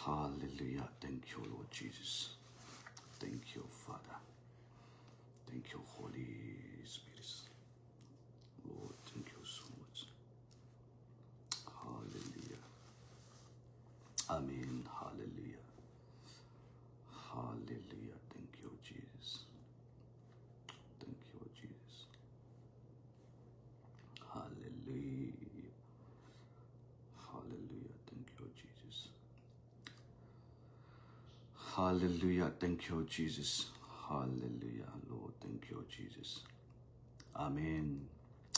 Hallelujah. Thank you, Lord Jesus. Thank you, Father. Thank you, Holy Spirit. Lord, thank you so much. Hallelujah. Amen. Hallelujah. Hallelujah. Thank you, Jesus. Thank you, Jesus. Hallelujah. Hallelujah. Thank you, Jesus. Hallelujah. Thank you, Jesus. Hallelujah. Lord, thank you, Jesus. Amen.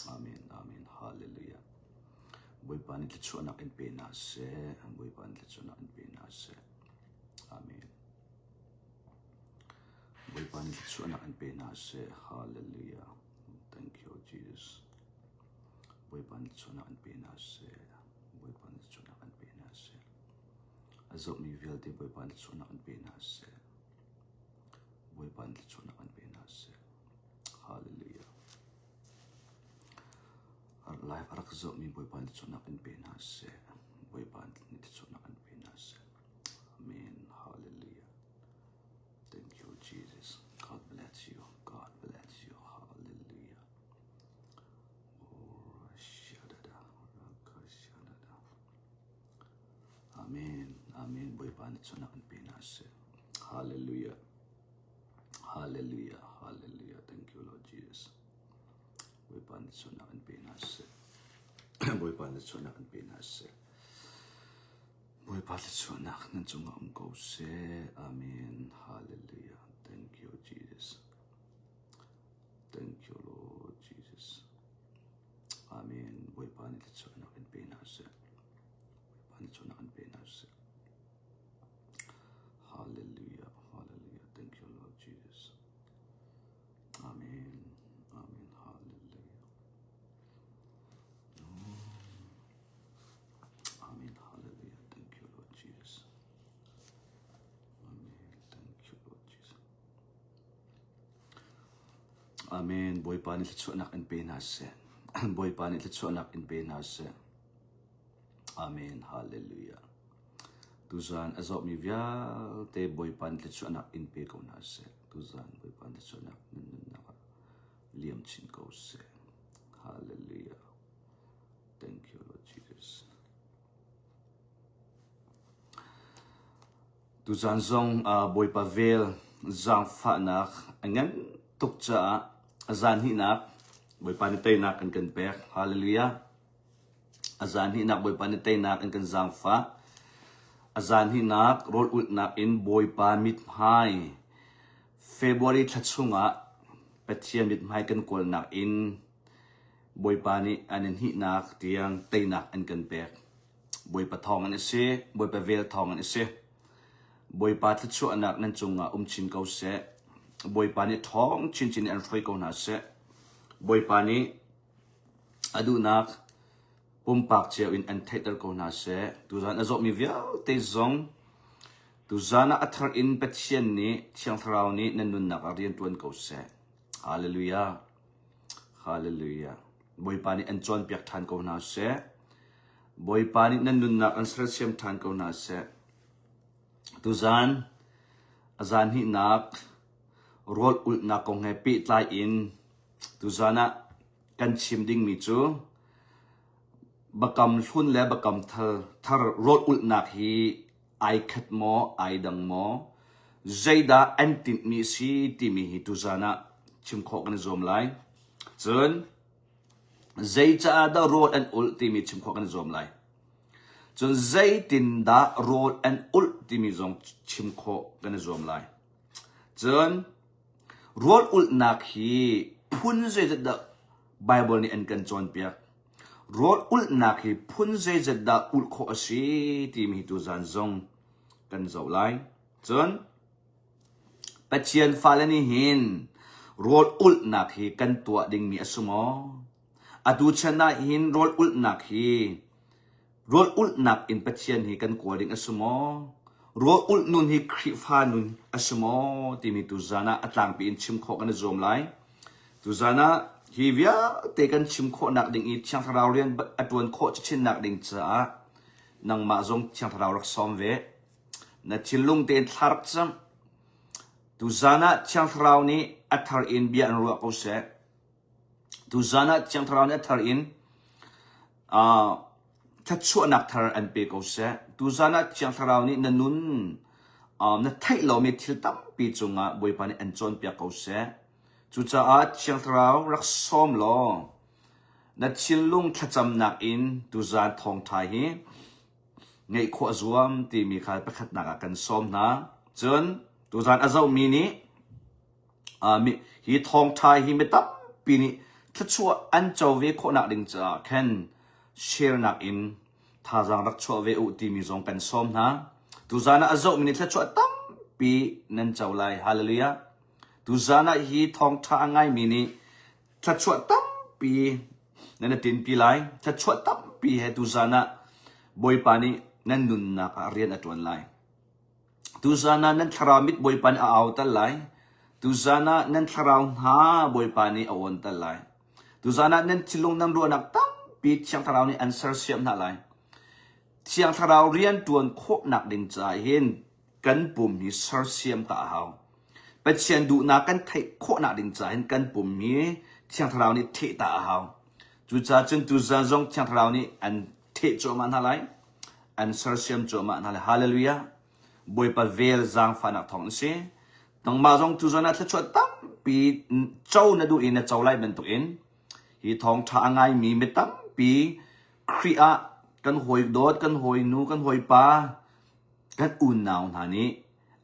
Amen. Amen. Hallelujah. Bawipa nih thluachuahnak in pe hna seh. Bawipa nih thluachuahnak in pe hna seh. Amen. Bawipa nih thluachuahnak in pe hna seh. Hallelujah. Thank you, Jesus. Bawipa nih thluachuahnak in pe hna seh. Bawipa nih thluachuahnak in pe hna seh. A zohmi vialte Bawipa nih thluachuahnak in pe hna seh. Bawipa nih thluachuahnak in pe hna seh. Hallelujah. Live a rak zohmi Bawipa nih thluachuahnak in pe hna seh. Bawipa nih thluachuahnak in pe hna seh. Amen. Hallelujah. Thank you, Jesus. God bless you. God bless you. Hallelujah. Oh, shadada. Rakashadada. Amen. Amen. Bawipa nih thluachuahnak in pe hna seh. Hallelujah. Hallelujah. Hallelujah. Thank you, Lord Jesus. Bawipa nih thluachuahnak in pe hna seh. Bawipa nih thluachuahnak in pe hna seh. Bawipa thluachuahnak nan cungah um ko seh. Amen. Hallelujah. Thank you, Jesus. Thank you, Lord Jesus. Amen. Bawipa nih thluachuahnak in pe hna seh. Bawipa nih thluachuahnak in pe hna seh. Hallelujah. Hallelujah. Thank you, Lord Jesus. Amen. Amen. Hallelujah. Amen. Hallelujah. Thank you, Lord Jesus. Amen. Thank you, Lord Jesus. Amen. Bawipa nih thluachuahnak in pe hna seh. Bawipa nih thluachuahnak in pe hna seh. Amen. Hallelujah. Tuzan a zawhmi vialte Bawipa nih thluachuahnak in pe ko hna seh. Tuzan Bawipa nih thluachuahnak nan nunnak ah liam chin ko seh. Hallelujah. Thank you, Lord Jesus. Tuzan zong uh, Bawipa vel zaangfahnak a ngan tuk caah a zan hnihnak Bawipa nih teinak an kan pek. Hallelujah. A zan hnihnak Bawipa nih teinak an kan zaangfah. A zan hnihnak rawl ulhnak in Bawipa mithmai February thla chungah Pathian mithmai kan kawlnak in Bawipa nih an in hnihnak tiang teinak an kan pek. Bawipa thawng in a si, Bawipa vel thawng in a si. Bawipa thluachuahnak nan cungah um chin ko seh. Bawipa nih ṭhawng chinchin in an hruai ko hna seh. Bawipa nih a duhnak pumpak cio in an theihter ko hna seh. Tuzan a zawhmi vialte zong tuzan ah a thar in Pathian nih Thiang Thlarau nih nan nunnak ah rian ṭuan ko seh. Hallelujah. Hallelujah. Bawipa nih an cawnpiak ṭhan ko hna seh. Bawipa nih nan nunnak an sersiam ṭhan ko hna seh. Tuzan a zan hnihnak rawl ulhnak kong he pehtlai in tuzan ah kan chim dingmi cu Bakam hlun le bakam thar rawl ulhnak hi ai khat maw, ai dang maw? Zeidah an tinhmi a si timi hi tuzan ah chim khawh kan i zuam lai. Cun zeicaah dah rawl an ulh timi chim khawh kan i zuam lai. Cun zeitindah rawl an ulh timi zong chim khawh kan i zuam lai. Cun rawl ulhnak hi phun zeizat dah Baibal nih an kan cawnpiak. Rawl ulhnak hi phun zeizat dah ulh khawh a si timi hi tuzan zong kan zoh lai. Cun Pathian fale nih hin rawl ulhnak hi kan tuah dingmi a si maw? Atu chan ah hin rawl ulhnak hi Rawl ulhnak in Pathian hi kan kawl ding a si maw? Rawl ulh nun hi Khrihfa nun a si maw? timi tuzan ah a tlangpi in chim khawh kan i zuam lai. Tuzan ah hi vialte kan chim khawhnak ding i Thiang Thlarau rian a ṭuan khawh chinnak ding caah nangmah zong Thiang Thlarau rak sawm ve. Na thinlung tein thla rak cam. Tuzan ah Thiang Thlarau nih a thar in bia an ruah ko seh. Tuzan ah Thiang Thlarau nih a thar in uh, thluachuahnak thar an pe ko seh. Tuzan ah Thiang Thlarau nih na nun uh, na theih lomi thil tampi cungah Bawipa nih an cawnpiak ko seh. Cucaah Thiang Thlarau rak sawm law na thinlung thlacamnak in tuzan thawngṭha hi ngeih khawh a zuam timi kha pakhatnak ah kan sawm hna. Cun tuzan a zohmi nih uh, mi, hi thawngṭha hi mi tampi nih thluachuah an co ve khawhnak ding caah khan share nak in thazaang rak chuah ve u timi zong kan sawm hna. Tuzan ah a zohmi nih thluachuah tampi nan co lai. Hallelujah. Tuzan ah hi thawngṭha a ngaimi nih thluachuah tampi nan i tinpi lai. Thluachuah tampi he tuzan ah Bawipa nih nan nunnak ah rian a ṭuan lai. Tuzan ah nan thlarau mit Bawipa nih a auter lai. Tuzan ah nan thlarau hna Bawipa nih a awnter lai. Tuzan ah nan thinlung nan ruahnak tampi Thiang Thlarau nih an sersiam hna lai. Thiang Thlarau rian ṭuan khawhnak ding caah hin kan pum hi sersiam ta a hau. Pathian duhnak kan theih khawhnak ding caah hin kan pum hi Thiang Thlarau nih theh ta a hau. Cucaah cun tuzan zong Thiang Thlarau nih an theh cuahmah hna lai. An sersiam cuahmah hna lai. Hallelujah. Bawipa vel zaangfahnak thawng in si. Nangmah zong tuzan ah thluachuah tampi co na duh i na co lai bantukin hi thawngṭha a ngaimi mi tampi Khrih ah kan hawi dawt, kan hawi nu, kan hawi pa, kan unau hna nih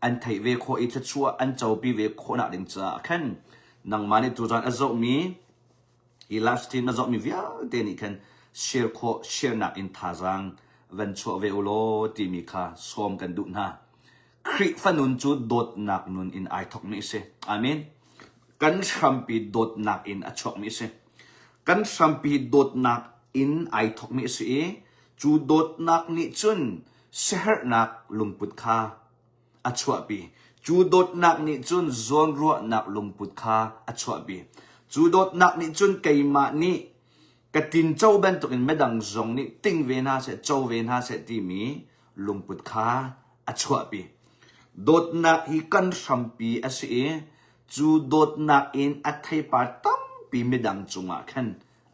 an theih ve khawh i thluachuah an copi ve khawhnak ding caah khan nangmah nih tuzan a zohmi hi live stream a zohmi vialte nih khan share khawh share nak in thazaang van chuah ve u law timi kha sawm kan duh hna. Khrihfa nun cu dawtnak nun in ai thawkmi a si. Amen. Kan hrampi dawtnak in a chuakmi a si. Kan hrampi dawtnak in ai thawkmi a si i cu dawtnak nih cun siaherhnak lungput kha a chuahpi. Cu dawtnak nih cun zawnruahnak lungput kha a chuahpi. Cu dawtnak nih cun keimah nih ka tinco bantukin midang zong nih ting ve hna seh, co ve hna seh timi lungput kha a chuahpi. Dawtnak hi kan hrampi a si i cu dawtnak in a theipar tampi midang cungah khan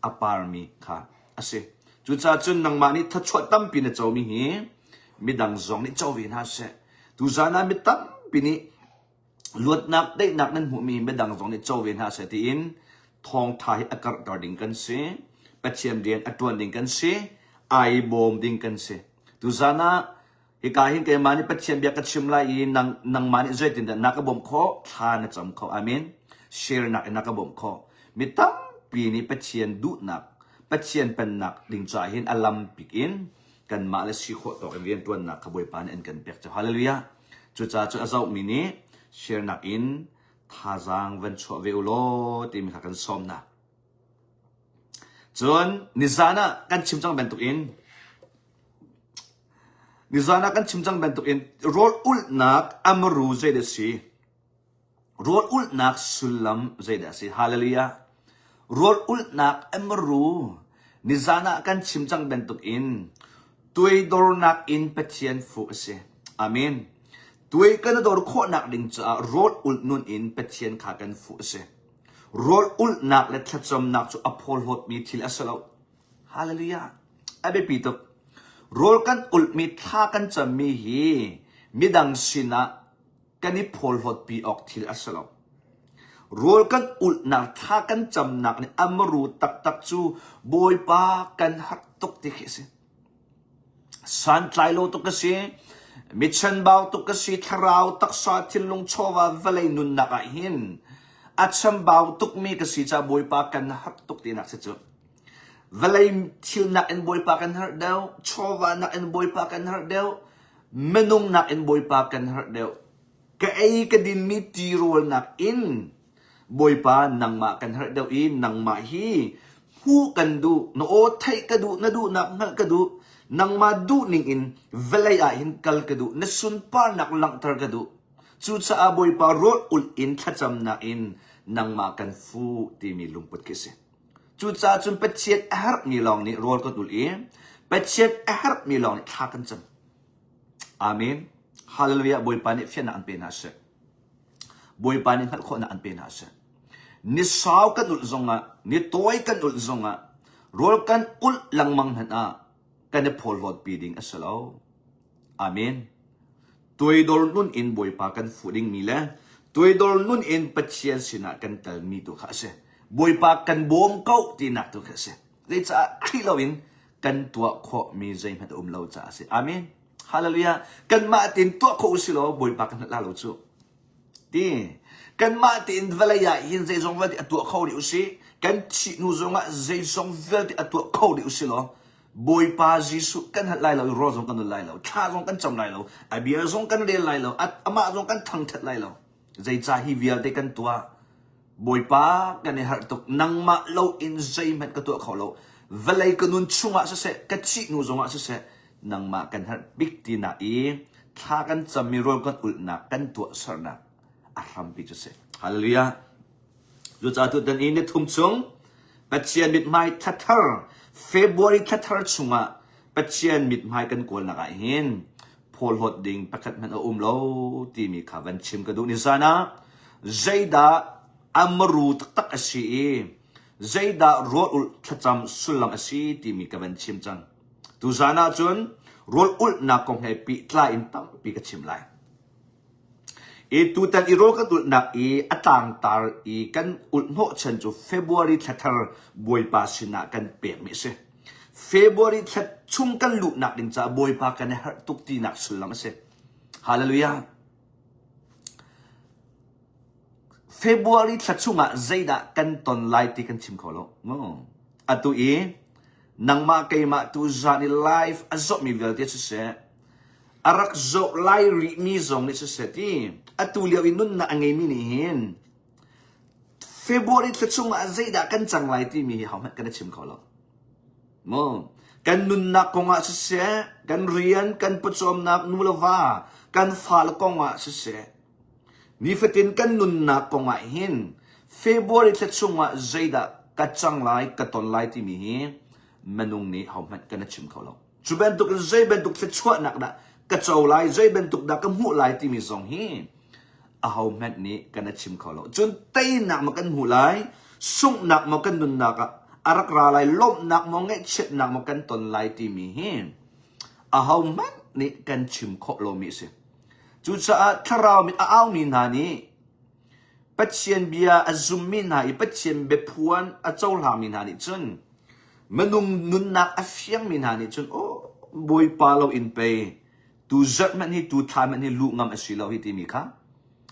a parmi kha a si. Cucaah cun nangmah nih thluachuah tampi na comi hi midang zong nih co ve hna seh. Tuzaan ah mi tampi nih luatnak daihnak nan hmuhmi midang zong nih co ve hna seh tiin thawngtha hi a karhter ding kan si. Pathian rian a tuan ding kan si. Ai bawm ding kan si. Tuzaan ah Hika hin keimah nih Pathian bia ka chim lai i nang, nangmah nih zeitindah na ka bawmh khawh? Thla na cam kho. Amen. Share nak in na ka bawmh khawh. Mi tampi nih Pathian duhnak, Pathian pennak ding caah hin a lam pik in kanmah le si khawh tawk in rianṭuannak kha Bawipa nih an kan pek cu. Hallelujah. Cucaah cu a zohmi nih share nak in thazaang van chuah ve u law timi kha kan sawm hna. Cun nizan ah kan chim cang bantukin Nizan ah kan chim cang bantukin rawl ulhnak amaru zeidah a si? Rawl ulhnak sullam zeidah a si? Hallelujah. Rawl ulhnak amaru nizan ah kan chim cang bantukin tuaidornak in Pathian fuh a si. Amen. Tuai kan dor khawhnak ding caah rawl ulh nun in Pathian kha kan fuh a si. Rawl ulhnak le thlacamnak cu a phawlhlawtmi thil a si lo. Hallelujah. A biapi tuk. Rawl kan ulhmi thla kan cammi hi midang sinah kan i phawlhlawtpi awk thil a si lo. Rawl kan ulhnak thla kan camnak nih amaru taktak cu Bawipa kan harh tuk ti khi a si. Santlai lo tuk ka si, mi chanbau tuk ka si, thlarau taksa thinlung chawva vawlei nunnak ah hin a chambau tukmi ka si caah Bawipa kan harh tuk tinak si cu. Vawlei thilnak in Bawipa kan harh deuh, chawva nak in Bawipa kan harh deuh, minung nak in Bawipa kan harh deuh. Ka ei ka dinmi tirawl nak in Bawipa nangmah kan harh deuh i nangmah hi hmuh kan duh, na aw theih ka duh, na duhnak hngalh ka duh, nangmah duhning in vawlei ah hin kal ka duh, na sunparnak langhter ka duh. Cucaah Bawipa rawl ulh in thlacamnak in nangmah kan fuh timi lungput khi a si. Cucaah cun Pathian a herhmi lawng nih rawl kan ulh i Pathian a herhmi lawng nih thla kan cam. Amen. Hallelujah Bawipa nih fiannak an pe hna seh. Bawipa nih hngalh khawhnak an pe hna seh. Ni sau kan ulh zongah, ni tawi kan ulh zongah, rawl kan ulh lengmang hmanh ah kan i phawlhlawtpi ding a si lo. Amen. Tuaidor nun in Bawipa kan fuh dingmi le tuaidor nun in Pathian sinah kan kalmi tu kha a si. Bawipa kan bawm ko tinak tu kha a si. Zeicah Khrih loin kan tuah khawhmi zeihmanh a um lo caah a si. Amen. Hallelujah. Kanmah tein tuah khawh usih law Bawipa kan hngalh la lo cu. Ti. Kanmah tein vawlei ah hin zeizong vialte a tuah kho rih usih. Kan thih hnu zongah zeizong vialte a tuah kho rih usih law Bawipa Jesuh kan hngalh lai lo i rawl zong kan ul lai lo, thla zong kan cam lai lo, a bia zong kan rel lai lo, amah zong kan thangṭhat lai lo. Zeicah hi vialte kan tuah? Bawipa kan i harh tuk, nangmah loin zeihmanh ka tuah kho lo. Vawlei ka nun chungah siseh, ka thih hnu zongah siseh, nangmah kan herh bik tinak i thla kan cammi rawl kan ulhnak, kan tuahsernak a hrampi cu si. Hallelujah. Cucaah tutan i nithum chung Pathian mithmai thlathar February thlathar chungah Pathian mithmai kan kawlnak ah hin phawlhlawt ding pakhat hmanh a um lo timi kha van chim ka duh. Nizan ah zeidah amaru taktak a si i zeidah rawl ulh thlacam sullam a si timi ka van chim cang. Tuzan ah cun rawl ulhnak kong he pehtlai in tampi ka chim lai. I tutan i rawl kan ulhnak i a tlangtar i kan ulh hnawhchan cu February thla thar Bawipa sinah kan pekmi a si. February thla chung kan luhnak ding caah Bawipa kan i harh tuk tinak sullam a si. Hallelujah. February thla chungah zeidah kan ton lai ti kan chim kho lo. Atu i nangmah keimah tu zan i live a zawhmi vialte siseh, a rak zoh lai rihmi zong nih siseh ti atu lio i nunnak a ngeimi nih hin February thla chungah zeidah kan cang lai timi hi hohmanh kan i chim kho lo. Mu kan nunnak kongah siseh, kan rian, kan pawcawmnak, nu le va, kan fale kongah siseh, nifatin kan nunnak kongah hin February thla chungah zeidah ka cang lai, ka ton lai timi hi minung nih hohmanh kan i chim kho lo. Cu bantuk in zei bantuk thluachuahnak dah ka co lai, zei bantuk dah ka hmuh lai timi zong hi ahohmanh nih kan i chim kho lo. Cun teinak maw kan hmuh lai, sunghnak maw kan nunnak ah a rak ra lai, lawmhnak maw ngaihchiatnak maw kan ton lai timi hi ahohmanh nih kan chim khawh lomi a si. Cucaah thlarau mit a aumi hna nih Pathian bia a zummi hna i Pathian biaphuan a cohlangmi hna nih cun Minung nunnak a fiangmi hna nih cun aw Bawipa lo in pei tu zarh hmanh hi tu thla hmanh hi luh ngam a si lo hi timi kha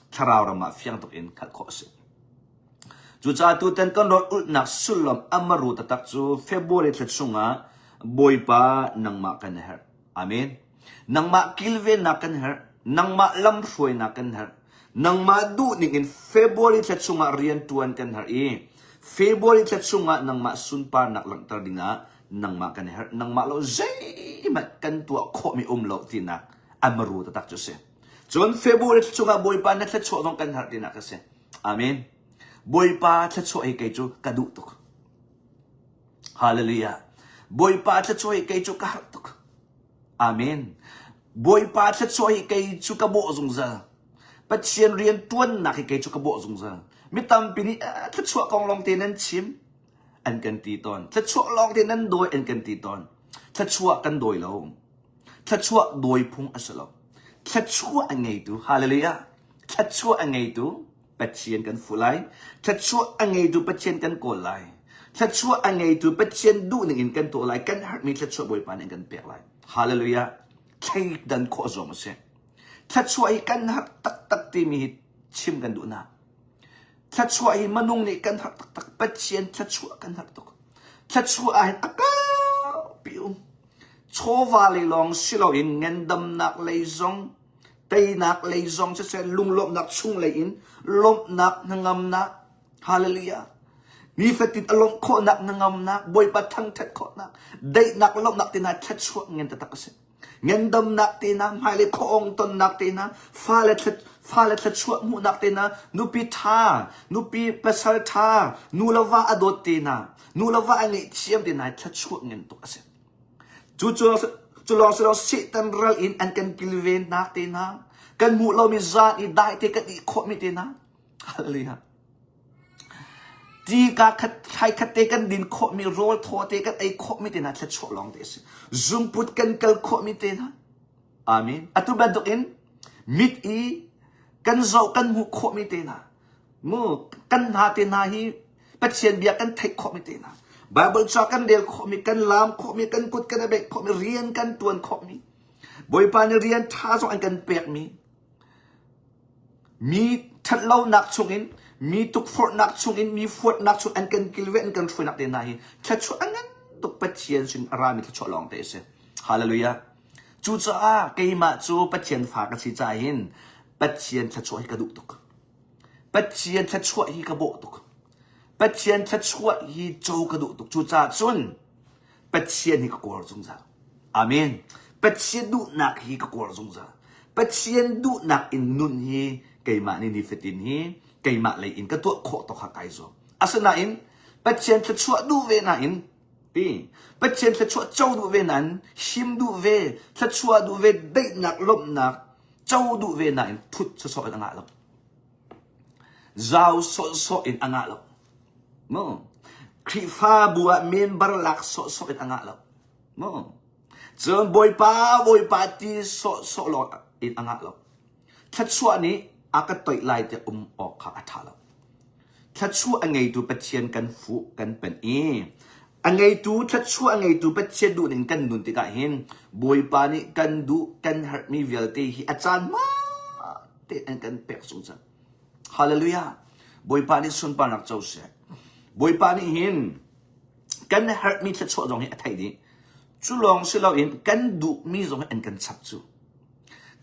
thlarau ram ah fiang tuk in hngalh khawh a si. Cucaah tutan kan rawl ulhnak sullam amaru taktak cu February thla chungah Bawipa nangmah kan herh. Amen. Nangmah kilvennak kan herh. Nangmah lamhruainak kan herh. Nangmah duhning in February thla chungah rian ṭuan kan herh i February thla chungah nangmah sunparnak langhter dingah nangmah kan herh. Nangmah lo zeihmanh kan tuah khawhmi um lo tinak amaru taktak cu a si. Cun February thla chungah Bawipa na thluachuah zong kan herh tinak a si. Amen. Bawipa thluachuah hi kei cu ka duh tuk. Hallelujah. Bawipa thluachuah hi kei cu ka harh tuk. Amen. Bawipa thluachuah hi kei cu ka bawh zungzal. Pathian rian tuannak hi kei cu ka bawh zungzal. Mi tampi nih eh, thluachuah kong lawng te nan chim an kan ti tawn. Thluachuah lawng te nan dawi an kan ti tawn. Thluachuah kan dawi lo. Thluachuah dawi phung a si lo. Thluachuah a ngeitu, hallelujah. Thluachuah a ngeitu Pathian kan fuh lai. Thluachuah a ngeitu Pathian kan kawl lai. Thluachuah a ngeitu Pathian duhning in kan tuah lai. Kan herhmi thluachuah Bawipa nih an kan pek lai. Hallelujah. Thleidan khawh zong a si. Thluachuah hi kan herh taktak timi hi chim kan duh hna. Thluachuah hi minung nih kan herh taktak. Pathian thluachuah kan herh tuk. Thluachuah ah hin a kaupi um. Chawva lei lawng si loin ngandamnak lei zong teinak lei zong siseh lunglawmhnak chung lei in lawmhnak hnangamnak hallelujah nifatin a lawmh khawhnak hnangamnak bawipa thangthat khawhnak daihnak lawmhnak te hna thluachuah ngan taktak a si ngandamnak te hna hmailei khuaawng tonnak te hna fale fale thluachuah hmuhnak te hna nupi tha nupi pasal tha nu le va a dawt te hna nu le va a ngaihthiam te hna thluachuah ngan tuk a si. Cu cu. Cu lawng si lo Satan ral in an kan kilvennak te hna, kan hmuh lomi zan i dai te kan ih khawhmi te hna. Hallelujah. Ti ka khat thlai khat te kan din khawhmi, rawl thaw te kan ei khawhmi te hna thluachuah lawng te a si. Zungput kan kal khawhmi te hna. Amen. Atu bantuk in mit i kan zoh kan hmuh khawhmi te hna. Mu kan hna te hna hi Pathian bia kan theih khawhmi te hna. Bible ca kan rel khawhmi, kan laam khawhmi, kan kut kan i bek khawhmi, rian kan tuan khawhmi. Bawipa nih rian ṭha zong an kan pekmi. Mi ṭhatlonak chungin, mi tukforhnak chungin, mi fuatnak chung an kan kilven, an kan hruainak te hna hi thluachuah a ngan tuk Pathian sin a rami thluachuah lawng te a si. Hallelujah. Cucaah keimah cu Pathian fa ka si caah hin Pathian thluachuah hi ka duh tuk. Pathian thluachuah hi ka bawh tuk. Pathian thluachuah hi co ka duh tuk. Cucaah cun Pathian hi ka kawl zungzal. Amen. Pathian duhnak hi ka kawl zungzal. Pathian duhnak in nun hi keimah nih nifatin hi keimah lei in ka tuah khawh tawk kha kai zuam. Asinain Pathian thluachuah duh ve nain ti Pathian thluachuah co duh ve nain him duh ve thluachuah duh ve daihnak lawmhnak co duh ve nain thut sawsawh in a ngah lo. Zau sawhsawh in a ngah lo. Mu. Khrihfabu ah member lak sawhsawh in a ngah lo. Mu. Cun Bawipa, Bawipa ti sawhsawh lawng in a ngah lo. Thluachuah nih a ka toih lai tiah um awk kha a ṭha lo. Thluachuah a ngeitu Pathian kan fuh, kan panh i a ngeitu thluachuah a ngeitu Pathian duh ning kan nun tikah hin Bawipa nih kan duh kan herhmi vialte hi a caan te an kan pek zungzal. Hallelujah. Bawipa nih sunparnak co seh. Bawipa nih hin kan herhmi thluachuah zong hi a theih dih. Cu lawng si loin kan duhmi zong hi an kan chap cu.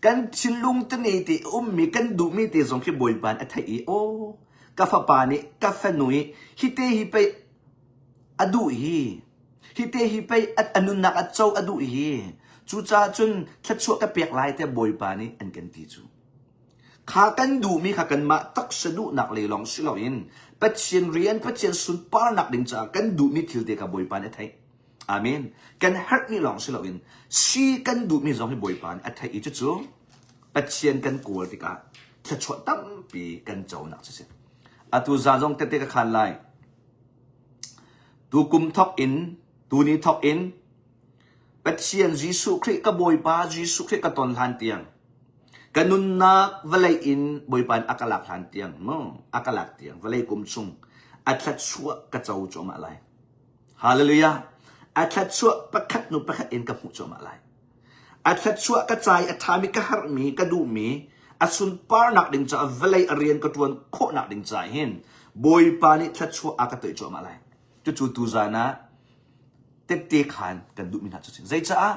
Kan thinlung tene te ummi kan duhmi te zong khi Bawipa nih a theih i aw ka fapa nih ka fanu i hi te hi pei a duh hi hi te hi pei a nunnak a co a duh hi cucaah cun thluachuah ka pek lai tiah Bawipa nih an kan ti cu. Kha kan duhmi kha kanmah taksa duhnak lei lawng si loin Pathian rian Pathian sunparnak ding caah kan duhmi thil te kha Bawipa nih a theih. Amen. Kan herhmi lawng si loin si kan duhmi zong hi Bawipa nih a theih i cucu Pathian kan kawl tikah thluachuah tampi kan conak cu si. Atu za zong tete ka khan lai. Tu kum thok in, tu ni thok in Pathian Jesuh Khrih ka Bawipa Jesuh Khrih ka ton hlan tiang ka nunnak vawlei in Bawipa nih a ka lak hlan tiang mu a ka lak tiang vawlei kum chung a thluachuah ka co cuahmah lai. Hallelujah! A thluachuah pakhat hnu pakhat in ka hmuh cuahmah lai. A thluachuah ka ca i a ṭhami ka herhmi ka duhmi a sunparnak ding caah vawlei a rian ka ṭuan khawhnak ding caah hin Bawipa nih thluachuah a ka toih cuahmah lai. Cucu tuzaan ah tette khan kan duhmi hna cu a si. Zeicaah?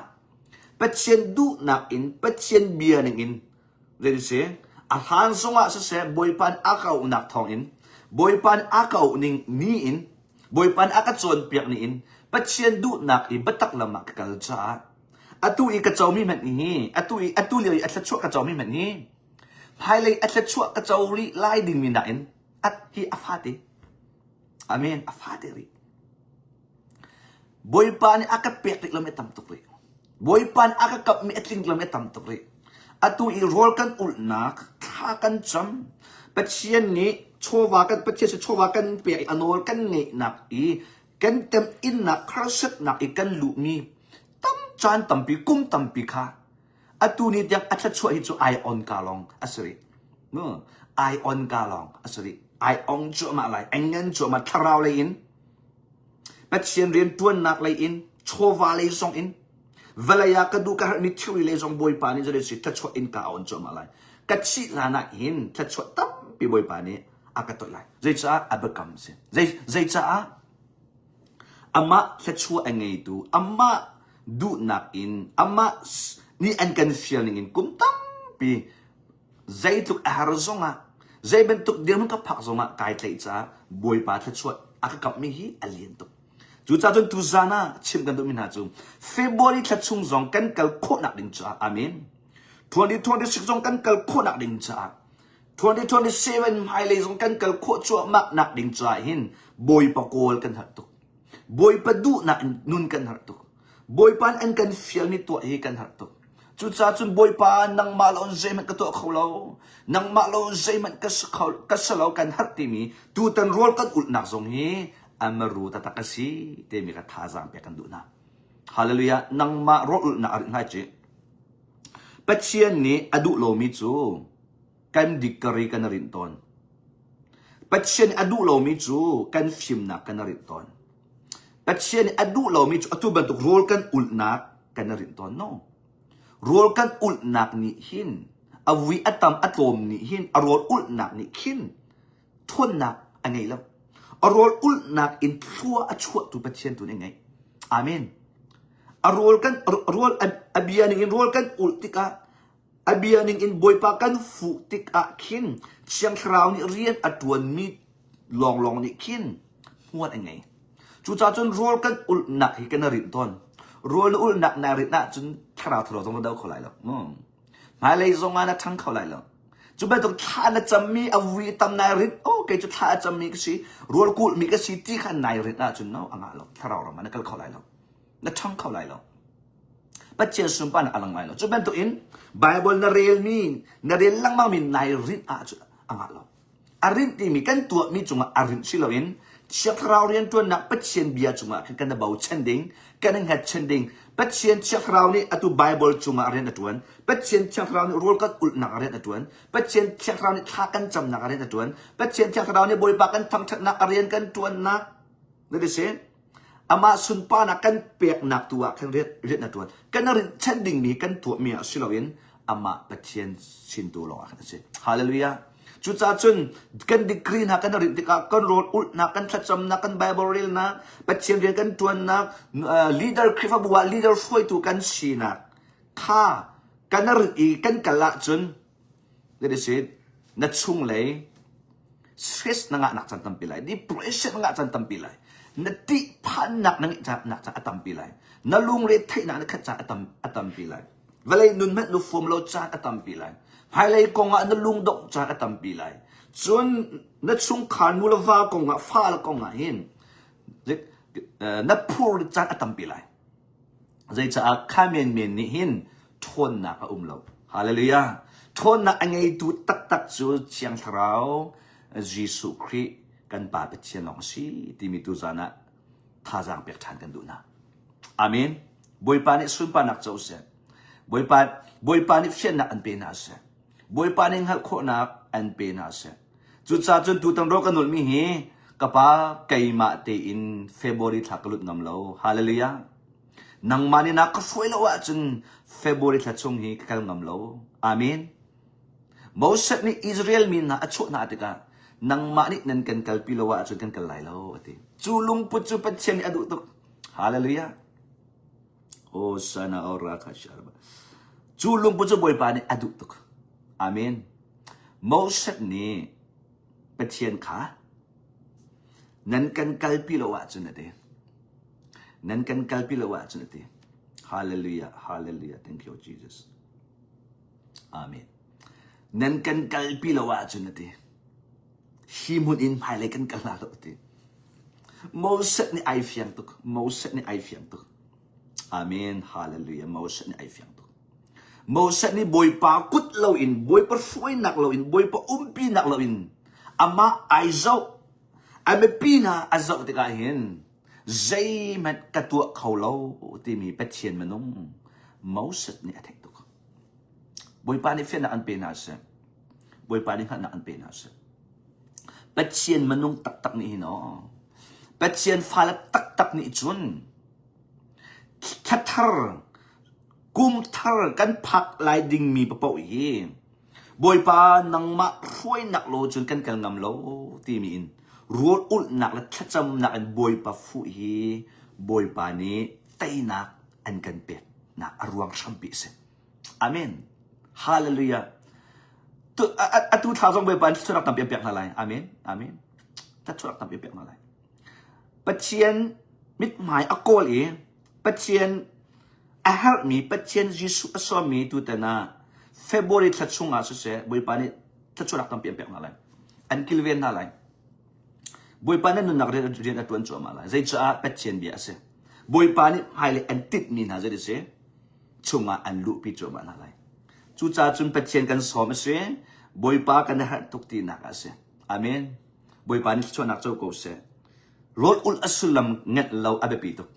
Pathian duhnak in Pathian bia ningin Zei si? A hlan zongah siseh Bawipa nih a ka auhnak thawngin Bawipa nih a ka auh ning ni in Bawipa nih a ka cawnpiak ni in Pathian duhnak i biatak lam ah ka kal caah atu i ka comi hmanh hi atu i atu lio i a thluachuah ka comi hmanh hi hmailei a thluachuah ka co rih lai dingmi nakin at hi a fate amen a fate rih Bawipa nih a ka pek rih lomi a tam tuk rih. Bawipa nih a ka kapmi a tling lomi a tam tuk rih. Atu i rawl kan ulhnak, thla kan cam, Pathian nih chawva kan Pathian si chawva kan pek i a nawl kan ngeihnak i kan temhinnak harsatnak i kan luhmi tam caan tampi kum tampi kha atu ni tiang a thluachuah hi cu ai on ka lawng a si rih. No, ai on ka lawng a si rih. Ai ong cuahmah lai, ai ngan cuahmah thlarau lei in Pathian rianṭuannak lei in, chawva lei zong in, vawlei ah ka duh ka herhmi thilri lei zong Bawipa nih zeitin si thluachuah innka a on cuahmah lai. Ka thih hlan ah hin thluachuah tampi Bawipa nih a ka toih lai. Zeicaah? A biakam a si. Zei, zeicaah? Amah thluachuah a ngeitu, amah duhnak in, amah nih an kan fial ning in kum tampi Zeitluk a har zongah, zei bantuk dirhmun ka phak zongah kai tlaih caah Bawipa thluachuah a ka kamhmi hi a lian tuk. Cucaah cun tuzaan ah chimh kan duhmi hna cu February thla chung zong kan kal khawhnak ding caah amen. 2026 zong kan kal khawhnak ding caah 2027 hmailei zong kan kal khawh cuahmah nak ding caah hin Bawipa kawl kan herh tuk. Bawipa duhnak in nun kan herh tuk. Bawipa an kan fialmi tuah hi kan harh tuk. Cucaah cun Bawipa nangmah lo in zeihmanh ka tuah kho lo, nangmah lo in zeihmanh ka si kho ka si lo kan harh timi tutan rawl kan ulhnak zong hi a maru taktak a si timi kha thazaang pek kan duh hna. Hallelujah. Nangmah rawl ulhnak a rinh hnai ci. Pathian nih a duh lomi cu kan dikari kan rinh tawn. Pathian nih a duh lomi cu kan fimnak kan rinh tawn. Pathian nih a duh lomi cu atu bantuk rawl kan ulhnak kan rinh tawn no. Rawl kan ulhnak nih hin a vui a tam a tlawm nih hin a rawl ulhnak nih khin ṭhawnnak a ngei lo. A rawl ulhnak in thlua a chuahtu Pathian tu nih a ngeih. Amen. A rawl kan rawl a bia ning in rawl kan ulh tikah A bia ning in Bawipa kan fuh tikah khin Thiang Thlarau nih rian a ṭuanmi lawnglawng nih khin hmual a ngei. Cucaah cun rawl kan ulhnak hi kan i rinh tawn. Rawl na ulhnak naa rinh ahcun thlarau thalo zong na do kho lai lo. Hmailei zong ah na ṭhang kho lai lo. Cu bantuk thla na cammi a vui tam nai rinh, oh kei cu thla a cammi ka si, rawl kulhmi ka si ti kha nai rinh ahcun no a ngah lo. Thlarau ram ah na kal kho lai lo. Na ṭhang kho lai lo. Pathian sunparnak a lang lai lo. Cu bantuk in Bible na relmi, na rel lengmangmi nai rinh ahcun a ngah lo. A rinh timi kan tuahmi cungah a rinh si loin Thiang Thlarau rianṭuannak Pathian bia cungah khin kan i bochan ding, kan i hngatchan ding. Pathian Thiang Thlarau nih atu Bible cungah rian a ṭuan. Pathian Thiang Thlarau nih rawl kan ulhnak ah rian a ṭuan. Pathian Thiang Thlarau nih thla kan camnak ah rian a ṭuan. Pathian Thiang Thlarau nih Bawipa kan thangṭhatnak a rian kan ṭuannak. Na ti si? Amah sunparnak kan peknak tu ah khan rian a ṭuan. Kan rinhchan dingmi kan tuahmi ah si loin amah Pathian sin tu lawng ah khan a si. Hallelujah. Cucaah cun kan degree hna kan rinh tikah kan rawl ulhnak, kan thlacamnak, kan Bible relnak, Pathian rian kan ṭuannak, leader Khrihfabu ah leader hruaitu kan sinak kha kan rinh i kan kal ahcun na chunglei stress na ngahnak caan tampi lai depression na ngah caan tampi lai na tihphannak na ngeih nak caan a tampi lai na lungre theihnak na khat caan a tam a tampi lai vawlei nun hmanh nu fuam lo caan a tampi lai hmailei kong ah na lungdongh caan a tampi lai cun na chungkhar nu le va kong ah fa le kong ah hin na phur caan a tampi lai Zeicaah kha menmen nih hin ṭhawnnak a um lo. Hallelujah. Ṭhawnnak a ngeitu taktak cu Thiang Thlarau Jesuh Khrih kan Pa Pathian lawng a si timi tu zan ah thazaang pek ṭhan kan duh hna. Amen. Bawipa nih sunparnak co seh. Bawipa, Bawipa nih fiannak an pe hna seh. Bawipa nih hngalh khawhnak an pe hna seh. Cucaah cun tutan ro ka nulhmi hi ka pa keimah tein February thla ka lut ngam lo. Hallelujah. Nangmah nih na ka hruai lo ahcun February thla chung hi ka kal ngam lo. Amen. Moses nih Israel mi hna a chuah hna tikah nangmah nih nan kan kalpi lo ahcun kan kal lai lo a ti. Cu lungput cu Pathian nih a duh tuk. Hallelujah. Hosanna ora khasharba. Cu lungput cu Bawipa nih a duh tuk. Amen. Moses nih Pathian kha nan kan kalpi lo ahcun a ti. Nan kan kalpi lo ahcun a ti. Hallelujah, hallelujah, thank you Jesus. Amen. Nan kan kalpi lo ahcun a ti. Hi hmun in hmailei kan kal hna lo a ti. Moses nih ai fiang tuk. Moses nih ai fiang tuk. Amen. Hallelujah. Moses nih ai fiang tuk. Moses nih Bawipa kut loin, Bawipa hruainak loin, Bawipa umpinak loin amah ai zoh, a mipi hna a zoh tikah hin zeihmanh ka tuah kho lo timi Pathian minung Moses nih a theih tuk. Bawipa nih fiannak an pe hna seh. Bawipa nih hngalhnak an pe hna seh. Pathian minung taktak nih hin aw, Pathian fale taktak nih cun Thlathar, kum thar kan phak lai dingmi paoh hi Bawipa nangmah hruainak lo cun kan kal ngam lo timi in rawl ulhnak le thlacamnak in Bawipa fuh hi Bawipa nih teinak an kan peknak a ruang hrampi a si. Amen. Hallelujah. Atu thla zong Bawipa nih thluachuahnak tampi an pek hna lai. Amen. Amen. Thluachuahnak tampi an pek hna lai. Pathian mithmai a kawl i Pathian a herhmi Pathian Jesuh a sawmmi tutan ah February thla chungah siseh Bawipa nih thluachuahnak tampi an pek hna lai. An kilven hna lai. Bawipa nih nunnak rian a ṭuan cuahmah lai. Zeicaah Pathian bia a si. Bawipa nih hmailei an tinhmi hna zei a si? Chungah an luhpi cuahmah hna lai. Cucaah cun Pathian kan sawm a si. Bawipa kan i harh tuk tinak a si. Amen. Bawipa nih thluachuahnak co ko seh. Rawl ulh a sullam ngenh lo a biapi tuk.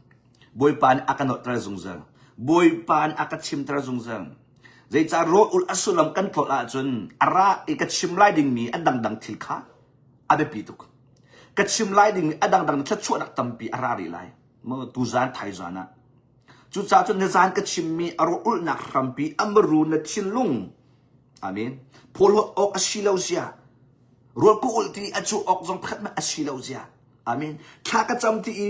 Bawipa nih a ka nolhter zungzal. Bawipa nih a ka chimter zungzal. Zeicah rawl ulh a sullam kan tlolh ahcun a ra i ka chim lai dingmi a dangdang thil kha a biapi tuk. Ka chim lai dingmi a dangdang thluachuahnak tampi a ra rih lai. Maw tuzan thaizan ah. Cucaah cun nizan ka chimmi a rawl ulhnak hrampi a maru na thinlung. Amen. Phawlhawt awk a si lo zia. Rawl ka ulh ti a cu awk zong pakhat hmanh a si lo zia. Amen. Thla ka cam ti i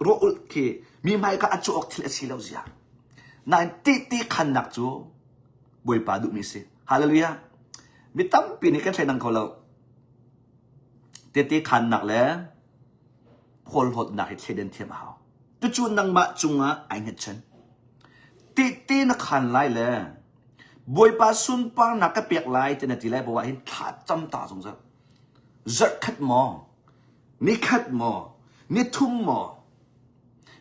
rawl ulh khi mi hmai ka a cu awk thil a si lo zia. Nain tehte khannak cu Bawipa duhmi a si. Hallelujah. Mi tampi nih kan thleidang kho lo. Tehte khannak le phawlhlawtnak hi thleidan thiam a hau. Cucu nangmah cungah ai hngatchan. Tehte na khan lai le Bawipa sunparnak ka pek lai ti na ti lai poah hin thla cam ta zungzal. Zarh khat maw, ni khat maw, ni thum maw,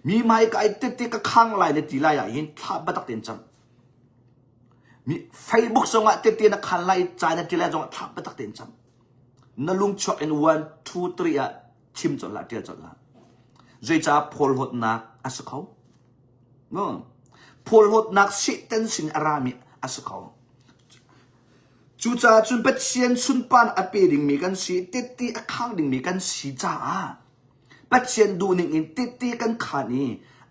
mi hmai ka ai tete ka khang lai na ti lai ah hin thla biatak tein cam. Mi Facebook zongah tete na khan lai ca na ti lai zongah thla biatak tein cam. Na lung chuak in 1 2 3 ah chim colh hlah, ṭial colh hlah. Zeicah phawlhlawtnak a si kho? No. Phawlhlawtnak Satan sin a rami a si kho. Cucaah cun Pathian sunpan a pe dingmi kan si, tette a khang dingmi kan si caah Pathian duhning in tette kan khan i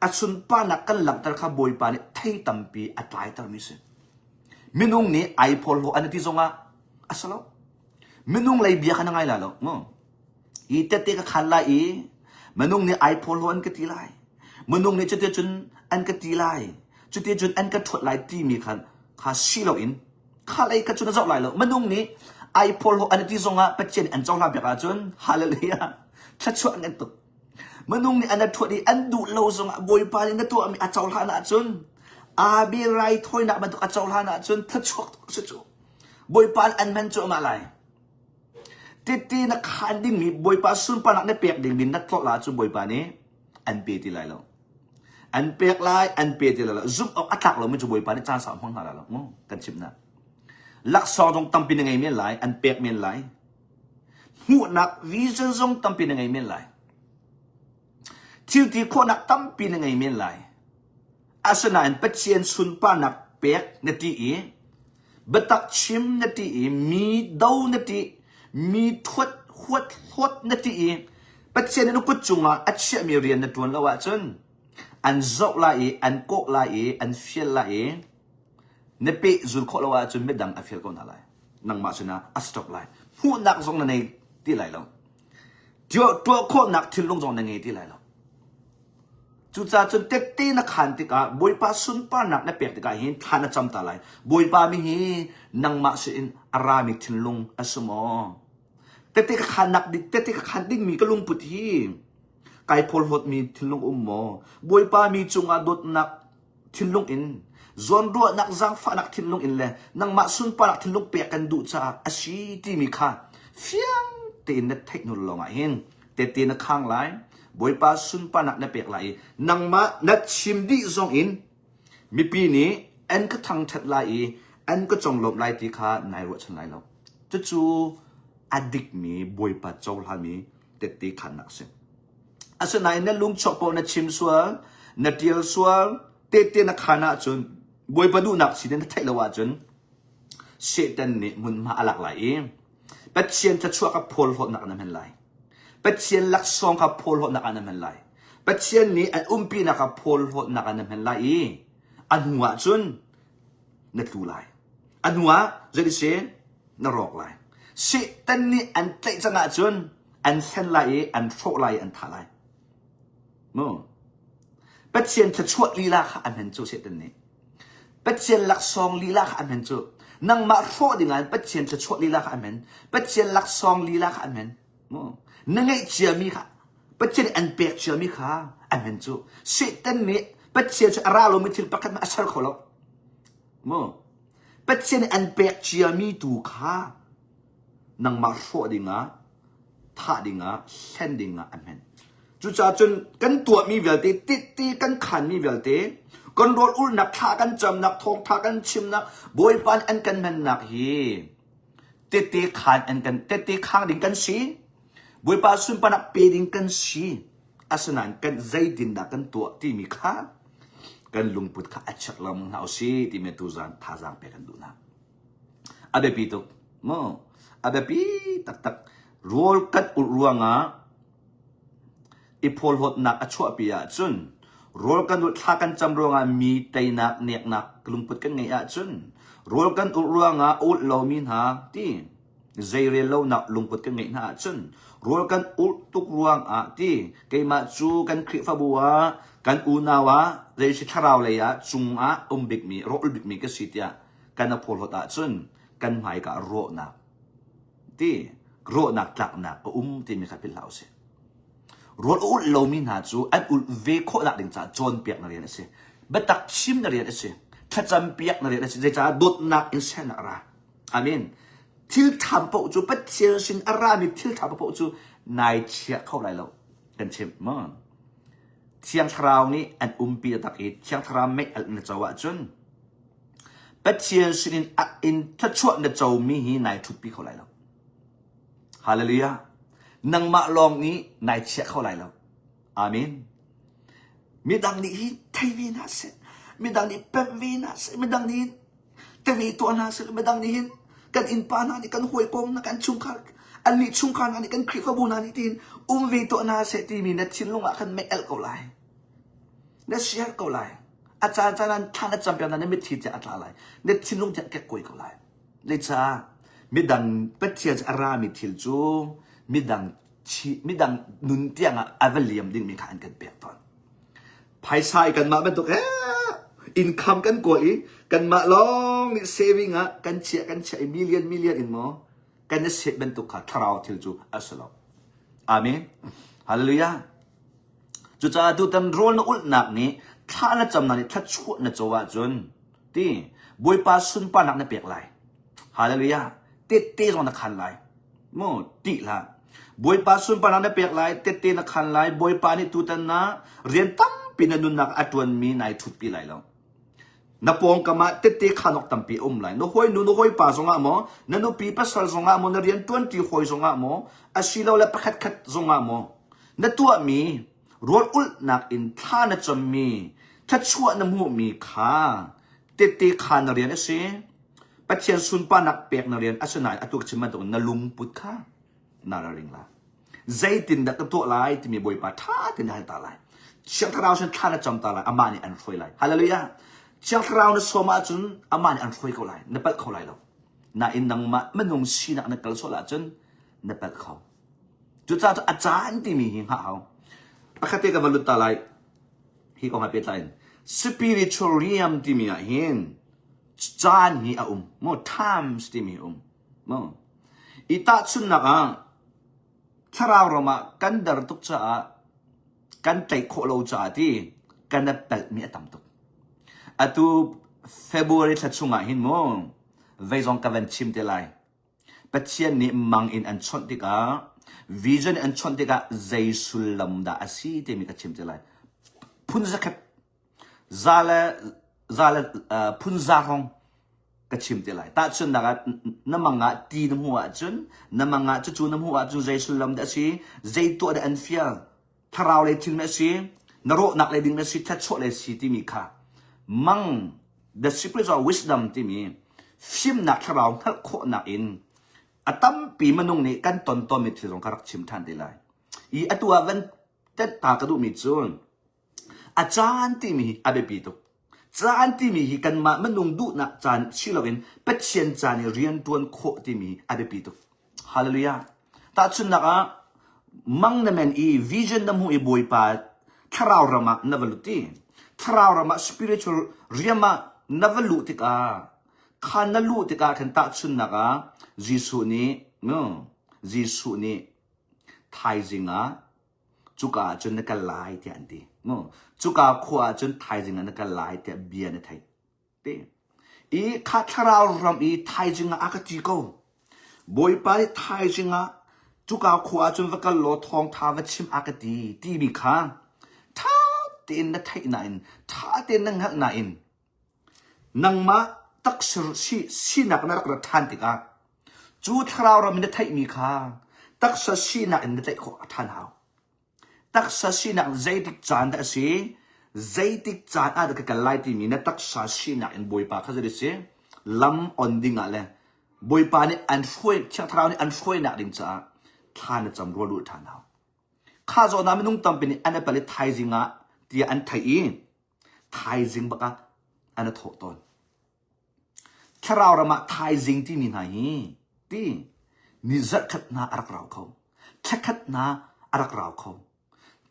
a sunparnak kan langhter kha Bawipa nih thei tampi a tlaitermi si. Minung nih ai phawlhlaw an ti zongah a si lo. Minung lei bia kha na ngai lai lo. Hi tette ka khan lai i minung nih ai phawlhlaw an ka ti lai. Minung nih cuticun an ka ti lai. Cuticun an ka ṭhuat lai timi khan kha si loin kha lei kha cu na zoh lai lo. Minung nih ai phawlhlaw an ti zongah Pathian nih an cohlan piak ahcun hallelujah thluachuah an tuk. Minung nih an ṭhuat i an duh lo zongah Bawipa nih na tuahmi a cohlan ahcun Abel raithawinak bantuk a cohlan ahcun thluachuak tuk a si cu. Bawipa nih an hman cuahmah lai. Tete na khaan dingmi Bawipa sunparnak na pek dingmi na tlolh ahcun Bawipa nih an pe ti lai lo. An pek lai, an pe ti lai lo. Zumh awk a tlak lomi cu Bawipa nih caan sau hmang hna lai lo. Mu, kan chimhnak. Laksawng zong tampi na ngei men lai, an pek men lai. Hmuhnak vision zong tampi na ngei men lai. Thil ti khawhnak tampi na ngei men lai. Asinain Pathian sunparnak pek na ti i biatak chim na ti i mi do na ti mi thuat huat hlawt na ti i Pathian nih na kut cungah a chiahmi rian na ṭuan lo ahcun an zoh lai i an kawh lai i an fial lai i na pehzul khawh lo ahcun midang a fial ko hna lai. Nangmah sinah a stop lai. Hmuhnak zong na nei ti lai lo. Tuah khawhnak thinlung zong na ngei ti lai lo. Cucaah cun tette na khaan tikah Bawipa sunparnak na pek tikah hin thla na cam ta lai. Bawipa mi hi nangmah sin a rami thinlung a si maw? Tette ka khaannak ding, tette ka khaan dingmi ka lungput hi kai phawlhlawtmi thinlung um maw? Bawipa mi cungah dawtnak thinlung in zawnruahnak zaangfahnak thinlung in le nangmah sunparnak thinlung pek kan duh caah a si timi kha fiang tein na theih hnu lawngah hin tette na khang lai Bawipa sunparnak na pek lai i nangmah na chim dih zong in mipi nih an ka thangṭhat lai i an ka conglawmh lai ti kha nai ruahchan lai lo cucu a dikmi Bawipa cohlanmi tette khannak a si Asinain na lungchuak paoh na chim sual, na ṭial sual, tehte na khaan ahcun, Bawipa duhnak si na theih lo ahcun, Satan nih hmunhma a lak lai i Pathian thluachuah kha phawlhlawtnak ah na hman lai. Pathian laksawng kha phawlhlawtnak ah na hman lai. Pathian nih an umpinak kha phawlhlawtnak ah na hman lai i a hnu ah cun na tlu lai. A hnu ah zei si na rawk lai. Satan nih an tlaih cang ahcun an hlen lai i an hrawh lai i an thah lai. Mu. Pathian thluachuah lila kha an hman cu Satan nih. Pathian laksawng lila kha an hman cu. Nangmah hrawh ding ah Pathian thluachuah lila kha an hman. Pathian laksawng lila kha an hman. Mu. Na ngeih ciami kha Pathian nih an pek ciami kha an hman cu. Satan nih Pathian cu a ra lomi thil pakhat hmanh a ser kho lo. Mu. Pathian nih an pek ciami tu kha nangmah hrawh dingah, thah dingah, hlen dingah an hman. Cucaah cun kan tuahmi vialte, tette kan khanmi vialte, kan rawl ulhnak, thla kan camnak, thawngtha kan chimnak, Bawipa nih an kan hmannak hi tette khan an kan tette khang ding kan si. Bawipa sunparnak pe ding kan si. Asinain kan zeitindah kan tuah timi kha kan lungput kha a check lengmang hna usih timi tuzaan thazaang pek kan duh hna. A biapi tuk. Mu a biapi taktak. Rawl kan ulh ruangah i phawlhawtnak a chuahpi ahcun rawl kan ulh thla kan cam ruangah mi teinak neknak lungput kan ngeih ahcun rawl kan ulh ruangah a ulh lomi hna ti zeirel lonak lungput kan ngeih hna ahcun rawl kan ulh tuk ruangah ti keimah cu kan Khrihfabu ah kan unau ah zei si thlarau lei ah cungah um bikmi rawh ul bikmi ka si tiah kan a phawlhawt ahcun kan hmaika rawhnak ti rawhnak tlaknak a um timi kha philh hlah usih. Rawl a ulh lomi hna cu an ulh ve khawhnak ding caah cawnpiak na rian a si. Biatak chim na rian a si. Thlacam piak na rian a si. Zeicah dawtnak in sernak a ra. Amen. Thil ṭha paoh cu Pathian sin a rami thil ṭha paoh cu nai chiah kho lai lo. Kan chimh maw? Thiang Thlarau nih an umpi tak i Thiang Thlarau mei alh na co ahcun Pathian sinin in thluachuah na comi hi nai ṭhutpi kho lai lo. Hallelujah. Nangmah lawng nih nai chiah kho lai lo. Amen. Midang nih hi thei ve hna seh. Midang nih pemh ve hna seh. Midang nih teve tuah hna seh. Midang nih hin kan innpa hna nih kan hawikom hna kan chungkhar annih chungkhar hna nih kan Khrihfabu hna nih tiin um ve tuah hna seh timi na thinlung ah khan mei alh ko lai. Na share ko lai. A caan caan ah thla na campiak na mitthli tiang a tla lai. Na thinlung tiang kekkuai ko lai. Zeicah midang Pathian a rami thil cu midang chi midang nun tiang ah a va liam dingmi kha an kan pek tawn. Phaisa i kanmah bantuk eh income kan kawl i kanmah lawng nih saving ah kan chiah kan chiah i million million in maw kan i set bantuk kha thlarau thil cu a si lo. Amen. Hallelujah. Cucaah tutan rawl na ulhnak nih thla na camnak nih thluachuah na co ahcun ti Bawipa sunparnak na pek lai. Hallelujah. Tette zong na khan lai. Mu tih hlah. Bawipa sunparnak na pek lai, tette na khan lai. Bawipa nih tutan na rian tampi na nunnak a ṭuanmi nai ṭhutpi lai lo. Na pawngkam ah tette khan awk tampi a um lai. Na hawinu, na hawipa zongah maw, na nupi pasal zongah maw, na rian ṭuanṭi hawi zongah maw, asilole pakhatkhat zongah maw, na tuahmi rawl ulhnak in thla na cammi, thluachuah na hmuhmi kha tette kha na rian a si. Pathian sunparnak pek na rian a si nain atu ka chim bantukin na lungput kha na ralring lai. Zeitindah ka tuah lai timi Bawipa ṭha tein na hal ta lai. Thiang Thlarau sin thla na cam ta lai, amah nih an hruai lai. Hallelujah. Thiang Thlarau na sawm ahcun amah nih an hruai ko lai. Na palh kho lai lo. Nain nangmah minung sinak na kal sual ahcun na palh kho. Cucaah cu a caan timi hi hngah hau. Pakhat te ka va lut ta lai. Hi kong ah pehtlai in spiritual realm timi ah hin caan hi a um. Mo times timi um. Mo i tahchunhnak ah thlarau ram ah kan der tuk caah kan tlaih khawh lo caah ti kan i palhmi a tam tuk. Atu February thla chungah hin mu vei zong ka van chim te lai. Pathian nih mang in an chawnh tikah vision in an chawnh tikah zei sullam dah a si timi ka chim te lai. Phun zakhat za le za le uh, phun za hrawng ka chim te lai. Tahchunhnak ah na mang ah ti na hmuh ahcun na mang ah cucu na hmuh ahcun zei sullam dah a si, zei tuah dah an fial, thlarau lei thil na si, na rawhnak lei ding na si, thluachuah lei si timi kha mang the spiritual wisdom timi fimnak thlarau hngalh khawhnak in a tampi minung nih kan ton tawnmi thil zong ka rak chim ṭhan te lai. I atu ah van tenh ta ka duhmi cu A caan timi hi a biapi tuk. Caan timi hi kanmah minung duhnak caan si loin Pathian caan i rianṭuan khawh timi hi a biapi tuk. Hallelujah. Tahchunhnak ah mang na men i vision na hmuh i Bawipa thlarau ram ah na va lut i thlarau ram ah spiritual riam ah na va luh tikah kha na luh tikah khan tahchunhnak ah Jesuh nih no Jesuh nih thaizing ah cuka ah cun na kal lai tiah an ti. Mu cuka khua ah cun thaizing ah na kal lai tiah bia na theih. Ti. I kha thlarau ram i thaizing ah a ka ti ko. Bawipa nih thaizing ah Cuka khua ah cun va kal law thawngtha va chim a ka ti timi kha ṭha tein na theih nain ṭha tein na hngalh nain nangmah taksa sinak na rak rat ṭhan tikah cu thlarau ram in na theihmi kha taksa sinak in na tlaih khawh ṭhan hau. Taksa sinak zeitik caan dah a si? Zeitik caan ah dah ka kal lai timi na taksa sinak in Bawipa kha zei a si? Lam on ding ah le Bawipa nih an hruai, Thiang Thlarau nih an hruainak ding caah thla na cam rual duh ṭhan hau. Kha zawn ah minung tampi nih an apal i thaizing ah tiah an theih i thaizing bak ah an i thawh tawn. Thlarau ram ah thaizing timi hna hi ti ni zarhkhat hna a rak rau kho. Thlakhat hna a rak rau kho.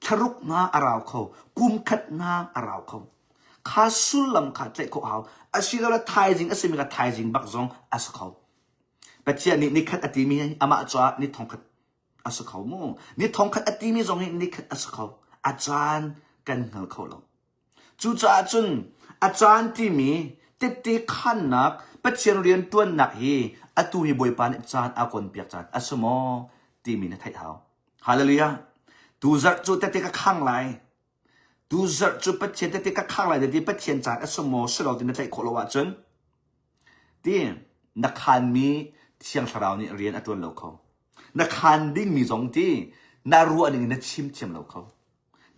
Thlaruk hna a rau kho. Kumkhat hna a rau kho. Kha sullam kha tlaih khawh hau. Asilole thaizing a simi kha thaizing bak zong a si kho. Pathian nih nikhat a timi hi amah caah ni thongkhat a si kho mu. Ni thongkhat a timi zong hi nikhat a si kho. A caan kan hngal kho lo. Cucaah cun a caan timi tette khannak Pathian rian ṭuannak hi atu hi Bawipa nih caan a konpiak caan a si maw timi na theih hau. Hallelujah. Tu zarh cu tette ka khang lai. Tu zarh cu Pathian tette ka khang lai ti Pathian caan a si maw si lo ti na tlaih khawh lo ahcun ti na khanmi Thiang Thlarau nih rian a ṭuan lo kho. Na khan dingmi zong ti na ruah ning in na chim thiam lo kho.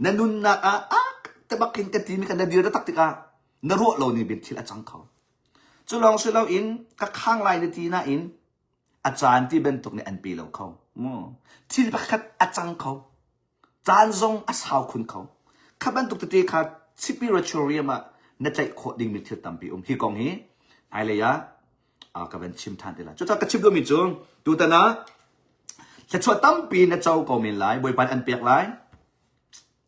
Na nunnak ah ah te bak in ka timi kha na dir taktak tikah na ruah lo ning bin thil a cang kho. Cu lawng si loin ka khang lai na ti nain a caan ti bantuk nih an pe lo kho. Mu. Thil pakhat a cang kho. Caan zong a sau khun kho. Kha bantuk tete kha spiritual ah na tlaih khawh dingmi thil tampi um. Hi kong hi hmailei ah uh, ka van chim ṭhan te lai. Cucaah ka chim duhmi cu tutan ah thluachuah tampi na co ko men lai, Bawipa nih an pek lai.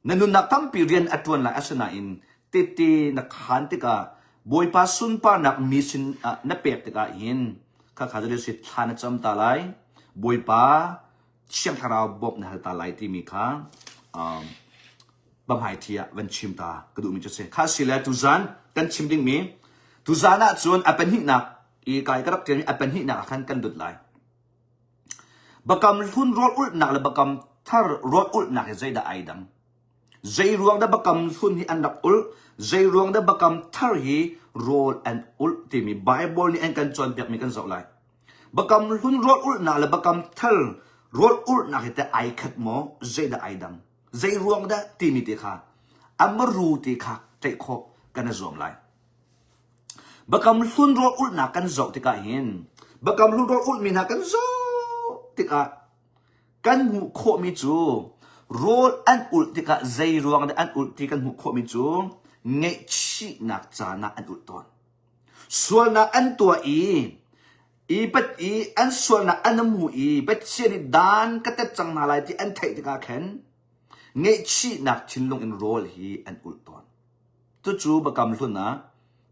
Na nunnak tampi rian a ṭuan lai asinain tete na khaan tikah Bawipa sunparnak mi sin ah na pek tikah hin khakha cu si thla na cam ta lai. Bawipa Thiang Thlarau bawmh na hal ta lai timi kha um, bamhai thi ah van chim ta ka duhmi cu si. Kha si le tuzan kan chim dingmi tuzan ah cun a pahnihnak i kai ka rak ṭialmi a pahnihnak ah khan kan dut lai. Bakam hlun rawl ulhnak le bakam thar rawl ulhnak hi zeidah ai dang? Zei ruang dah bakam hlun hi an rak ulh? Zei ruang dah bakam thar hi rawl an ulh timi Bible nih an kan cawnpiakmi kan zoh lai. Bakam hlun rawl ulhnak le bakam thar rawl ulhnak hi teh ai khat maw? Zeidah ai dang? Zei ruang dah timi te kha a maru te kha tlaih khawh kan i zuam lai. Bakam hlun rawl ulhnak kan zoh tikah hin bakam hlun rawl ulhmi hna kan zoh tikah kan hmuh khawhmi cu rawl an ulh tikah zei ruang dah an ulh ti kan hmuh khawhmi cu ngaihchihnak caan ah an ulh tawn. Sualnak an tuah i i pat i an sualnak an hmu i Pathian nih dan ka tet cang hna lai ti an theih tikah khan ngaihchihnak thinlung in rawl hi an ulh tawn. Cucu Bakam hlun ah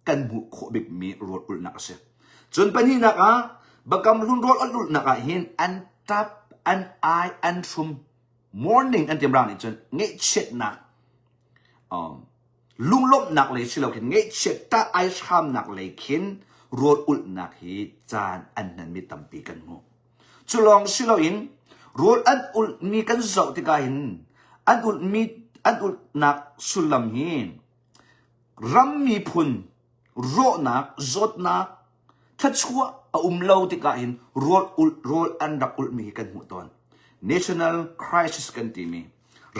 kan hmuh khawh bikmi rawl ulhnak a si. Cun pahnihnak ah Bakam hlun rawl an ulhnak ah hin an tap, an ai, an hrum. Morning an ti Mirang nih cun ngaihchiatnak um, lunglawmhnak lei si lo khin ngaihchiat tah ai hramnak lei khin rawl ulhnak hi caan an hmanmi tampi kan hmuh. Cu lawng si loin rawl an ulhmi kan zoh tikah hin an ulhmi an ulhnak sullam hi ram miphun rawhnak zawtnak thluachuah a um lo tikah hin rawl ulh rawl an rak ulhmi hi kan hmuh tawn. National crisis kan timi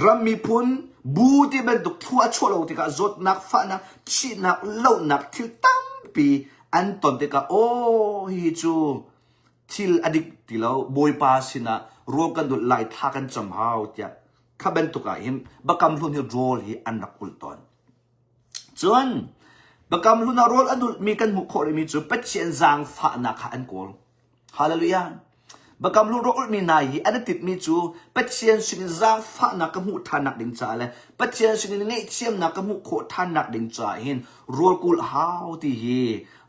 ram miphun bu ti bantuk thlua a chuah lo tikah zawtnak fahnak thihnak lohnak thil tampi an ton tikah aw hihi cu thil a dik ti lo Bawipa sinah rawl kan dulh lai thla kan cam hau tiah kha bantuk ah hin Bakam Hlun hi rawl hi an rak ulh tawn. Cun Bakam Hlun ah rawl an ulhmi kan hmuh khawh rihmi cu Pathian zaangfahnak kha an kawl. Hallelujah. Bakam Hlun rawl ulhmi hna hi an i tinhmi cu Pathian sinin zaangfahnak ka hmuh ṭhannak ding caah le Pathian sinin ngaihthiamnak ka hmuh khawh ṭhannak ding caah hin rawl ka ulh hau ti hi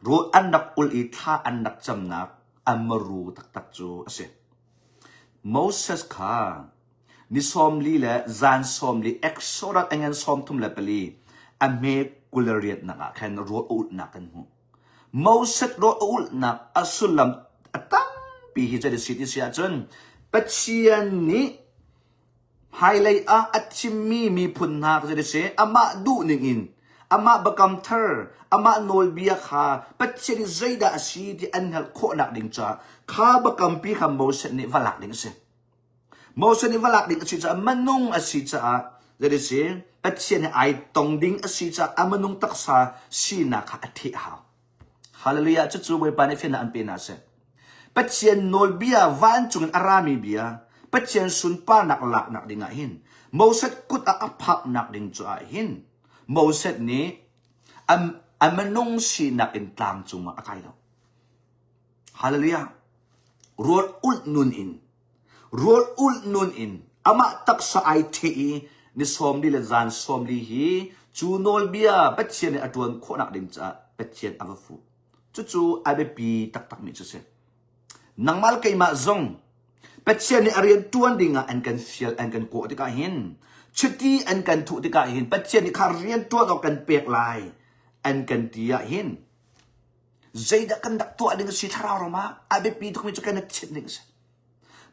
rawl an rak ulh i thla an rak camnak a maru taktak cu a si. Moses kha ni 40 le zan 40 Exodus a ngan 34 a hme 28 nak ah khan rawl a ulhnak kan hmuh. Moses rawl a ulhnak a sullam a tampi hi cu a si ti si ahcun. Pathian nih hmailei ah a thimmi miphun hna kha zei seh amah duhning in amah biakam thar amah nawlbia kha Pathian nih zeidah a si ti an hngalh khawhnak ding caah kha biakampi kha Moses nih va lak ding a si. Moses nih va lak ding a si caah minung a si caah zei si Pathian he ai tong ding a si caah a minung taksa sinak kha a theh a hau. Hallelujah cucu Bawipa nih fiannak an pe hna seh. Pathian nawlbia vancung in a rami bia Pathian sunparnak laknak ding ah hin Moses kut ah a phaknak ding cu ah hin Moses nih a, a minung sinak in tlang cungah a kai lo. Hallelujah. Rawl ulh nun in rawl ulh nun in amah taksa ai theh i ni 40 le zan 40 hi cu nawlbia Pathian nih a ṭuan khawhnak ding caah Pathian a va fuh. Cucu a biapi taktakmi cu si. Nangmah le keimah zong Pathian nih a rian ṭuan dingah an kan fial an kan kawh tikah hin chiti an kan thuh tikah hin Pathian nih kha rian ṭuan awk kan pek lai an kan ti ah hin zeidah kan rak tuah ding a si thlarau ram ah a biapi tukmi cu kan i chimh ding a si.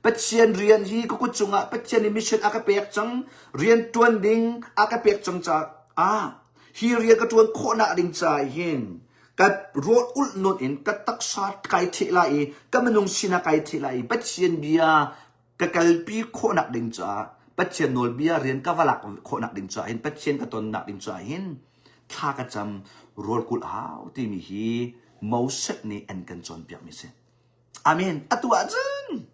Pathian rian hi ka kut cungah Pathian nih mission a ka pek cang rian ṭuan ding a ka pek cang caah hi rian ka ṭuan khawhnak ding caah hin ka rawl ulh nawn in ka taksa kai theh lai i ka minung sinak kai theh lai i Pathian bia ka kalpi khawhnak ding caah Pathian nawlbia rian ka va lak khawhnak ding caah hin Pathian ka tonnak ding caah hin thla ka cam rawl kulh hau timi hi Moses nih an kan cawnpiakmi si. Amen. Atu ahcun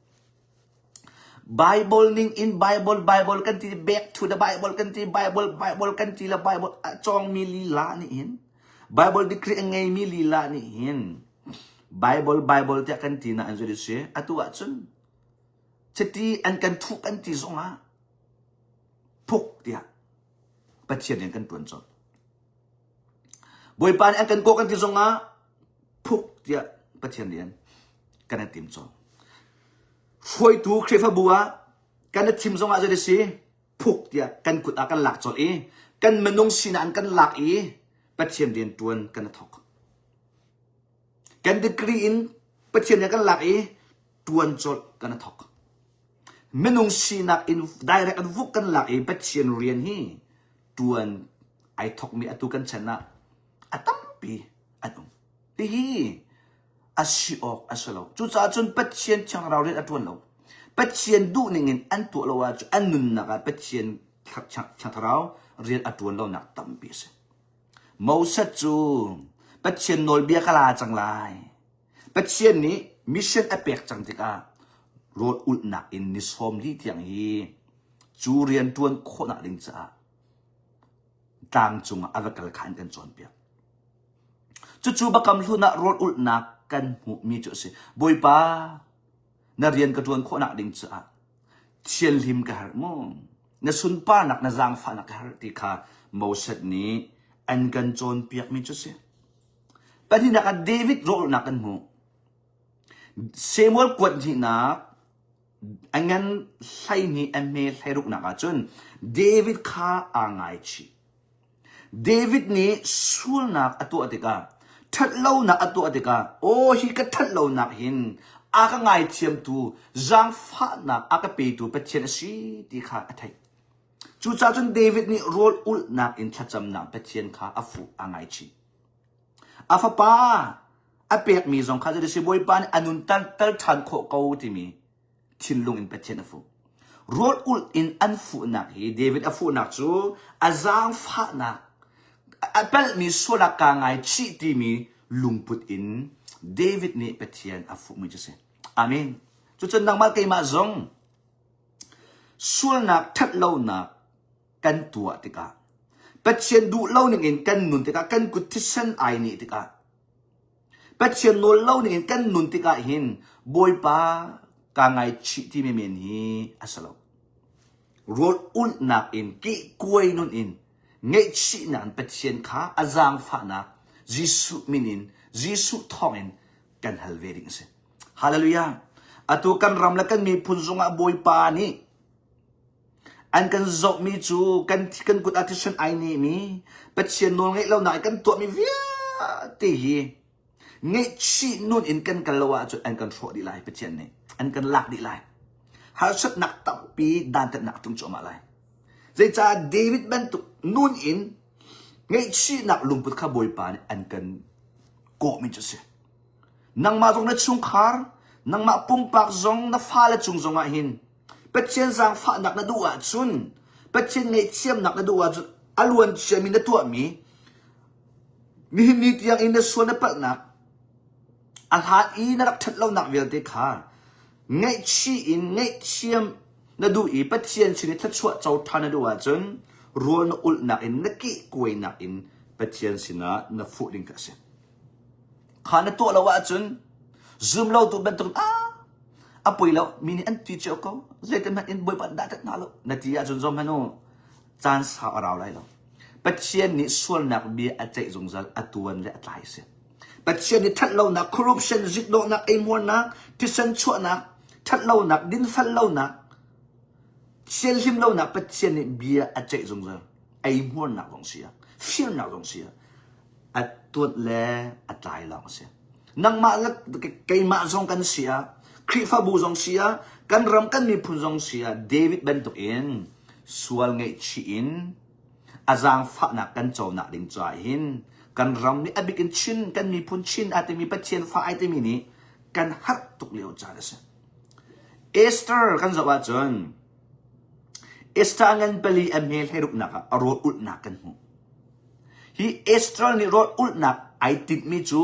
Bible ning in Bible Bible kan ti back to the Bible kan ti Bible Bible kan ti la Bible a cawngmi lila nih hin Bible degree a ngeimi lila nih hin Bible Bible tiah kan ti na an zui si atu ahcun chiti an kan thuh kan ti zongah phuk tiah Pathian in kan tuan colh. Bawipa nih an kan kawh kan ti zongah phuk tiah Pathian rian kan i tim colh. Hruaitu Khrihfabu ah kan i thim zongah zei si phuk tiah kan kut ah kan lak colh i kan minung sinak in kan lak i Pathian rian tuan kan i thawk. Kan degree in Pathian rian kan lak i tuan colh kan i thawk. Minung sinak in direct in vuk kan lak i Pathian rian hi tuan ai thawkmi atu kan chan ah a tampi an um. Hihi a si awk a si lo. Cucaah cun Pathian Thiang Thlarau rian a ṭuan lo. Pathian duhning in an tuah lo ahcun an nunnak ah Pathian Thiang Thlarau rian a ṭuan lonak tampi a si. Moses cu Pathian nawlbia ka la cang lai. Pathian nih mission a pek cang tikah rawl ulhnak in ni sawm li tiang hi cu rian ṭuan khawhnak ding caah tlang cungah a va kal kha an kan cawnpiak. Cucu Biakam Hlun ah rawl ulhnak kan hmuhmi cu a si. Bawipa, na rian ka ṭuan khawhnak ding caah thianhlim ka herh mu. Na sunparnak, na zaangfahnak ka herh ti kha Moses nih an kan cawnpiakmi cu a si. Pahnihnak ah David rawl ulhnak kan hmuh. Samuel kuat hnihnak a ngan 12 a hme hleiruknak ah cun David kha aa ngaichih. David nih sualnak a tuah tikah, ṭhatlonak a tuah tikah, aw hi ka ṭhatlonak hin a ka ngaithiamtu, zaangfahnak a ka petu Pathian a si ti kha a theih. Cucaah cun David nih rawl ulhnak in thlacamnak Pathian kha a fuh aa ngaichih. A fapa a pekmi zong kha zei Bawipa nih a nun tal ṭhan khawh ko timi thinlung in Pathian a fuh. Rawl ulh in an fuhnak hi David a fuhnak cu a zaangfahnak a palhmi sualak kaa ngaichih timi lungput in David nih Pathian a fuhmi cu a si. Amen. Cucun nangmah keimah zong sualnak ṭhatlonak kan tuah tikah Pathian duh lo ning in kan nun tikah kan kut thisen ai nih tikah Pathian nawl lo ning in kan nun tikah hin Bawipa kaa ngaichih timi men hi a si lo. Rawl ulhnak in kehkuai nun in ngaihchihnak in Pathian kha a zaangfahnak Jesuh min in Jesuh thawngin kan hal ve ding a si. Hallelujah. Atu kan ram le kan miphun zongah Bawipa nih An kan zohmi cu kan kan kut ah thisen ai nehmi Pathian nawl ngeih lonak i kan tuahmi vialte hi ngaihchih nun in kan kal lo ahcun an kan hrawh dih lai Pathian nih an kan lak dih lai. Harsatnak tampi dantatnak a tlung cuahmah lai. Zeicah David bantuk nun in ngaihchihnak lungput kha Bawipa nih an kan kawhmi cu a si. Nangmah zong na chungkhar, nangmah pumpak zong na fale cung zongah hin Pathian zaangfahnak na duh ahcun, Pathian ngaihthiamnak na duh ahcun a luan ciami na tuahmi nihin ni tiang in na sual na palhnak a hlan i na rak ṭhat lonak vialte kha ngaihchih in ngaihthiam na duh i Pathian sin i thluachuah co ṭhan na duh ahcun rawl na ulhnak in na kehkuainak in Pathian sinah na fuh ding kha a si. Kha na tuah lo ahcun zum lotu bantuk ah a poi lo mi nih an ti cio ko zeitin hmanh in Bawipa dah tat hna lo na ti ahcun zom hmanh u caan sau a rau lai lo. Pathian nih sualnak bia a ceih zungzal a tuan le a tlai a si. Pathian nih ṭhatlonak, corruption, ziknawhnak, eihmuarnak, thisen chuahnak, ṭhatlonak, dinfel lonak, thianhlim lonak Pathian nih bia a ceih zungzal. Eihmuarnak zong si ah, firnak zong si ah, a tuat le a tlai lawng a si. Nangmah le keimah zong kan si ah, Khrihfabu zong si ah, kan ram kan miphun zong si ah, David bantuk in sual ngaihchih in a zaangfahnak kan conak ding caah hin kan ram nih a bik in Chin kan miphun Chin aa timi Pathian fa ai timi nih kan harh tuk lio caan a si. Esther kan zoh ahcun Esther ngan pali a hme hleiruknak ah a rawl ulhnak kan hmuh. Hi Esther nih rawl ulhnak ai tinhmi cu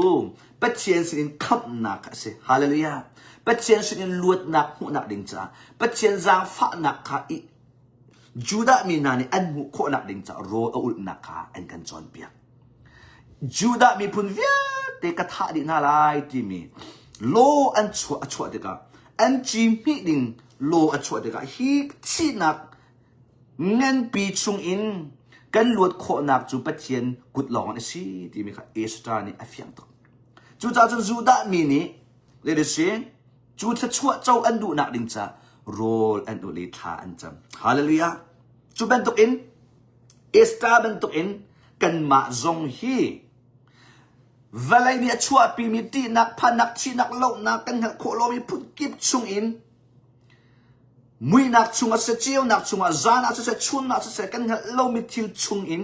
Pathian sinin khamhnak a si. Hallelujah. Pathian sinin luatnak hmuhnak ding caah Pathian zaangfahnak kha i Judah mi hna nih an hmuh khawhnak ding caah rawl a ulhnak kha an kan cawnpiak. Judah miphun vialte ka thah dih hna lai timi law an chuah a chuah tikah an ci hmih ding law a chuah tikah hi thihnak nganpi chungin kan luat khawhnak cu Pathian kut lawng in a si timi kha Esther nih a fiang tuk. Cucaah cun Judah mi nih le si Cu thluachuah co an duhnak ding ca rawl an ulh i thla an cam. Hallelujah. Cu bantukin Esther bantukin kanmah zong hi vawlei nih a chuahpimi ṭihnak, phannak, thihnak, lohnak kan hngalh khawh lomi phunkip chungin muihnak chungah siseh, ceunak chungah, zan ah siseh, chun ah siseh, kan hngalh lomi thil chungin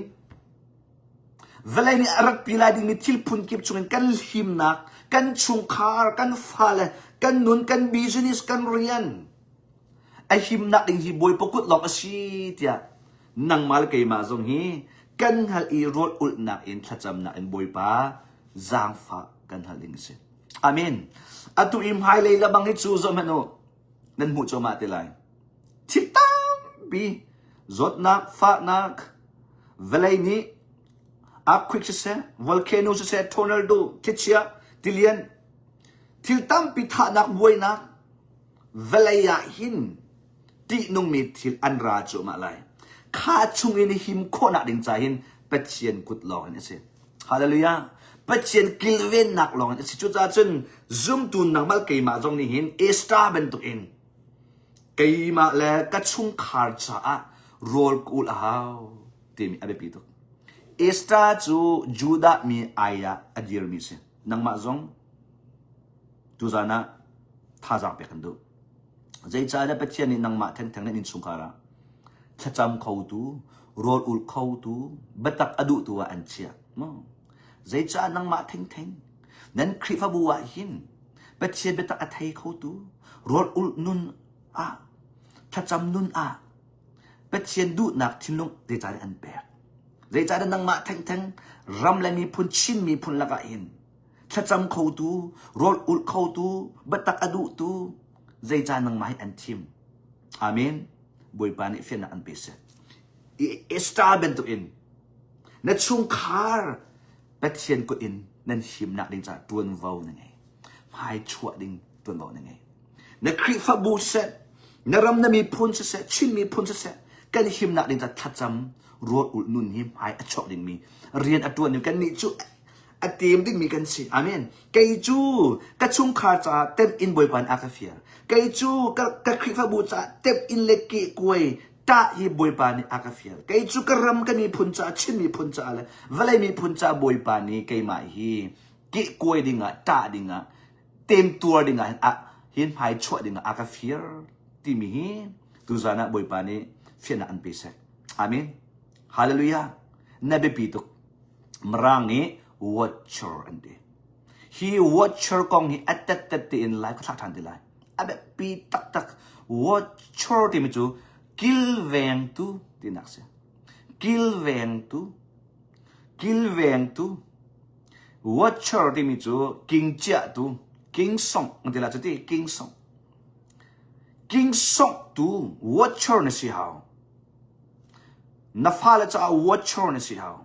Vawlei nih a ratpi lai dingmi thil phunkip chungin kan himnak, kan chungkhar, kan fale, kan nun, kan business, kan rian a himnak ding hi Bawipa kut lawng a si tiah nangmah le keimah zong hi kan hngalh i rawl ulhnak in thlacamnak in Bawipa zaangfah kan hal ding a si. Amen. Atu i hmailei lebang hi cu zoh hmanh u. Nan hmuh cuahmah te lai. Thil tampi zawtnak, fahnak, vawlei nih earthquake siseh, volcano siseh, tornado, thlichia, tilian, thil tampi thahnak, buainak, vawlei ah hin ṭihnungmi thil an ra cuahmah lai. Kha chungin him khawhnak ding ca hin Pathian kut lawng in a si. Hallelujah. Pathian kilvennak lawng in a si. Cucaah cun zumtu nangmah keimah zong nih hin Esther bantuk in keimah le ka chungkhar caah rawl ka ulh a hau timi a biapi tuk. Esther cu Judah mi ai ah a dirmi a si. Nangmah zong tuzan ah thazaang pek kan duh. Zeicahtiah Pathian nih nangmah thengtheng nan innchungkhar ah thlacam khotu, rawl ul khotu, biatak a duhtu ah an chiah. Maw? Zeicah nangmah thengtheng nan Khrihfabu ah hin Pathian biatak a thei khotu, rawl ulh nun ah, thlacam nun ah Pathian duhnak thinlung zeicah an pek? Zeicahtiah nangmah thengtheng ram le miphun Chin miphun lakah hin thlacam khotu, rawl ulh khotu, biatak a duhtu zeicah nangmah hi an thim? Amen. Bawipa nih fiannak an pe seh. Esther bantukin na chungkhar Pathian kut in nan himnak ding caah ṭuanvo na ngei. Hmai chuah ding ṭuanvo na ngei. Na Khrihfabu siseh, na ram na miphun siseh, Chin miphun siseh, kan himnak ding caah thlacam rawl ulh nun hi hmai a chuak dingmi rian a ṭuan ding kannih cu a tem dingmi kan si. Amen. Kei cu ka chungkhar caah temh in Bawipa nih a ka fial. Kei cu ka, ka Khrihfabu caah temh in le kehkuai tah hi Bawipa nih a ka fial. Kei cu ka ram ka miphun caah Chin miphun caah le vawlei miphun caah Bawipa nih keimah hi kehkuai dingah, ṭah dingah, temtuar dingah hin, hin hmai chuah dingah a ka fial. timi hi tuzan ah Bawipa nih fiannak an pe seh. Amen. Hallelujah. Na biapi tuk. Mirang nih watcher an ti. Hi watcher kong hi a tettet tein lai ka thlak ṭhan te lai. A biapi taktak. Watcher timi cu kilvengtu tinak si. Kilvengtu. Kilvengtu. Watcher timi cu king chiahtu, king song an ti la cu ti, king song. King songtu watcher na si hau. Na fale caah watcher na si hau.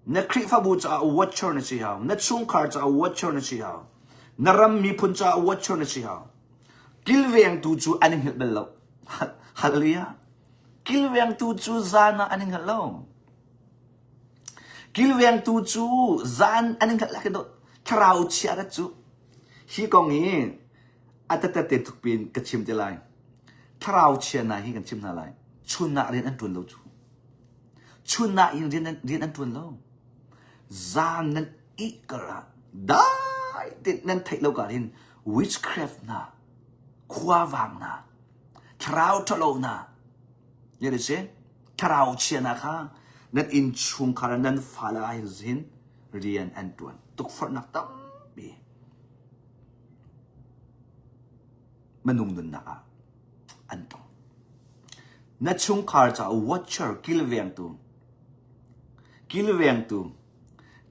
Na Khrihfabu caah watcher na si hau. Na chungkhar caah watcher na si hau. Na ram miphun caah watcher na si hau. Kilvengtu cu an i hngilh bal lo. Hallelujah. Kilvengtu cu zan ah an i hngalh lo. Kilvengtu cu zan an i hngalh lakin thlarau chia rat cu. Hi kong hi a tatat te thukpi in ka chim te lai. Thlarau chia hna hi kan chim hna lai. Chun ah rian an ṭuan lo cu. Chun ah in rian an, rian an ṭuan lo. Zan nan ih kar ah dai te nan theih lo kar hin witchcraft hna, khuavang hna, thlarau ṭhalo hna, ne si thlarau chia hna kha nan innchungkhar ah nan fale ah hin rian an ṭuan. Tukforhnak tampi minung nunnak ah an tong. Na chungkhar caah watcher kilvengtu kilvengtu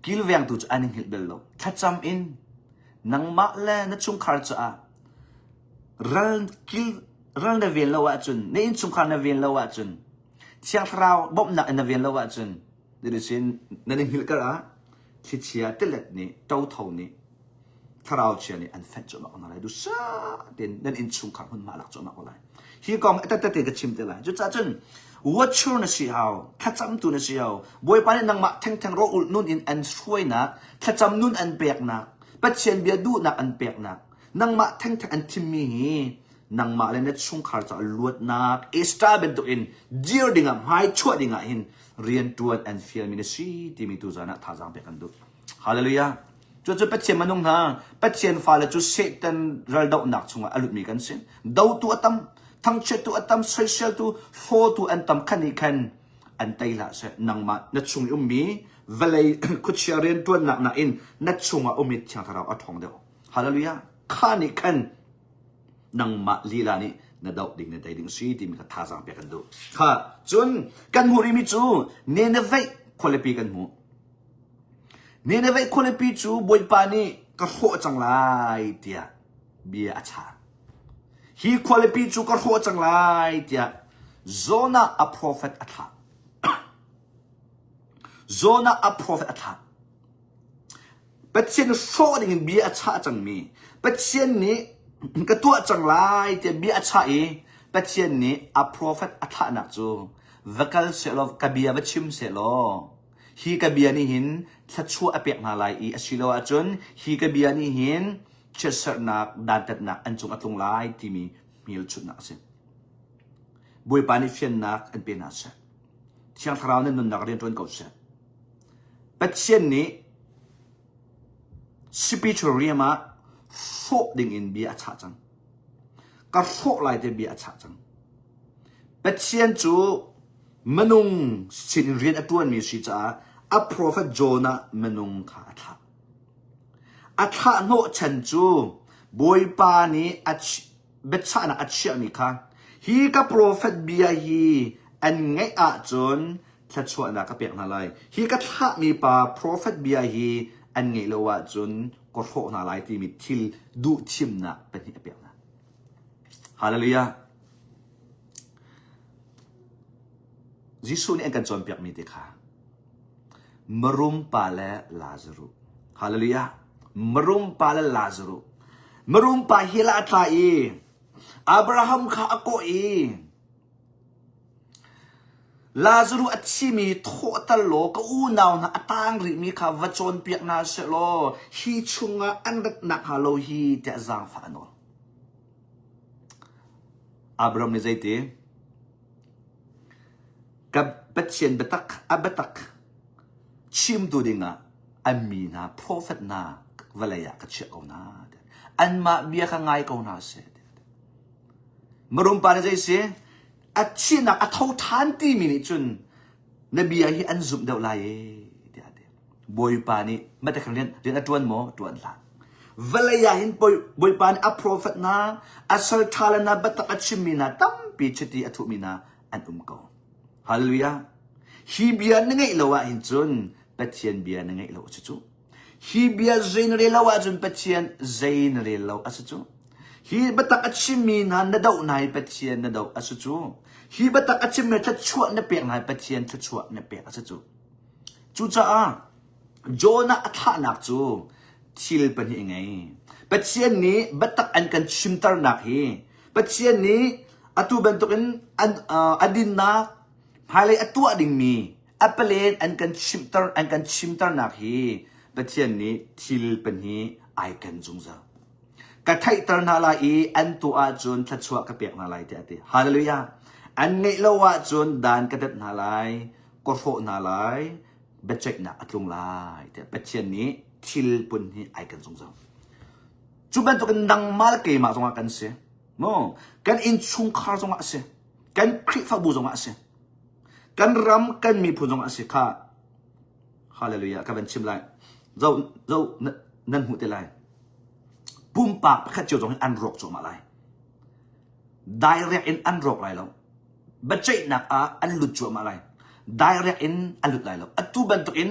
kilvengtu cu an i hngilh bal lo. Thlacam in nangmah le na chungkhar caah ral kil ral na ven lo ahcun na innchungkhar na ven lo ahcun Thiang Thlarau bawmhnak in na ven lo ahcun sin nan i hngilh kar ah thlichia tilet nih ṭotho nih thlarau chia nih an fenh cuahmah ko hna lai duhsah tein nan innchungkhar hmunhma lak cuahmah ko lai hi kong tete ka chim te lai cucaah cun watcher na si hau thlacamtu na si hau bawipa nih nangmah thengtheng rawh ulh nun in an hruainak thlacam nun an peknak pathian bia duhnak an peknak nangmah thengtheng an thimmi hi nangmah le na chungkhar caah luatnak Esther bantukin dir dingah hmai chuah dingah hin riantuan an fialmi na si timi tu zan ah thazaang pek kan duh. Hallelujah. Cucu Pathian minung hna, Pathian fale cu Satan raldohnak chungah a lutmi kan si. Dotu a tam, thangchiattu a tam, soiseltu, hlawtu an tam khan nih khan an tei hlah seh. Nangmah na chung i ummi vawlei khuachia riantuannak nakin na chungah ummi Thiang Thlarau a ṭhawng deuh. Hallelujah. Kha nih khan nangmah lila nih na doh ding na tei ding si timi kha thazaang pek kan duh. Kha cun kan hmuh rihmi cu Nineveh khualipi kan hmuh. Nineveh khualipi cu Bawipa nih ka hrawh cang lai tiah bia a chah. Hi khualipi cu ka hrawh cang lai tiah Jonah a prophet a thlah. Jonah a prophet a thlah. Pathian hrawh dingin bia a chah cangmi Pathian nih ka tuah cang lai tiah bia a chah i Pathian nih a profet a thlahnak cu va kal sehlaw ka bia va chim sehlaw hi ka bia nih hin thluachuah a pek hna lai i asilo ahcun hi ka bia nih hin chiatserhnak dantatnak an cung a tlung lai timi hmelchunhnak a si. Bawipa nih fiannak an pe hna seh. Thiang Thlarau nih nunnak rian ṭuan ko seh. Pathian nih spiritual realm ah hrawh dingin bia a chah cang. Ka hrawh lai te bia a chah cang. Pathian cu minung sin in rian a ṭuanmi si caah a prophet Jonah minung kha a thlah. A thlah hnawhchan cu Bawipa nih a biachahnak a chiahmi kha hi ka profet bia hi an ngaih ahcun thluachuahnak ka pek hna lai. Hi ka thlahmi pa profet bia hi an ngeih lo ahcun ka hrawh hna lai timi thil duhthimnak pahnih a pek hna. Hallelujah. Jesuh nih an kan cawnpiakmi te kha Marum pa le Lazaruh. Hallelujah. Marum pa le Lazaruh. Marum pa hi la a tla i Abraham kha a kawh i Lazaruh a thimi thawhter law ka unau hna a tang rihmi kha va cawnpiak hna sehlaw hi chungah an rat nakhnga lo hi tiah zaangfah a nawl. Abraham nih zeiti? Ka Pathian biatak a biatak chimtu dingah an mi hna profet hna vawlei ah ka chiah ko hna. Anmah bia kha ngai ko hna seh. Marum pa nih zei si? A thihnak a tho ṭhan timi nih cun na bia hi an zumh deuh lai e tiah a ti. Bawipa nih matakhan rian rian a ṭuan maw? Ṭuan hlah. Vawlei ah hin Bawipa nih a profet hna, a sal ṭha le hna biatak a chimmi hna tampi chiti a thuhmi hna an um ko. Hallelujah. Hi bia na ngeih lo ah hin cun Pathian bia na ngeih lo a si cu. Hi bia zei na rel lo ahcun Pathian zei na rel lo a si cu. Hi biatak a chimmi hna na doh hna i Pathian na doh a si cu. Hi biatak a chimmi thluachuah na pek hna i Pathian thluachuah na pek a si cu. Cucaah Jonah a thlahnak cu thil pahnih a ngei. Pathian nih biatak an kan chimternak hi Pathian nih atu bantukin an, uh, a dinnak hmailei a tuah dingmi A palen an kan chimter an kan chimternak hi Pathian nih thil pahnih ai ken zungzal. Ka theihter hna lai i an tuah ahcun thluachuah ka pek hna lai tiah a ti. Hallelujah. An ngeih lo ahcun dan ka dat hna lai, ka hrawh hna lai, biaceihnak a tlung lai tiah Pathian nih thil pun hi ai ken zungzal. Cu bantukin nangmah le keimah zongah kan si. No, kan innchungkhar zongah a si. Kan Khrihfabu zongah a si. Kan ram kan miphun zong a si kha. Hallelujah ka van chim lai. Zo zo nan hmuh te lai. Pumpak pakhat cio zong hin an rawk cuahmah lai. Direct in an rawk lai lo. Biaceihnak ah an lut cuahmah lai. Direct in an lut lai lo. Atu bantuk in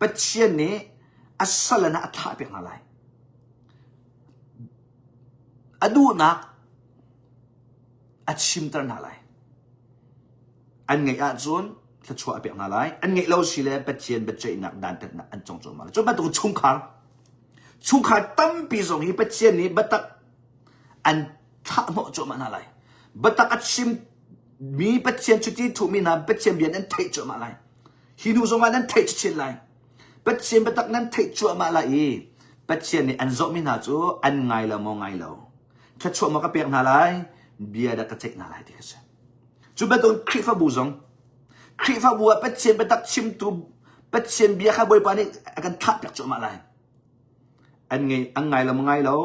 Pathian nih a sal ah a thlah piak hna lai. A duhnak a chimter hna lai. An ngeih ahcun thluachuah a pek hna lai. An ngeih lo si le Pathian biaceihnak dantatnak an cong cuahmah lai. Cu bantuk chungkhar chungkhar tampi zong hi Pathian nih biatak an thlahhnawh cuahmah hna lai. Biatak a chim mi Pathian cuti thuhmi hna Pathian bia nan theih cuahmah lai. Hi hnu zongah nan theih chin lai. Pathian biatak nan theih cuahmah lai i Pathian nih an zawhmi hna cu an ngai lo maw ngai lo. Thluachuah maw ka pek hna lai, bia dah ka ceih hna lai ti kha si. Cu bantuk Khrihfabu zong Khrihfabu ah Pathian biatak chimtu Pathian bia kha Bawipa nih a kan thahpiak cuahmah lai. An ngei an ngai lo maw ngai lo.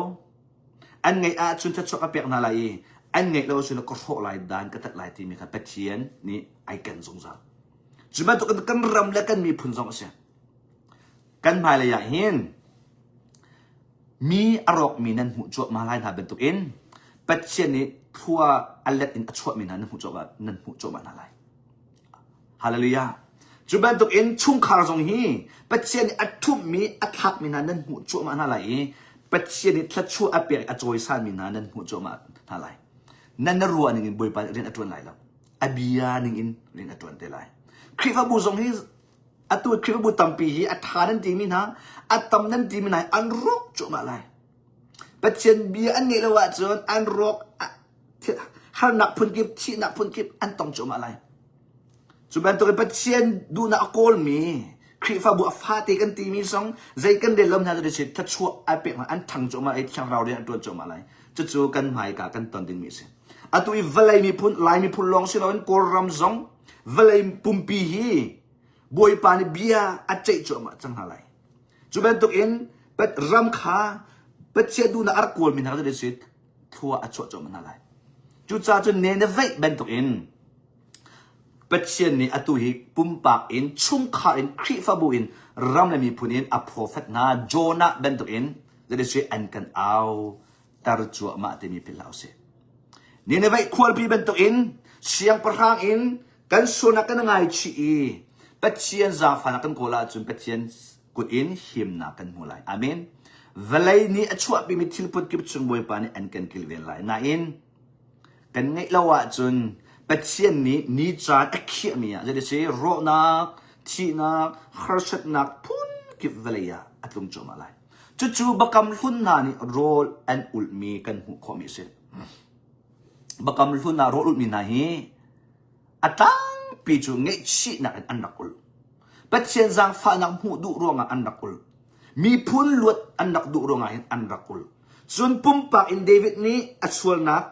An ngeih ahcun thluachuah ka pek hna lai i an ngeih lo ahcun ka hrawh lai dan ka tat lai timi kha Pathian nih ai ken zungzal. Cu bantuk in kan ram le kan miphun zong a si. Kan hmailei ah hin mi a rawkmi nan hmuh cuahmah lai hna bantukin Pathian nih thlua a let in a chuahmi hna nan hmuh cuahmah nan hmuh cuahmah hna lai. Hallelujah. Cu bantukin chungkhar zong hi Pathian nih a ṭhumhmi a thlakmi hna nan hmuh cuahmah hna lai i Pathian nih thluachuah a pek a cawisanmi hna nan hmuh cuahmah hna lai. Nan na ruah ning in Bawipa nih rian a ṭuan lai lo. A bia ning in rian a ṭuan te lai. Khrihfabu zong hi Atu Khrihfabu tampi hi a ṭha nan timi hna, a tam nan timi hna an rawk cuahmah lai. Pathian bia an ngeih lo ahcun an rawk harnak phunkip, thihnak phunkip an tong cuahmah lai. Cu bantukin Pathian duhnak a kawlmi Khrihfabu a fate kan timi zong zei kan rel lo hna cu si thluachuah a pek hna an ṭhang cuahmah i thiang rau rian an ṭuan cuahmah lai. Cucu kan hmaika kan ton dingmi a si. Atu i vawlei miphun, Lai miphun lawng si loin Kawlram zong vawlei pumpi hi Bawipa nih bia a ceih cuahmah cang hna lai. Cu bantukin ram kha Pathian duhnak a rak kawlmi hna kha si thlua a chuah cuahmah hna lai. Cucaah cun Nineveh bantukin Pathian nih atu hi pumpak in chungkhar in Khrihfabu in ram le miphun in a profet hna Jonah bantukin si an kan au tar cuahmah timi philh hlah usih. Nineveh khualpi bantukin siangpahrang in kan sualnak kan ngaichih i Pathian zaangfahnak kan kawl ahcun Pathian kut in himnak kan hmu lai. Amen. Vawlei nih a chuahpimi thil phunkip chung Bawipa nih an kan kilven lai. Nain kan ngeih lo ahcun Pathian nih ni caan a khiahmi ah zei si rawhnak, thihnak, harsatnak phunkip vawlei ah a tlung cuahmah lai. Cucu Bakam hlun hna nih rawl an ulhmi kan hmuh khawhmi a si. Bakam hlun ah rawl ulhmi hna hi a tlangpi cu ngaihchihnak in an rak ulh. Pathian zaangfahnak hmuh duh ruangah an rak ulh. Miphun luat an rak duh ruangah hin an rak ulh. Cun pumpak in David nih a sualnak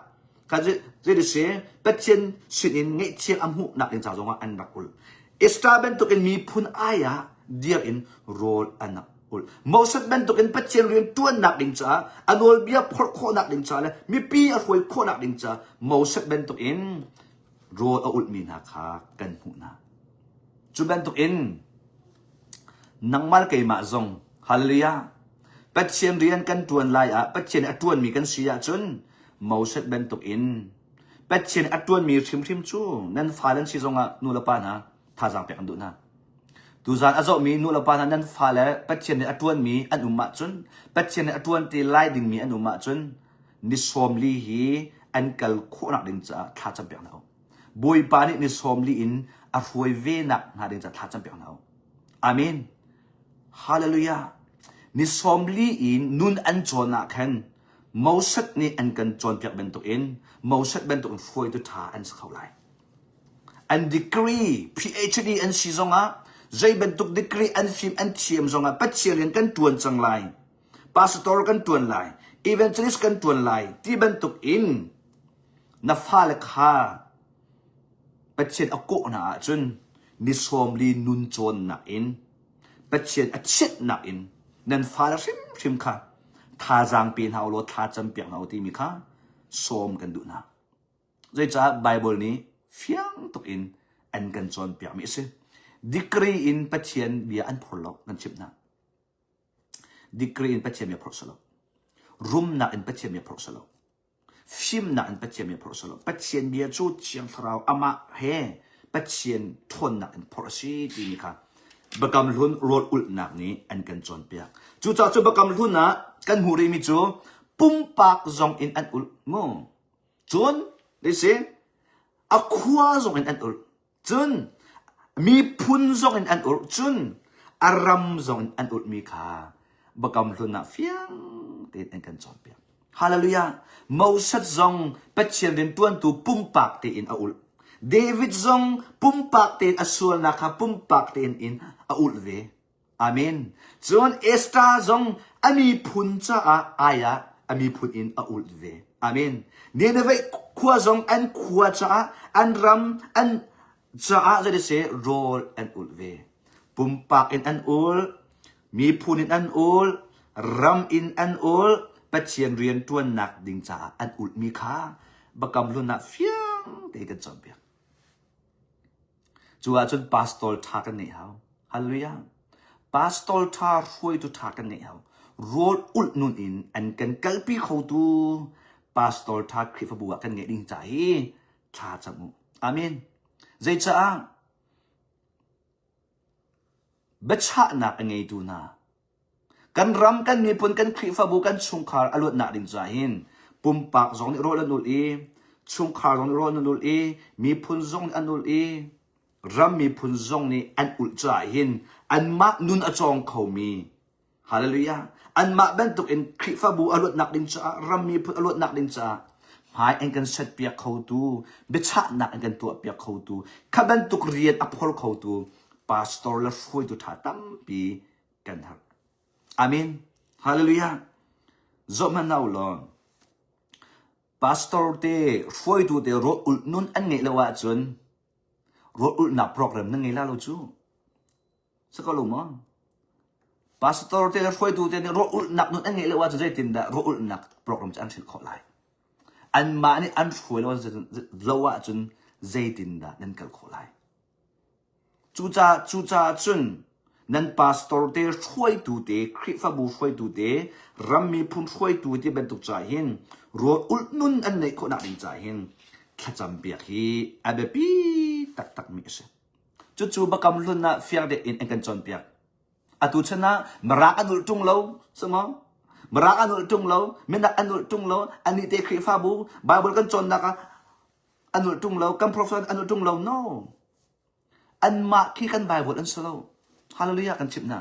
kha zei si Pathian sinin ngaihthiam a hmuhnak ding ca zongah an rak ulh. Israel bantukin miphun ai ah dir in rawl an rak. Ulh. Moses bantukin Pathian rian ṭuannak ding caah a nawlbia phorh khawhnak ding caah le mipi a hruai khawhnak ding caah Moses bantukin rawl a ulhmi hna kha kan hmuh hna. Cu bantukin nangmah le keimah zong hallelujah Pathian rian kan ṭuan lai ah Pathian a ṭuanmi kan si ahcun Moses bantukin Pathian a ṭuanmi hrimhrim cu nan fale an si zongah nu le pa hna thazaang pek an duh hna. Tuzaan a zohmi nu le pa hna nan fale Pathian nih a ṭuanmi an um ahcun Pathian nih a ṭuan te lai dingmi an um ahcun ni 40 hi an kal khawhnak ding caah thla campiak hna u. Bawipa nih ni 40 in a hruai ve nak hnga ding caah thla campiak hna u. Amen. Hallelujah. Ni 40 in nun an cawn ah khan Moses nih an kan cawnpiak bantukin Moses bantukin hruaitu ṭha an si kho lai. An degree, PhD an si zongah zei bantuk degree an fim an thiam zongah Pathian rian kan ṭuan cang lai. Pastor kan ṭuan lai, evangelist kan ṭuan lai ti bantuk in na fale kha Pathian a kawh hna ahcun ni 40 nun cawnnak in Pathian a chiatnak in nan fale hrimhrim kha thazaang pe hna u law thla campiak hna u timi kha sawm kan duh hna. Zeicah Baibal nih fiang tuk in an kan cawnpiakmi a si. Degree in Pathian bia an phor lo kan chimh hna. Degree in Pathian bia phor si lo. Rumnak in Pathian bia phor si lo. Fimnak in Pathian bia phor si lo. Pathian bia cu Thiang Thlarau amah he Pathian ṭhawnnak in phorh a si timi kha Biakam Hlun rawl ulhnak nih an kan cawnpiak. Cucaah cu Biakam Hlun ah kan hmuh rihmi cu pumpak zong in an ulh mu. Cun si a khua zong in an ulh. Cun miphun zong in an ulh. Cun a ram zong in an ulhmi kha Biakam Hlun ah fiang tein an kan cawnpiak. Hallelujah! Moses zong Pathian rianṭuantu pumpak tein a ulh. David zong pumpak tein a sualnak kha pumpak tein in a ulh ve. Amen. Cun Esther zong a miphun caah ai ah a miphun in a ulh ve. Amen. Nineveh khua zong an khua caah an ram an caah zei seh rawl an ulh ve. Pumpak in an ulh, miphun in an ulh, ram in an ulh, Pathian rian ṭuannak ding caah an ulhmi kha Biakam Hlun ah fiang tein kan cawnpiak. Cu ahcun pastor ṭha kan ngeih hau. Hallelujah. Pastor ṭha, hruaitu ṭha kan ngeih hau. Rawl ulh nun in an kan kalpi khotu pastor ṭha Khrihfabu ah kan ngeih ding ca hi thla cam u. Amen. Zeicaah biachahnak a ngeitu hna Kan ram, kan miphun, kan Khrihfabu, kan chungkhar a luatnak ding caah hin pumpak zong nih rawl an ulh i, chungkhar zong nih rawl an ulh i, miphun zong nih an ulh i, ram miphun zong nih an ulh caah hin anmah nun a cawng khomi Hallelujah anmah bantuk in Khrihfabu a luatnak ding caah ram miphun a luatnak ding caah hmai an kan setpiak khotu biachahnak an kan tuahpiak khotu kha bantuk rian a phor khotu pastor le hruaitu ṭha tampi kan herh. Amen. Hallelujah. Zoh hmanh hna u law pastor te hruaitu te rawl ulh nun an ngeih lo ahcun rawl ulhnak program nan ngei la lo cu. Si ko lo maw? Pastor te le hruaitu te nih rawl ulhnak nun an ngeih lo ahcun zeitindah rawl ulhnak program cu an hrilh khawh lai? Anmah nih an hruai lo lo ahcun zeitindah nan kal khawh lai? Cucaah cucaah cun nan pastor te hruaitu te Khrihfabu hruaitu te ram miphun hruaitu ti bantuk caah hin rawl ulh nun an neih khawhnak ding caah hin thlacam piak hi a biapi taktakmi a si. Cucu Biakam Hlun ah fiang deuh in an kan cawnpiak. Atu chan ah Mirang an ulh ṭung lo, samaw? Mirang an ulh ṭung lo, minak an ulh ṭung lo, anih te Khrihfabu Bible kan cawnnak ah an ulh ṭung lo, kan prophet an ulh ṭung lo. No. Anmah khi kan Bible an si lo. Hallelujah kan chimh hna.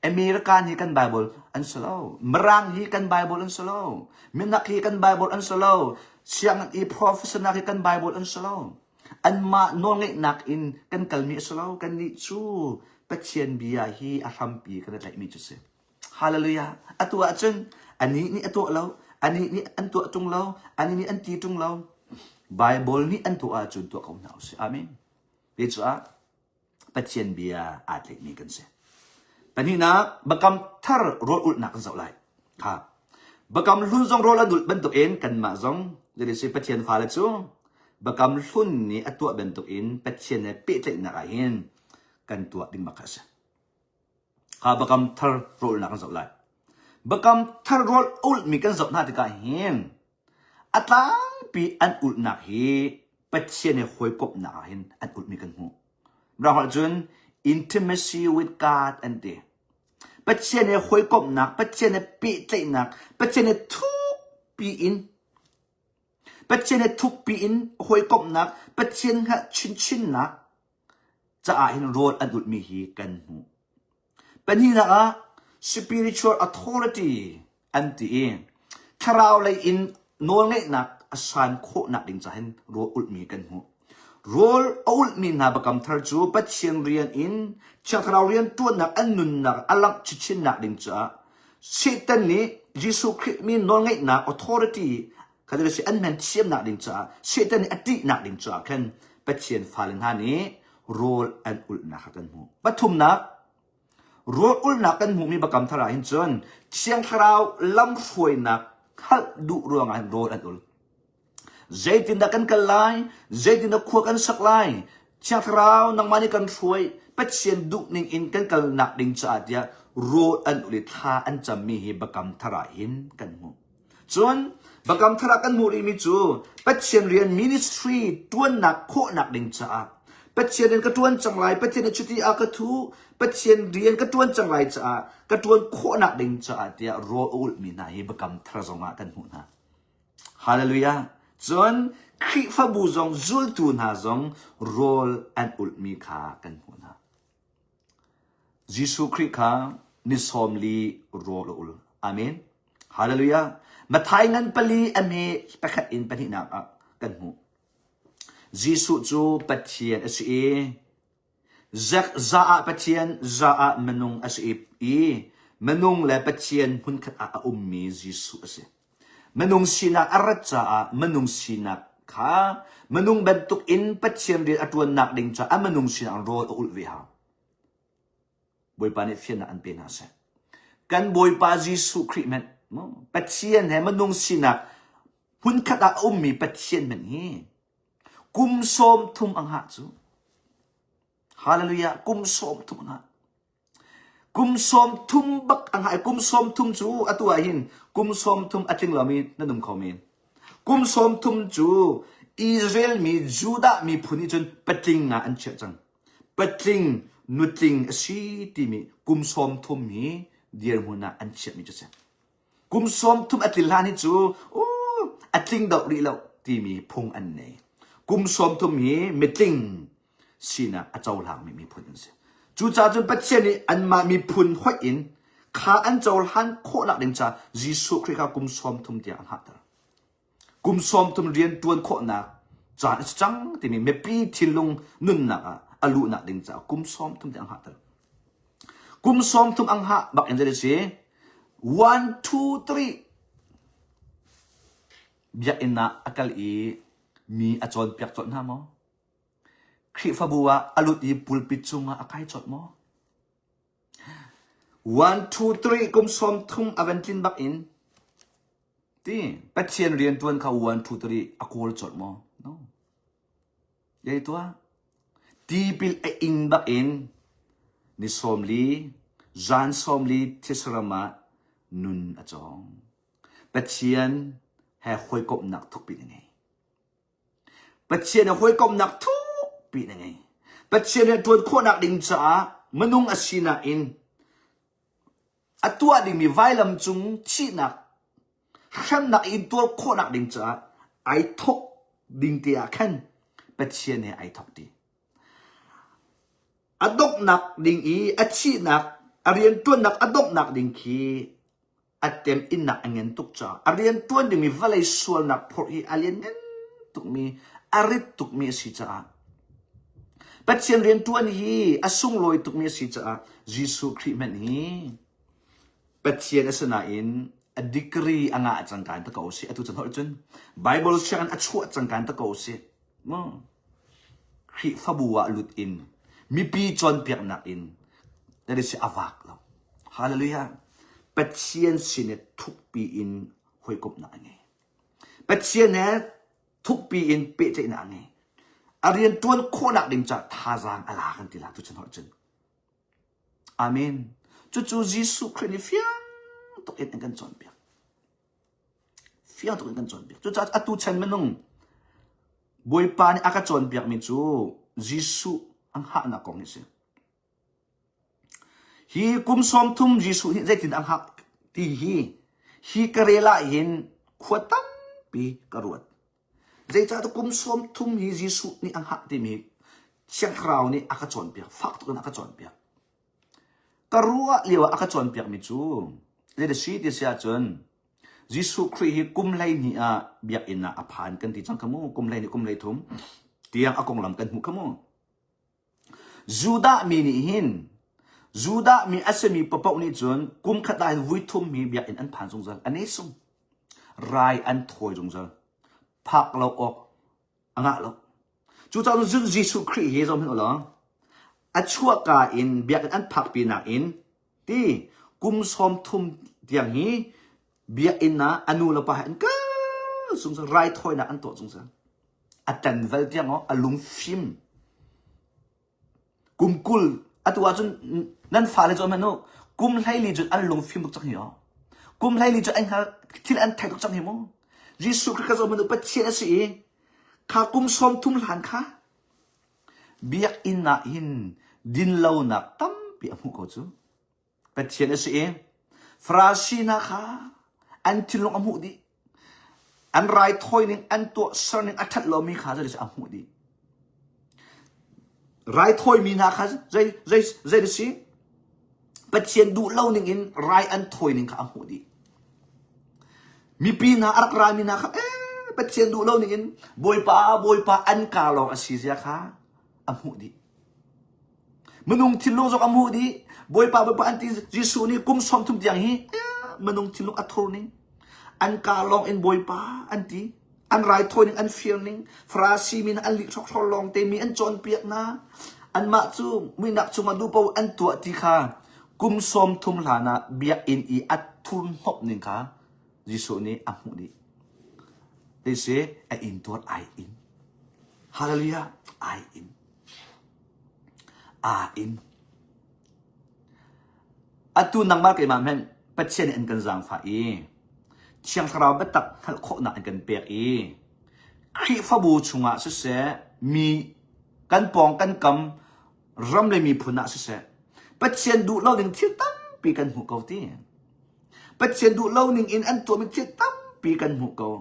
American hi kan Bible an si lo. Mirang hi kan Bible an si lo. Minak hi kan Bible an si lo. Sianginn i professor hi kan Bible an si lo. Anmah nawlngeihnak in kan kalmi a si lo. Kannih cu Pathian bia hi a hrampi kan i tlaihmi cu si. Hallelujah. Atu ahcun anih nih a tuah lo, anih nih an tuah ṭung lo, anih nih an ti ṭung lo. Bible nih an tuah ahcun tuah ko hna usih. Amen. Cucaah Pathian bia aa tlaihmi kan si. Pahnihnak, Biakam thar rawl ulhnak kan zoh lai. Kha. Biakam hlun zong rawl an ulh bantukin kanmah zong jadi si Pathian fale cu Biakam hlun nih a tuah bantukin Pathian he pehtlaihnak ah hin kan tuah ding bak kha a si. Kha Biakam thar rawl ulhnak kan zoh lai. Biakam thar rawl ulhmi kan zoh hna tikah hin a tlangpi an ulhnak hi Pathian he hawikomhnak ah hin an ulhmi kan hmuh. Mirang holh cun intimacy with God an ti. Pathian he hawikomhnak, Pathian he pehtlaihnak, Pathian he thukpi in Pathian he thukpi in hawikomhnak, Pathian hngalh chinchinnak caah hin rawl an ulhmi hi kan hmuh. Pahnihnak ah spiritual authority an ti i thlarau lei in nawlngeihnak a san khawhnak ding caah hin rawl ulhmi kan hmuh. Rawl a ulhmi hna biakam thar cu Pathian rian in Thiang Thlarau rian ṭuannak an nunnak a langh chinchinnak ding caah Satan nih Jesuh Khrih min nawlngeihnak authority kha si an hman thiamnak ding caah Satan nih a ṭihnak ding caah khan Pathian fale hna nih rawl an ulhnak kha kan hmuh. Pathumnak, rawl ulhnak kan hmuhmi biakam thar ah hin cun Thiang Thlarau lamhruainak hngalh duh ruangah hin rawl an ul. Zeitindah kan kal lai? Zeitindah khua kan sak lai? Thiang Thlarau nangmah nih kan hruai. Pathian duhning in kan kalnak ding caah tiah rawl an ul i thla an cammi hi biakam thar ah hin kan hmuh. Cun Biakam Thar ah kan hmuh rihmi cu Pathian rian ministry ṭuannak khawhnak ding caah Pathian rian ka ṭuan cang lai, Pathian nih cuti a ka thu, Pathian rian ka ṭuan cang lai caah ka ṭuan khawhnak ding caah tiah rawl a ulhmi hna hi Biakam Thar zongah kan hmuh hna. Hallelujah! Cun Khrihfabu zong zultu hna zong rawl an ulhmi kha kan hmuh hna. Jesuh Khrih kha ni 40 rawl a ul. Amen. Hallelujah. Matthai ngan pali a hme pakhat in pahnihnak ah kan hmuh. Jesuh cu Pathian a si i za ah Pathian, za ah minung a si i minung le Pathian hmunkhat ah a ummi Jesuh a si. Minung sinak a rat caah minung sinak kha minung bantuk in Pathian rian a ṭuannak ding caah a minung sinak rawl a ulh ve hau. Bawipa nih fiannak an pe hna seh. Kan Bawipa Jesuh Khrih hmanh Pathian he minung sinak hmunkhat ah a ummi Pathian hmanh hi kum 30 a hngah cu. Hallelujah kum 30 a hngah. Kum 30 bak a hngah i kum 30 cu atu ah hin kum 30 a tling lomi nan um kho men. Kum 30 cu Israel mi Judah miphun nih cun patling ah an chiah cang. Patling, nutling a si timi kum 30 hi dirhmun ah an chiahmi cu a si. Kum 30 a tlin hlan hi cu a tling deuh rih lo timi phung an nei. Kum 30 hi mitling sinak a cohlangmi miphun an si. Cucaah cun Pathian nih anmah miphun hoih in kha an cohlan khawhnak ding caah Jesuh Khrih kha kum 30 tiang a hngahter. Kum 30 rian ṭuan khawhnak caan a si cang timi mipi thinlung nunnak ah a luhnak ding caah kum 30 tiang a hngahter. Kum 30 ang hngah bak in zei si? One, two, three. Biakinn ah a kal i mi a cawnpiak colh hna maw? Khrihfabu ah a lut i pulpit cungah a kai colh maw? One, two, three, kum 30 a van tlin bak in ti Pathian rian ṭuan kha one, two, three a kawl colh maw? No. Yei tuah. Tipil a ing bak in ni 40, zan 40 thisaram ah nun a cawng. Pathian he hawikomhnak thukpi na ngei. Pathian he hawikomhnak thukpi na ngei. Pathian he ṭuan khawhnak ding caah minung a sinak in a tuah dingmi vailam cung thihnak hremnak in tuar khawhnak ding caah ai thawk ding te ah khan Pathian he ai thawk ti. A donghnak ding i a thihnak a rianṭuannak a donghnak ding khi a temhinnak a ngen tuk caah a rianṭuan dingmi vawlei sualnak phorh hi a lianngan tukmi a rit tukmi a si caah Pathian rianṭuan hi a sunglawi tukmi a si caah Jesuh Khrih hmanh hi Pathian a si nain a degree a ngah cang kan ta ko si atu chan holh cun Bible sianginn a chuah cang kan ta ko si Khrihfabu ah lut in mipi cawnpiaknak in that is a vak lo. Hallelujah. Pathian sin i thukpi in hawikomhnak a ngei. Pathian he thukpi in pehtlaihnak a ngei. A rian ṭuan khawhnak ding caah thazaang a la kan ti la tuchan hoi cun. Amen. Cucu Jesuh Khrih nih fiang tuk in an kan cawnpiak. Fiang tuk in kan cawnpiak. Cucaah atu chan minung Bawipa nih a ka cawnpiakmi cu Jesuh a hngahnak kong hi a si. Hi kum 30 Jesuh nih zeitin a hngah ti hi hi ka rel ah hin khua tampi ka ruat. Zeicahtiah kum 30 hi Jesuh nih a hngah timi Thiang Thlarau nih a ka cawnpiak, fak tuk in a ka cawnpiak. Ka ruah lio ah a ka cawnpiakmi cu zei si ti si ahcun Jesuh Khrih hi kum 12 ah biakinn ah a phan kan ti cang kha mu, kum 12 kum 13 tiang a konglam kan hmuh kha mu. Judah mi nih hin Judah mi a simi paohpaoh nih cun kum khat ah hin vui thum hi biakinn an phan zungzal. An i sung. Rai an thawi zungzal. Phak lo awk a ngah lo. Cucaah cun Jesuh Khrih hi zoh hmanh u law a chuahka in biakinn an phakpi nakin ti kum 30 tiang hi biakinn ah a nu le pa he an kal zungzal raithawinak an tuah zungzal. A ṭanval tiang aw a lungfim. Kum 20 atu ahcun nan fale cu hmanh u kum 14 cun an lungfim tuk cang hi aw. Kum 14 cun an hngal thil an thei tuk cang hi mu. Jesuh Khrih kha zoh hmanh u Pathian a si i kha kum 30 hlan kha biakinn ah hin dinlonak tampi a hmuh ko cu. Pathian a si i Farasi hna kha an thinlung a hmuh dih. An raithawi ning, an tuahser ning a ṭhat lomi kha zei a hmuh dih. Raithawimi hna kha zei zei zei a si? Pathian duh lo ning in rai an thawi ning kha a hmuh dih. Mipi hna a rak rami hna kha eh Pathian duh lo ning in Bawipa Bawipa an kaa lawng a si zia kha a hmuh dih. Minung thinlung zong a hmuh dih. Bawipa Bawipa an ti Jesuh nih kum 30 tiang hi minung thinlung a thur ning. An kaa lawng in Bawipa an ti. An raithawi ning an fir ning. Farasi mi an lih hrokhrawl lawng te mi an cawnpiak hna. Anmah cu muihnak chungah duhpaoh an tuah ti kha kum 30 hlan ah biakinn i a thurhnawmh ning kha Jesuh nih a hmuh dih. Ti a intuar ai in. Hallelujah. Ai in. Aa in. Atu nangmah keimah hmanh Pathian nih an kan zaangfah i Thiang Thlarau biatak hngalh khawhnak an kan pek i Khrihfabu chungah siseh mi kan pawng kan kam ram le miphun ah siseh Pathian duh lo ding thil tampi kan hmuh ko ti. Pathian duh lo ning in an tuahmi thil tampi kan hmuh ko.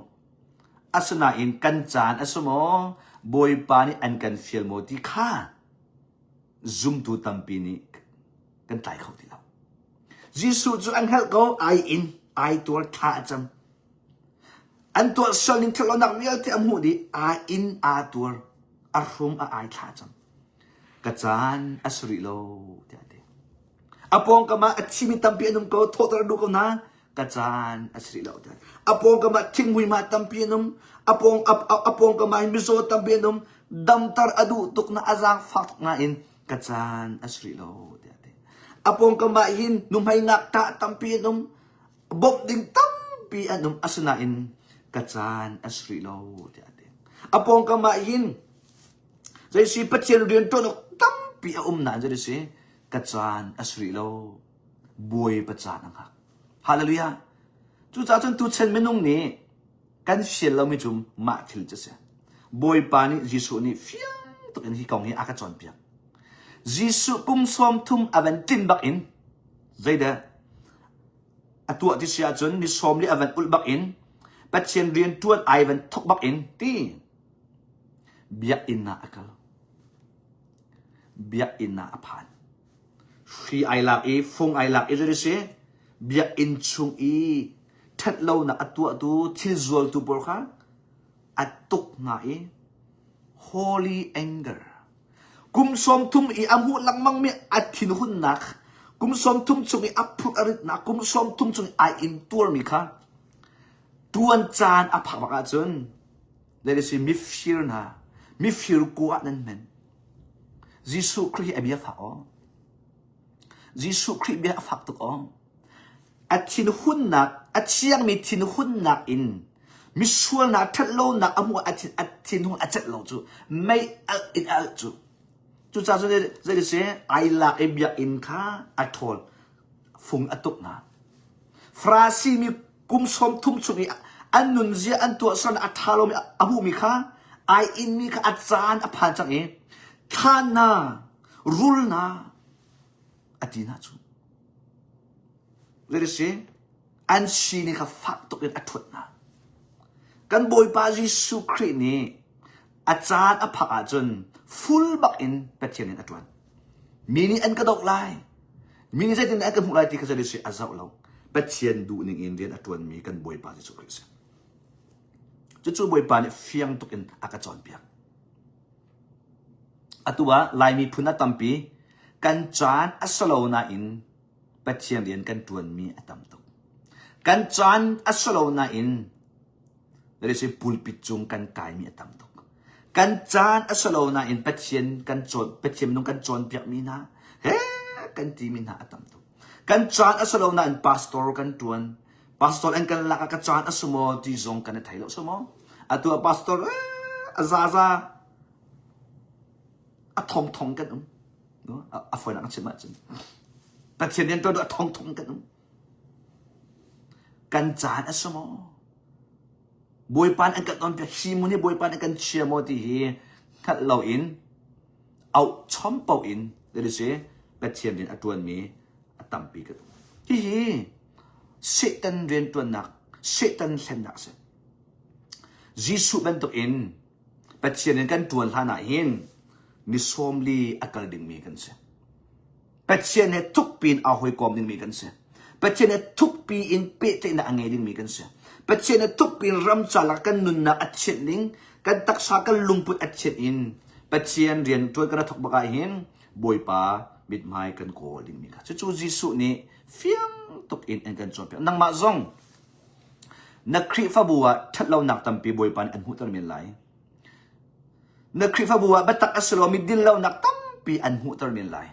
Asinain kan caan a si maw? Bawipa nih an kan fial maw ti kha zumtu tampi nih kan tlai kho ti lo. Jesuh cu an hngalh ko, ai in, ai tuar, thla a cam. An tuah sual ning ṭhatlonak vialte a hmuh dih, ai in, aa tuar, a hrum, a ai, thla a cam. Ka caan a si rih lo, tiah a ti. A pawngkam ah a thimi tampi an um ko, thawhter a duh ko hna, ka caan a si rih lo tiah. A pawngkam ah thinghmui ma tampi an um, a pawng a, a pawngkam ah mizaw tampi an um, damter a duh tuk na a zaangfak tuk nain ka caan a si rih lo tiah a ti. A pawngkam ah hin nuhmei ngakṭah tampi an um, bawmh ding tampi an um, asinain ka caan a si rih lo tiah a ti. A pawngkam ah hin zei si Pathian rian ṭuan awk tampi a um nain zei si ka caan a si rih lo. Bawipa caan a hngak. Hallelujah. Cucaah cun tuchan minung nih kan fial lomi cu mah thil cu a si. Bawipa nih Jesuh nih fiang tuk in hi kong hi a ka cawnpiak. Jesuh kum 30 a van tlin bak in zeidah a tuah ti si ahcun ni sawm li a van ulh bak in Pathian rian ṭuan ai van thok bak in ti biakinn ah a kal. Biakinn ah a phan. Hri ai lak i fung ai lak i zei si biakinn chung i ṭhatlonak a tuahtu thil zualtu pawl kha a tuk hna i holy anger kum 30 i a hmuh lengmangmi a thinhunnak kum 30 chung i a phurh a ritnak kum 30 chung i ai intuarmi kha tuan caan a phak bak ahcun zei si mifir hna mifir ku ah nan men Jesuh Khrih hi a bia fak aw. Jesuh Khrih bia a fak tuk aw. A thinhunnak, a thiangmi thinhunnak in misualnak ṭhatlonak a hmuh a thin a thinhung a celh lo cu mei alh in a alh cu. Cucaah cun zei si ai lak i biakinn kha a ṭhawl fung a tuk hna. Farasi mi kum 30 chung i an nunzia an tuahsernak a ṭha lomi a hmuhmi kha ai inmi kha a caan a phan cang i thlan hna, rul hna a ti hna cu. Zei si an sining kha fak tuk in a ṭhuat hna. Kan Bawipa Jesuh Khrih nih a caan a phak ahcun full bak in Pathian in a ṭuan. Mi nih an ka doh lai. Mi nih zeitin an ka hmuh lai ti kha zei si a zoh lo. Pathian duh ning in rian a ṭuanmi kan Bawipa Jesuh Khrih a si. Cucu Bawipa nih fiang tuk in a ka cawnpiak. Atu ah Laimi phun a tampi kan caan a si lo nain Pathian rian kan ṭuanmi a tam tuk. Kan caan a si lo nain si pulpit cung kan kaimi a tam tuk. Kan caan a si lo nain Pathian kan cawn Pathian minung kan cawnpiakmi hna he kan timi hna a tam tuk. Kan caan a si lo nain pastor kan ṭuan. Pastor an kan lak ah ka caan a si maw ti zong kan i thei lo si maw? Atu ah pastor eh, a zaza a thongthong kan um. A fawinak ka chim ahcun Pathian rian ṭuan a thongthong kan um. Kan caan a si maw? Bawipa an kan on piak hi mun hi Bawipa an kan chia maw ti hi hngalh loin auh chom paoh in that is Pathian rian a ṭuanmi a tampi ka um. Hihi Satan rianṭuannak, Satan hlennak a si. Jesuh bantukin Pathian in kan ṭuan hlan ah hin ni 40 a kal dingmi kan si. Pathian he thukpi in aa hawikom dingmi kan si. Pathian he thukpi in pehtlaihnak a ngei dingmi kan si. Pathian he thukpi in ramcar ah kan nunnak a thianh ding, kan taksa kan lungput a thianh in Pathian rian ṭuan kan thawk bak ah hin Bawipa mithmai kan kawl dingmi kha. Cucu Jesuh nih fiang tuk in an kan cawnpiak. Nangmah zong na Khrihfabu ah ṭhatlonak tampi Bawipa nih an hmuhter men lai. Na Khrihfabu ah biatak a si lomi dinlonak tampi an hmuhter men lai.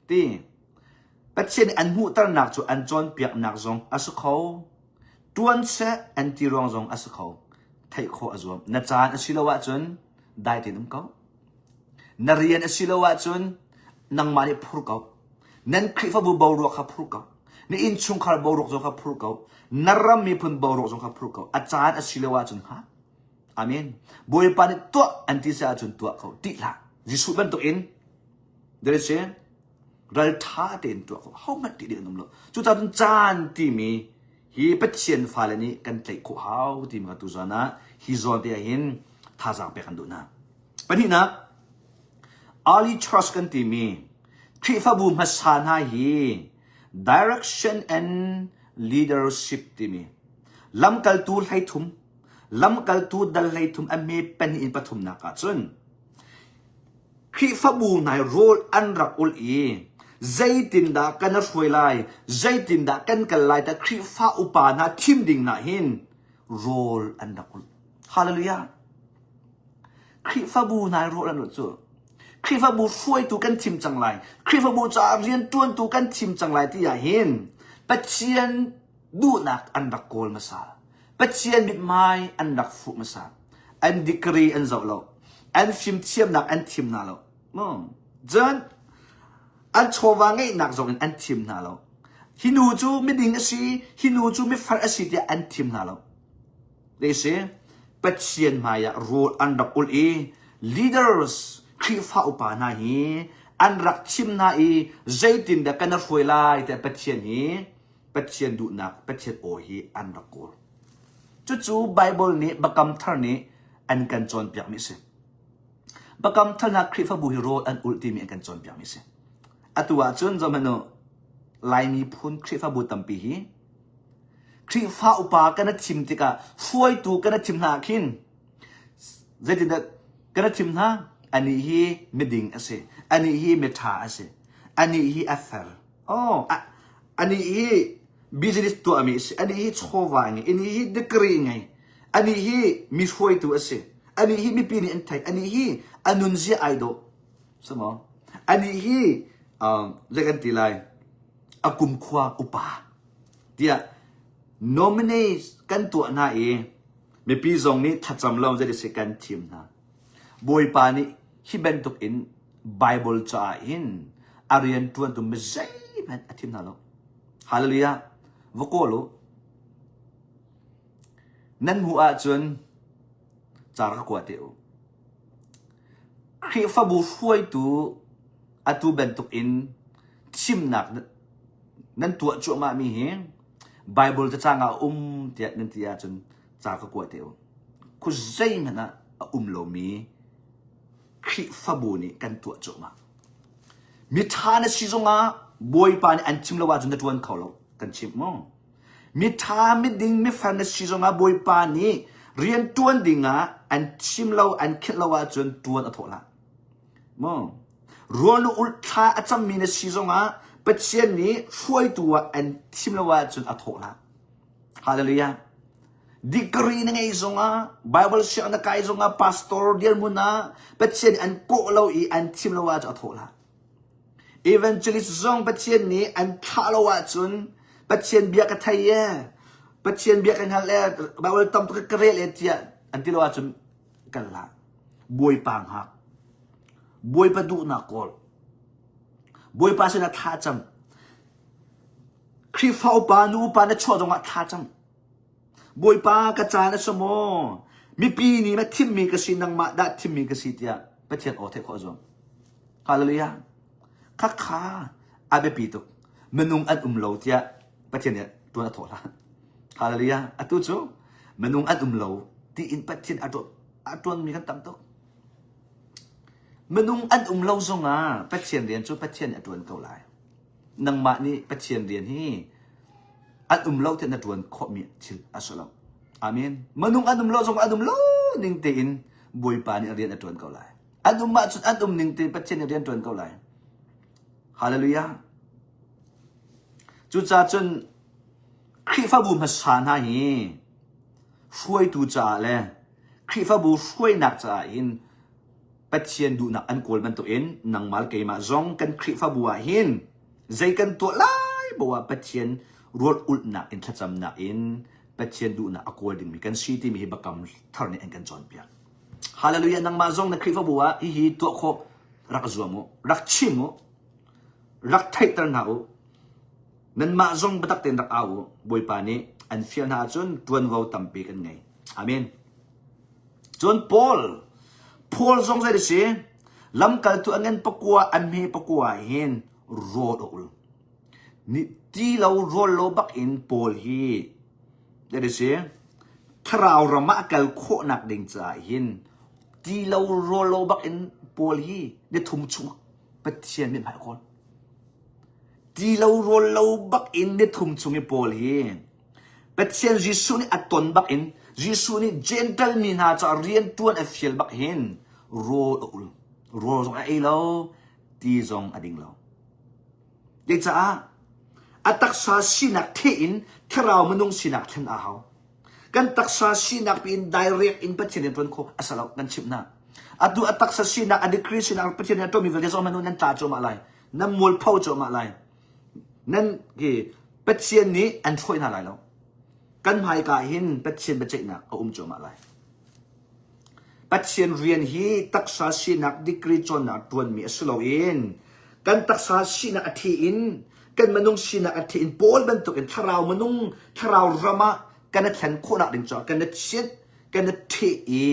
Ti Pathian nih an hmuhternak cu an cawnpiaknak zong a si kho. Ṭuan seh an ti ruang zong a si kho. Theih khawh a zuam. Na caan a si lo ahcun dai tein um ko. Na rian a si lo ahcun nangmah nih phur ko. Nan Khrihfabu boruak kha phur ko. Na innchungkhar boruak zong kha phur ko. Na ram miphun boruak zong kha phur ko. A caan a si lo ahcun hngak. Amen. Bawipa nih tuah an ti si ahcun tuah ko. Tih hlah. Jesuh bantuk in there is a ral tha tein tuah ko. Hohmanh tih ding an um lo. Cucaah cun caan timi hi Pathian fale nih kan tlaih khawh hau timi kha tuzan ah hi zawn te ah hin thazaang pek kan duh hna. Pahnihnak, early church kan timi Khrihfabu hmasa hna hi direction and leadership timi lamkaltu hleithum Lamkaltu dal 13 a hme pahnih in pathumnak ah cun Khrihfabu hna hi rawl an rak ulh i zeitindah kan hruai lai, zeitindah kan kal lai ta Khrihfa upa hna thim ding nah hin rawl an rak ulh. Hallelujah. Khrihfabu hna hi rawl an ulh cu. Khrihfabu hruaitu kan thim cang lai. Khrihfabu caah rianṭuantu kan thim cang lai ti ah hin Pathian duhnak an rak kawl hmasa. Pathian mithmai an rak fuh hmasa. An degree an zoh lo. An fimthiamnak an thim hna lo. Cun an chawva ngeihnak zong in an thim hna lo. Hi nu cu miding a si, hi nu cu mifar a si tiah an thim hna lo. Dei si, Pathian hmai ah rawl an rak ulh i leaders Khrihfa upa hna hi an rak thim hna i zeitindah kan hruai lai tiah Pathian hi Pathian duhnak, Pathian aw hi an rak kawl. Cucu Bible nih Biakam Thar nih an kan cawnpiakmi a si. Biakam Thar hna Khrihfabu hi rawl an ulh timi an kan cawnpiakmi a si. Atu ahcun zohhmanh u, Laimi phun Khrihfabu tampi hi Khrihfa upa kan i thim tikah hruaitu kan i thim hna ah khin zeitindah kan i thim hna? Anih hi miding a si. Anih hi miṭha a si. Anih hi a fel. Oh, anih hi business tuahmi a si. Anih hi chawva a ngei. Anih hi degree ngei. Anih hi mi hruaitu a si. Anih hi mipi nih an theih. Anih hi a nunzia ai dawh. Samaw. Anih hi Zei kan ti lai? A kumkhua upa tiah nominate kan tuah hna i mipi zong nih thlacam lo zei si kan thim hna. Bawipa nih hi bantuk in Bible caah hin a rian ṭuantu mi zeihmanh a thim hna lo. Hallelujah. Va kawl u. Nan hmuh ahcun ca rak kua te u. Khrihfabu hruaitu atu bantuk in thimnak nan tuah cuahmahmi hi Bible cacang ah a um tiah nan ti ahcun ca ka kua te u. Khuazeihmanh ah a um lomi Khrihfabu nih kan tuah cuahmah. Miṭha na si zongah Bawipa nih an chim lo ahcun na ṭuan kho lo. Kan chimh maw? Miṭha, miding, mifar na si zongah Bawipa nih rian ṭuan dingah an chim lo, an khirh lo ahcun ṭuan a thawh hlah. Maw? Rual na ulh thla a cammi na si zongah Pathian nih hruaitu ah an thim lo ahcun a thawh hlah. Hallelujah. Degree na ngei zongah, Bible siang na kai zongah, pastor dirhmun ah Pathian nih an kawh lo i an thim lo ahcun a thawh hlah. Evangelist zong Pathian nih an thlah lo ahcun Pathian bia ka thei e, Pathian bia ka hngal e, Bible tam tuk ka rel e tiah an ti lo ahcun kal hlah. Bawipa hngak. Bawipa duhnak kawl. Bawipa sinah thla cam. Khrihfa upa nu upa na chuah zongah thla cam. Bawipa ka caan a si maw? Mipi nih na thimmi ka si nangmah dah thimmi ka si tiah Pathian aw theih khawh a zuam. Hallelujah. Khakha a biapi tuk. Minung an um lo tiah Pathian nih tuan a thawh hlah. Hallelujah. Atu cu minung an um lo tiin Pathian a tuan a tuanmi kan tam tuk. Minung an um lo zongah Pathian rian cu Pathian nih a tuan ko lai. Nangmah nih Pathian rian hi an um lo tiah na ṭuan khawhmi thil a si lo. Amen. Minung an um lo zong an um lo ning tein Bawipa nih rian a ṭuan ko lai. An um ahcun an um ning tein Pathian nih rian ṭuan ko lai. Hallelujah. Cucaah cun Khrihfabu hmasa hna hi hruaitu caah le Khrihfabu hruainak caah hin Pathian duhnak an kawl bantukin nangmah le keimah zong kan Khrihfabu ah hin zei kan tuah lai poah Pathian rual ulhnak in thlacamnak in Pathian duhnak a kawl dingmi kan si timi hi biakam thar nih an kan cawnpiak. Hallelujah nangmah zong na Khrihfabu ah hihi tuah khawh rak zuam u, rak chim u, rak theihter hna u. Nanmah zong biatak tein rak au u. Bawipa nih an fial hna ahcun ṭuanvo tampi kan ngei. Amen. Cun Paul, Paul zong zei a si? Lamkaltu a ngan pakua, a hme pakua ah hin rawl a ul. Ni ti lo rawl lo bak in Paul hi zei a si? Thlarau ram ah a kal khawhnak ding caah hin ti lo rawl lo bak in Paul hi ni thum chung Pathian mithmai a kawl. Ti lo rawl lo bak in ni thum chung i Paul hi Pathian Jesuh nih a ton bak in Jesuh nih Jentail mi hna caah rianṭuan a fial bak hin rawl a ul. Rawl zong a ei lo, ti zong a ding lo. Cucaah a taksa sinak theh in thlarau minung sinak thlen a hau. Kan taksa sinak piin direct in Pathian rian ṭuan khawh a si lo, kan chimh hna. Atu a taksa sinak, a degree sinak Pathian rian ṭuanmi vialte zong hmanh nan tla cuahmah lai. Nan mualpho cuahmah lai. Nan hi Pathian nih an hruai hna lai lo. Kan hmaika hin Pathian biaceihnak a um cuahmah lai. Pathian rian hi taksa sinak degree cawnnak ṭuanmi a si loin kan taksa sinak a thi in kan minung sinak a thi in Paul bantukin thlarau minung thlarau ram ah kan i thlen khawhnak ding caah kan i thianh kan i theh i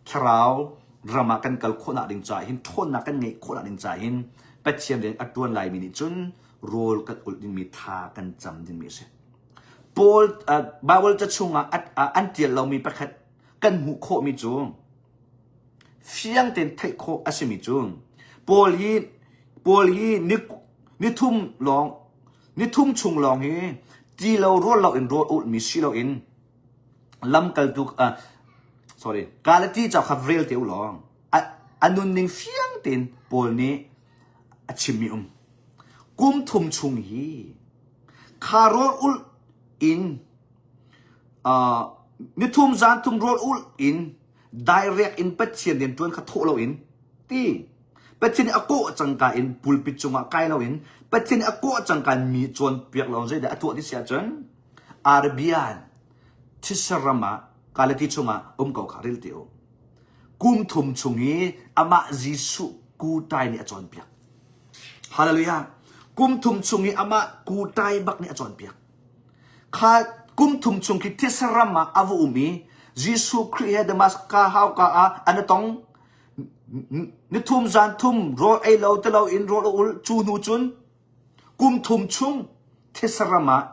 thlarau ram ah kan kal khawhnak ding caah hin ṭhawnnak kan ngeih khawhnak ding caah hin Pathian rian a ṭuan laimi nih cun rawl kan ulh dingmi tha kan cam dingmi a si. Paul uh, Bible ca chungah an ṭial lomi pakhat kan hmuh khawhmi cu fiang tein theih khawh a simi cu Paul hi Paul hi ni nithum lawng nithum chung lawng hi ti lo rawl lo in rawl ulhmi si loin lamkaltu uh, sorry Galati ca kha rel te u law a nunning fiang tein Paul nih a chimmi um kum thum chung hi kha rawl ulh in uh, nithum zan thum rawl ulh in direct in Pathian rian tuan kha thawh lo in ti. Pathian nih a kawh cangka in pulpit cungah kai loin Pathian nih a kawh cangka in mi cawnpiak lo zeidah a tuah ti si ahcun Arabian thisa ram ah Galati chungah um ko kha rel te u. Kum thum chung i amah Jesuh kutai nih a cawnpiak. Hallelujah. Kum thum chung i amah kutai bak nih a cawnpiak. Kha kum thum chung khi thisa ram ah a va um i Jesuh Khrih he Damascus hauka ah an i tong. Ni thum zan thum rawl ei lo ti lo in rawl a ul cu hnu cun kum thum chung thisa ram ah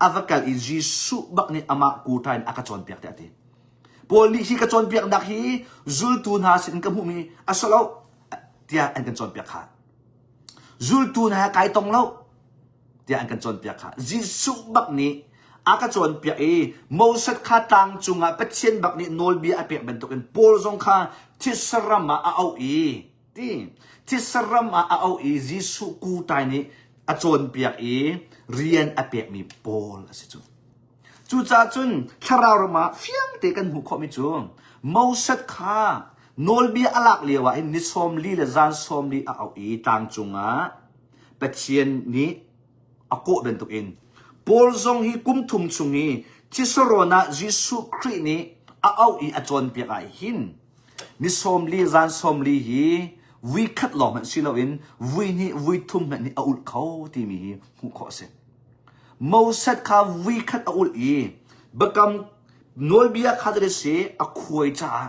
a va kal i Jesuh bak nih amah kutai in a ka cawnpiak tiah a ti. Paul nih hi ka cawnpiaknak hi zultu hna sin in ka hmuhmi a si lo tiah an kan cawnpiak kha. Zultu hna he kai tong lo tiah an kan cawnpiak kha. Jesuh bak nih a ka cawnpiak i Moses kha tlang cungah Pathian bak nih nawlbia a pek bantukin Paul zong kha thisa ram ah a auh i ti thisa ram ah a auh i Jesuh kutai nih a cawnpiak i rian a pekmi Paul a si cu. Cucaah cun thlarau ram ah fiang te kan hmuh khawhmi cu Moses kha nawlbia a lak lio ah hin ni 40 le zan 40 a auh i tlang cungah Pathian nih a kawh bantukin Paul zong hi kum thum chung i Thessalon ah Jesuh Khrih nih a auh i a cawnpiak ah hin ni 40 zan 40 hi vui khat lawng hmanh si loin vui hnih vui thum hmanh nih a ulh kho timi hi hmuh khawh a si. Moses kha vui khat a ulh i biakam nawlbia kha a si a khuai caah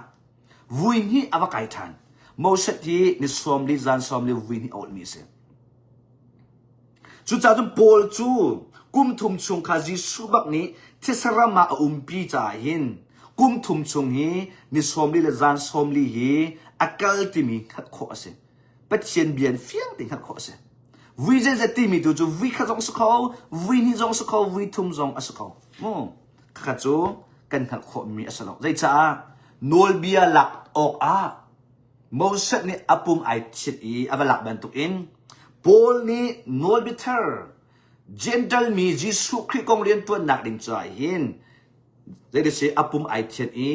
vui hnih a va kai ṭhan. Moses hi ni 40 zan 40 vui hnih a ulhmi a si. Cucaah cun Paul cu kum thum chung kha Jesuh bak nih thisa ram ah a umpi caah hin kum thum chung hi ni 40 le zan 40 hi a kal timi hngalh khawh a si. Pathian bia in fiang tein hngalh khawh a si. Vui zeizat timi tu cu vui khat zong a si kho, vui hnih zong a si kho, vui thum zong a si kho. Mu khakha cu kan hngalh khawhmi a si lo. Zeicaah nawlbia lak awk ah Moses nih a pum ai thit i a va lak bantukin Paul nih nawlbia thar Gentle mi Jesuh Khrih kong rianṭuannak ding caah hin Zeitisi a pum ai thianh i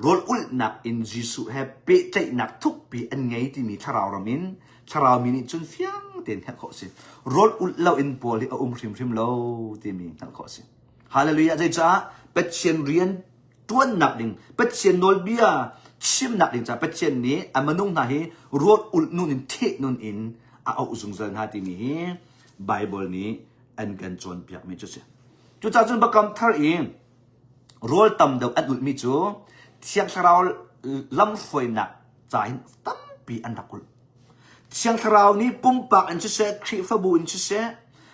rawl ulhnak in Jesuh he pehtlaihnak thukpi an ngei timi thlarau ram in thlarau mi nih cun fiang tein hngalh khawh a si. Rawl ulh lo in Paul hi a um hrimhrim lo timi hngalh khawh a si. Hallelujah! Zeicah Pathian rian ṭuannak ding, Pathian nawlbia chimnak ding caah Pathian nih a minung hna hi rawl ulh nun in theh nun in a auh zungzal hna timi hi Bible nih an kan cawnpiakmi cu a si. Cucaah cun Biakam Thar i rawl tam deuh an ulhmi cu Thiang Thlarau lamhruainak ca hin tampi an rak ulh. Thiang Thlarau nih pumpak in siseh, Khrihfabu in siseh,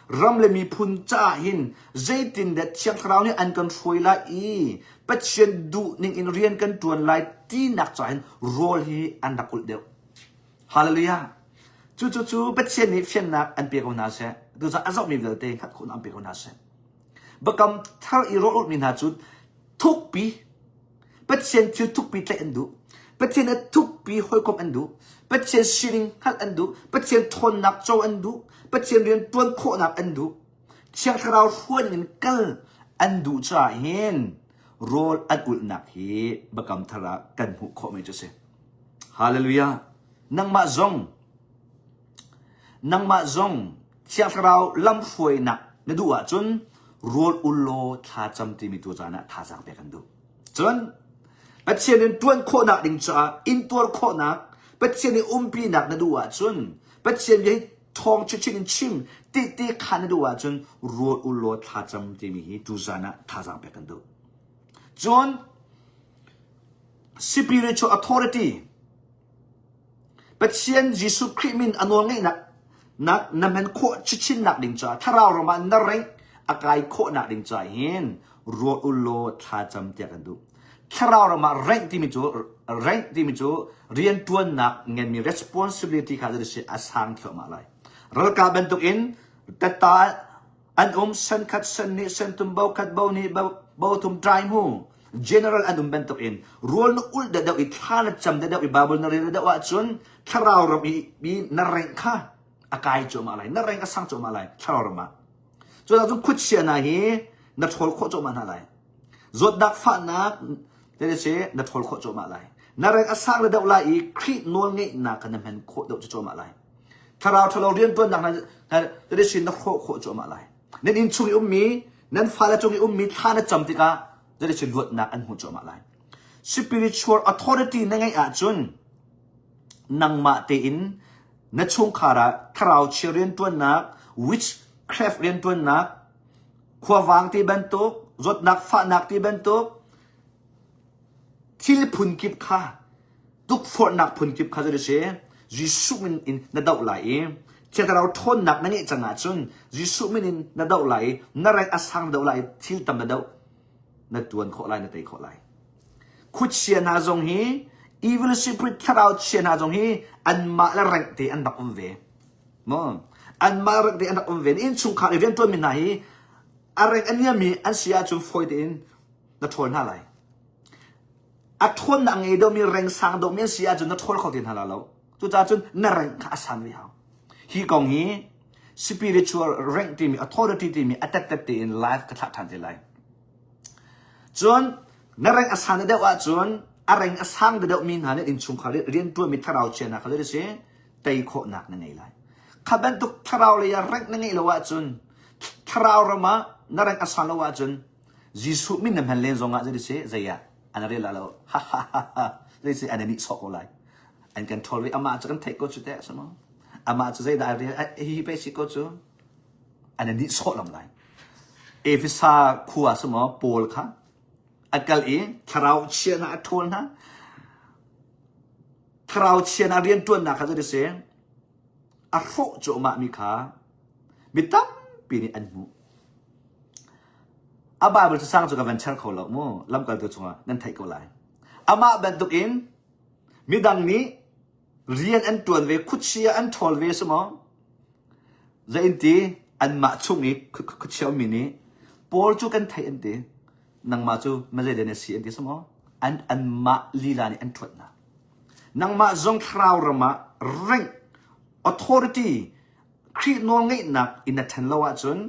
ram le miphun caah hin zeitindah Thiang Thlarau nih an kan hruai lai i Pathian duh ning in rian kan ṭuan lai tinak caah hin rawl hi an rak ulh deuh. Hallelujah! Cucu cu Pathian nih fiannak an pe ko hna seh. Tucun a zohmi vialte hngalh khawhnak an pe ko hna seh. Biakam thar i rawl ulhmi hna cu thukpi Pathian thil thukpi tlaih an duh. Pathian a thukpi hawikom an duh. Pathian sining hngalh an duh. Pathian ṭhawnnak co an duh. Pathian rian ṭuan khawhnak an duh. Thiang Thlarau hruaining in kal an duh caah hin rawl an ulhnak hi Biakam Thar ah kan hmuh khawhmi cu a si. Hallelujah. Nangmah zong nangmah zong Thiang Thlarau lamhruainak na duh ahcun rawl ul law thlacam timi tu caan ah thazaang pek an duh. Cun Pathian in ṭuan khawhnak ding caah intuar khawhnak Pathian i umpinak na duh ahcun Pathian bia hi ṭhawng chinchin in chim tehte kha na duh ahcun rawl ul law thlacam timi hi tuzaan ah thazaang pek kan duh. Cun spiritual authority Pathian Jesuh Khrih min a nawlngeihnak nak na hman khawh chichinnak ding caah thlarau ram ah na rank a kai khawhnak ding caah hin ruat u law thlacam tiah kan duh. Thlarau ram ah rank timi cu rank timi cu riantuannak ngenmi responsibility kha si a sang thluahmah lai. Ralkap bantukin tata an um sen khat sen nih sen tum bo khat bo nih bo, bo thum trai mu general an um bantuk in rual na ulh deuh i thla na cam deuh i bible na rel deuh ahcun thlarau ram i, i na reng kha a kai cuahmah lai na reng a sang cuahmah lai thlarau ram ah cucaah cun khuachia hna hi na ṭhawl khawh cuahmah hna lai zawtnak fahnak si na ṭhawl khawh cuahmah lai. Na rank a sang deuh lai i Khrih nawlngeihnak kha na hman khawh deuh cuahmah lai. Thlarau ṭhalo rianṭuannak hna na na hrawh khawh cuahmah lai. Nan inn chung i ummi, nan fale cung i ummi thla na cam tikah zeitin luatnak an hmuh cuahmah lai. Spiritual authority na ngeih ahcun nangmah tein na chungkhar ah thlarau chia rianṭuannak, witchcraft rianṭuannak, khuavang ti bantuk, zawtnak fahnak ti bantuk, thil phunkip kha tukforhnak phunkip kha cu si Jesuh min in na doh lai i Thiang Thlarau ṭhawnnak na ngeih cang ahcun Jesuh min in na doh lai i na rank a sang na doh lai i thil tam na doh na ṭuan khawh lai na tei khawh lai. Khuachia hna zong hi evil spirit thlarau chia hna zong hi anmah le rank te an rak um ve. Maw? Anmah rank te an rak um ve. Innchungkhar i rianṭuanmi hna hi a rank a niammi an si ahcun fawi tein na ṭhawl hna lai. A ṭhawnnak ngei deuhmi reng sang deuhmi an si ahcun na ṭhawl kho te hna la lo. Cucaah cun na rank kha a san ve hau. Hi kong hi spiritual rank timi authority timi a tettet tein live ka thlah ṭhan te lai. Cun na rank a san deuh ahcun a rank a sang deuhmi hna nih innchungkhar rianṭuanmi thlarau chia hna kha zei si tei khawhnak na ngei lai. Kha bantuk thlarau lei ah rank na ngeih lo ahcun thlarau ram ah na rank a san lo ahcun Jesuh min na hman len zong ah zei si zei ah an rel la lo ha ha ha ha zei si an nih sawk ko lai an kan ṭhawl ve amah cu kan theih ko cu teh sama amah cu zeidah a rel hi hi pe si ko cu an nih sawh lam lai Efesa khua sama Paul kha a kal i thlarau chia hna a ṭhawl hna thlarau chia hna rianṭuannak kha zei si a hrawh cuahmah mi kha mi tampi nih an hmuh A Bible cacang cu ka van cher kho lo mu. Lamkaltu chungah nan theih ko lai. Amah bantukin midang nih rian an ṭuan ve, khuachia an ṭhawl ve si maw? Zei ti anmah chung i khuachia ummi nih Paul cu kan theih an ti. Nangmah cu mazei na si an ti si maw? An anmah lila nih an ṭhuat hna. Nangmah zong thlarau ram ah rank authority Khrih nawlngeihnak in na ṭhen lo ahcun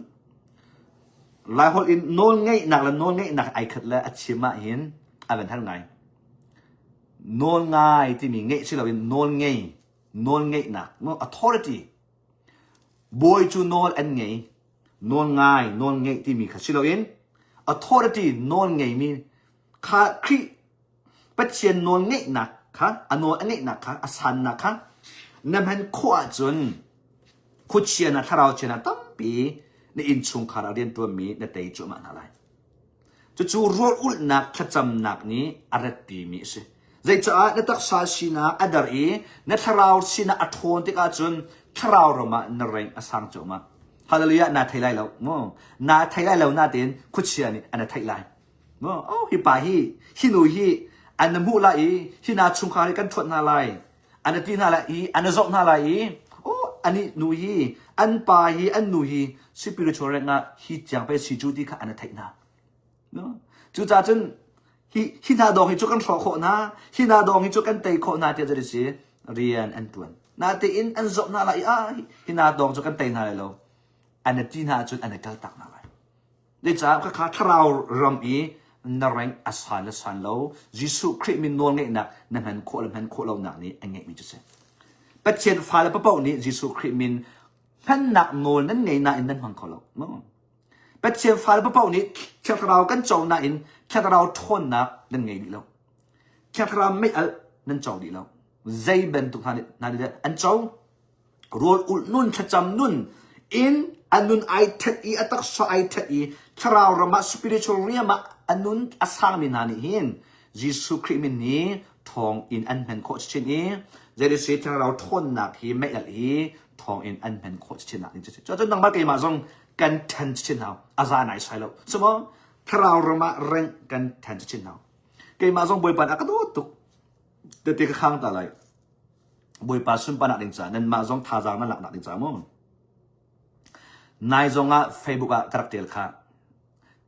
Laiholh in nawlngeihnak le nawlngeihnak ai khat le a chim ahhin a van har ngai. Nawlngai timi ngeih si loin nawlngei, nawlngeihnak, authority. Bawi cu nawl an ngei. Nawlngai, nawlngeih timi kha si loin authority nawl ngeimi kha Khrih Pathian nawlngeihnak kha a nawl a ngeihnak kha a sannak kha na hman khawh ahcun khuachia na thlarau chia na tampi na innchungkhar ah rianṭuanmi na tei cuahmah hna lai. Cucu rawl ulhnak thlacamnak nih a ratpimi a si. Zeicaah na taksa sinak a dar i na thlarau sinak a ṭhawn tikah cun thlarau ram ah na rank a sang cuahmah. Hallelujah naa thei lai lo. Mu. Naa thei lai lo natein khuachia nih an a theih lai. Oh, hi pa hi, hi nu hi an na hmuh lai i hi na chungkhar hi kan ṭhuat hna lai. An na ti hna lai i an na zoh hna lai i oh, ani nu hi, an pa hi, an nu hi spiritual rank ah hi tiang pe si cu ti kha an na theih hna. No? Cucaah cun hi hi hna dawng hi cu kan hrawh khawh hna, hi hna dawng hi cu kan tei khawh hna tiah si rian an ṭuan. Natein an zoh hna lai i ah hi hna dawng cu kan tei hna lai lo. An na ti hna ahcun an na kaltak hna lai. Zeicah khakha thlarau ram i na rank a san le san lo Jesuh Khrih min nawlngeihnak na hman khawh le hman khawh lonak nih an ngeihmi cu si. Pathian fale paoh nih Jesuh Khrih min hmannak nawl nan ngei nain nan hmang kho lo. Pathian fale paoh nih Thiang Thlarau kan co nain Thiang Thlarau ṭhawnnak nan ngei dih lo. Thiang Thlarau mei-alh nan co dih lo. Zei bantuk hna nih hna nih an co? Rawl ulh nun thlacam nun in a nun ai that i a taksa ai that i thlarau ram ah spiritual realm ah a nun a sangmi hna nih hin Jesuh Khrih min hi thawng in an hman khawh chin i zeirisi thlarau thawnnak hi mei alh hi thawng in an hman khawh chin nak ding cu cun nangmah keimah zong kan then chin hau a za nai sai lo cumaw thlarau ram ah reng kan then chin hau keimah zong bawipa a ka dawt tuk tete ka khang ta lai Bawipa sunparnak ding caah nanmah zong thazaang nan laknak ding caah mu. Nai zong ah Facebook ah ka rak ṭial kha.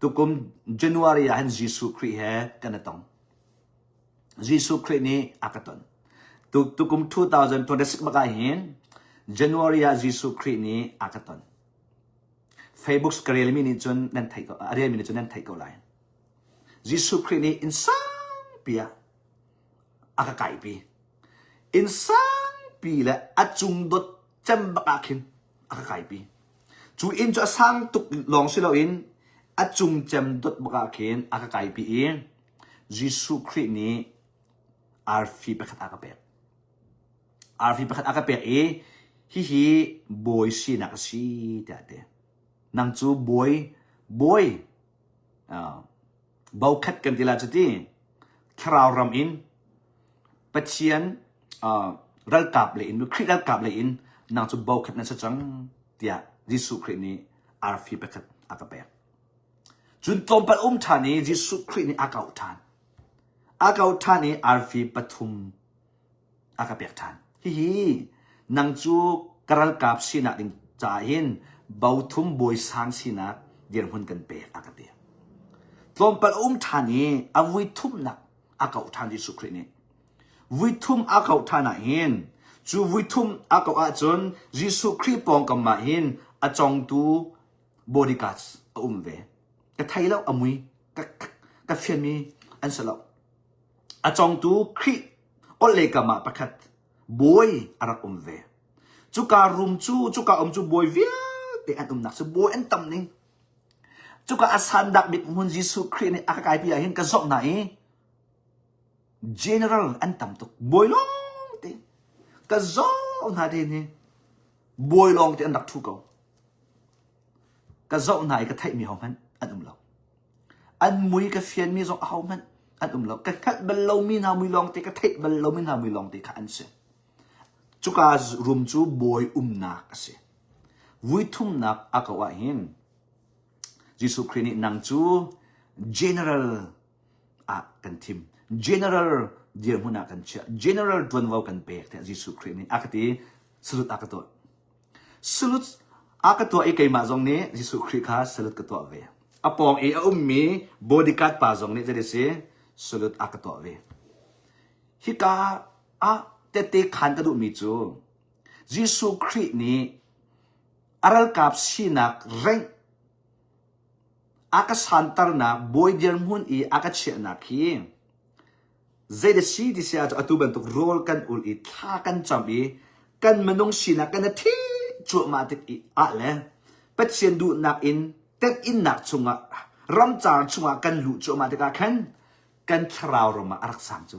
Tukum January ah hin Jesuh Khrih he kan i tong. Jesuh Khrih nih a ka ton. Tukum 2026 bak ah hin January ah Jesuh Khrih nih a ka ton. Facebook ka relmi nih cun nan theih ko, a relmi nih cun nan theih ko lai. Jesuh Khrih nih inn sangpi ah. a ka kaipi. Inn sangpi le a cung dot cem bak ah khin a ka kaipi. Cu inn cu a sang tuk lawng si loin a cung cem dot bak ah khin a ka kaipi i Jesuh Khrih nih arfi pakhat a ka pek. Arfi pakhat a ka pek i hihi bawi sinak a si tiah a ti. Nang cu bawi bawi uh, bokhat kan ti la cu ti thlarau ram in Pathian uh, ralkap lei in Khrih ralkap lei in nang cu bokhat na si cang tiah Jesuh Khrih nih arfi pakhat a ka pek. Cun tlawmpal um ṭhan i Jesuh Khrih nih a ka auh ṭhan. A ka auh ṭhan i arfi pathum a ka pek ṭhan. Hihi nang cu ka ralkap sinak ding caah hin bothum bawi sang sinak dirhmun kan pek a ka ti. Tlawmpal a um ṭhan i a vui thumnak a kauh ṭhan Jesuh Khrih nih. Vui thum a kauh ṭhan ah hin cu vui thum a kauh ahcun Jesuh Khrih pawngkam ah hin a congtu bodyguards a um ve. Ka thei lo a mui ka, ka fianmi an si lo. A congtu Khrih orhlei kam ah pakhat bawi a rak um ve. Cuka room cu cuka um cu bawi vialte an umnak cu bawi an tam ning. Cuka a sandak bik hmun Jesuh Khrih nih a ka kaipi ah hin ka zoh hna i general an tam tuk. Bawi lawng te. Ka zoh hna te hi bawi lawng te an rak ṭhu ko. Ka zoh hna i ka theihmi hohmanh an um lo. An mui ka fianmi zong ahohmanh an um lo. Ka hngalh bal lomi hna mui lawngte, ka theih bal lomi hna mui lawngte kha an si. Cuka room cu bawi umnak a si. Vui thumnak a ko ah hin Jesuh Khrih nih nang cu general ah kan thim. General dirhmun ah kan chiah. General tuanvo kan pek tiah Jesuh Khrih nih a ka ti. Salute a ka tuah. Salute a ka tuah i keimah zong nih Jesuh Khrih kha salute ka tuah ve. A pawng i a ummi bodyguard pa zong nih zei si salute a ka tuah ve. Hika ah tette khan ka duhmi cu Jesuh Khrih nih a ralkap sinak rank a ka santernak bawi dirhmun i a ka chiahnak hi Zei da si ti si ahcun atu bantuk rawl kan ul i thla kan cam i kan minung sinak kan i thi cuahmah tik i ah le Pathian duhnak in temhinnak chungah ramcar chungah kan luh cuahmah tikah khan kan thlarau ram ah a rak sang cu.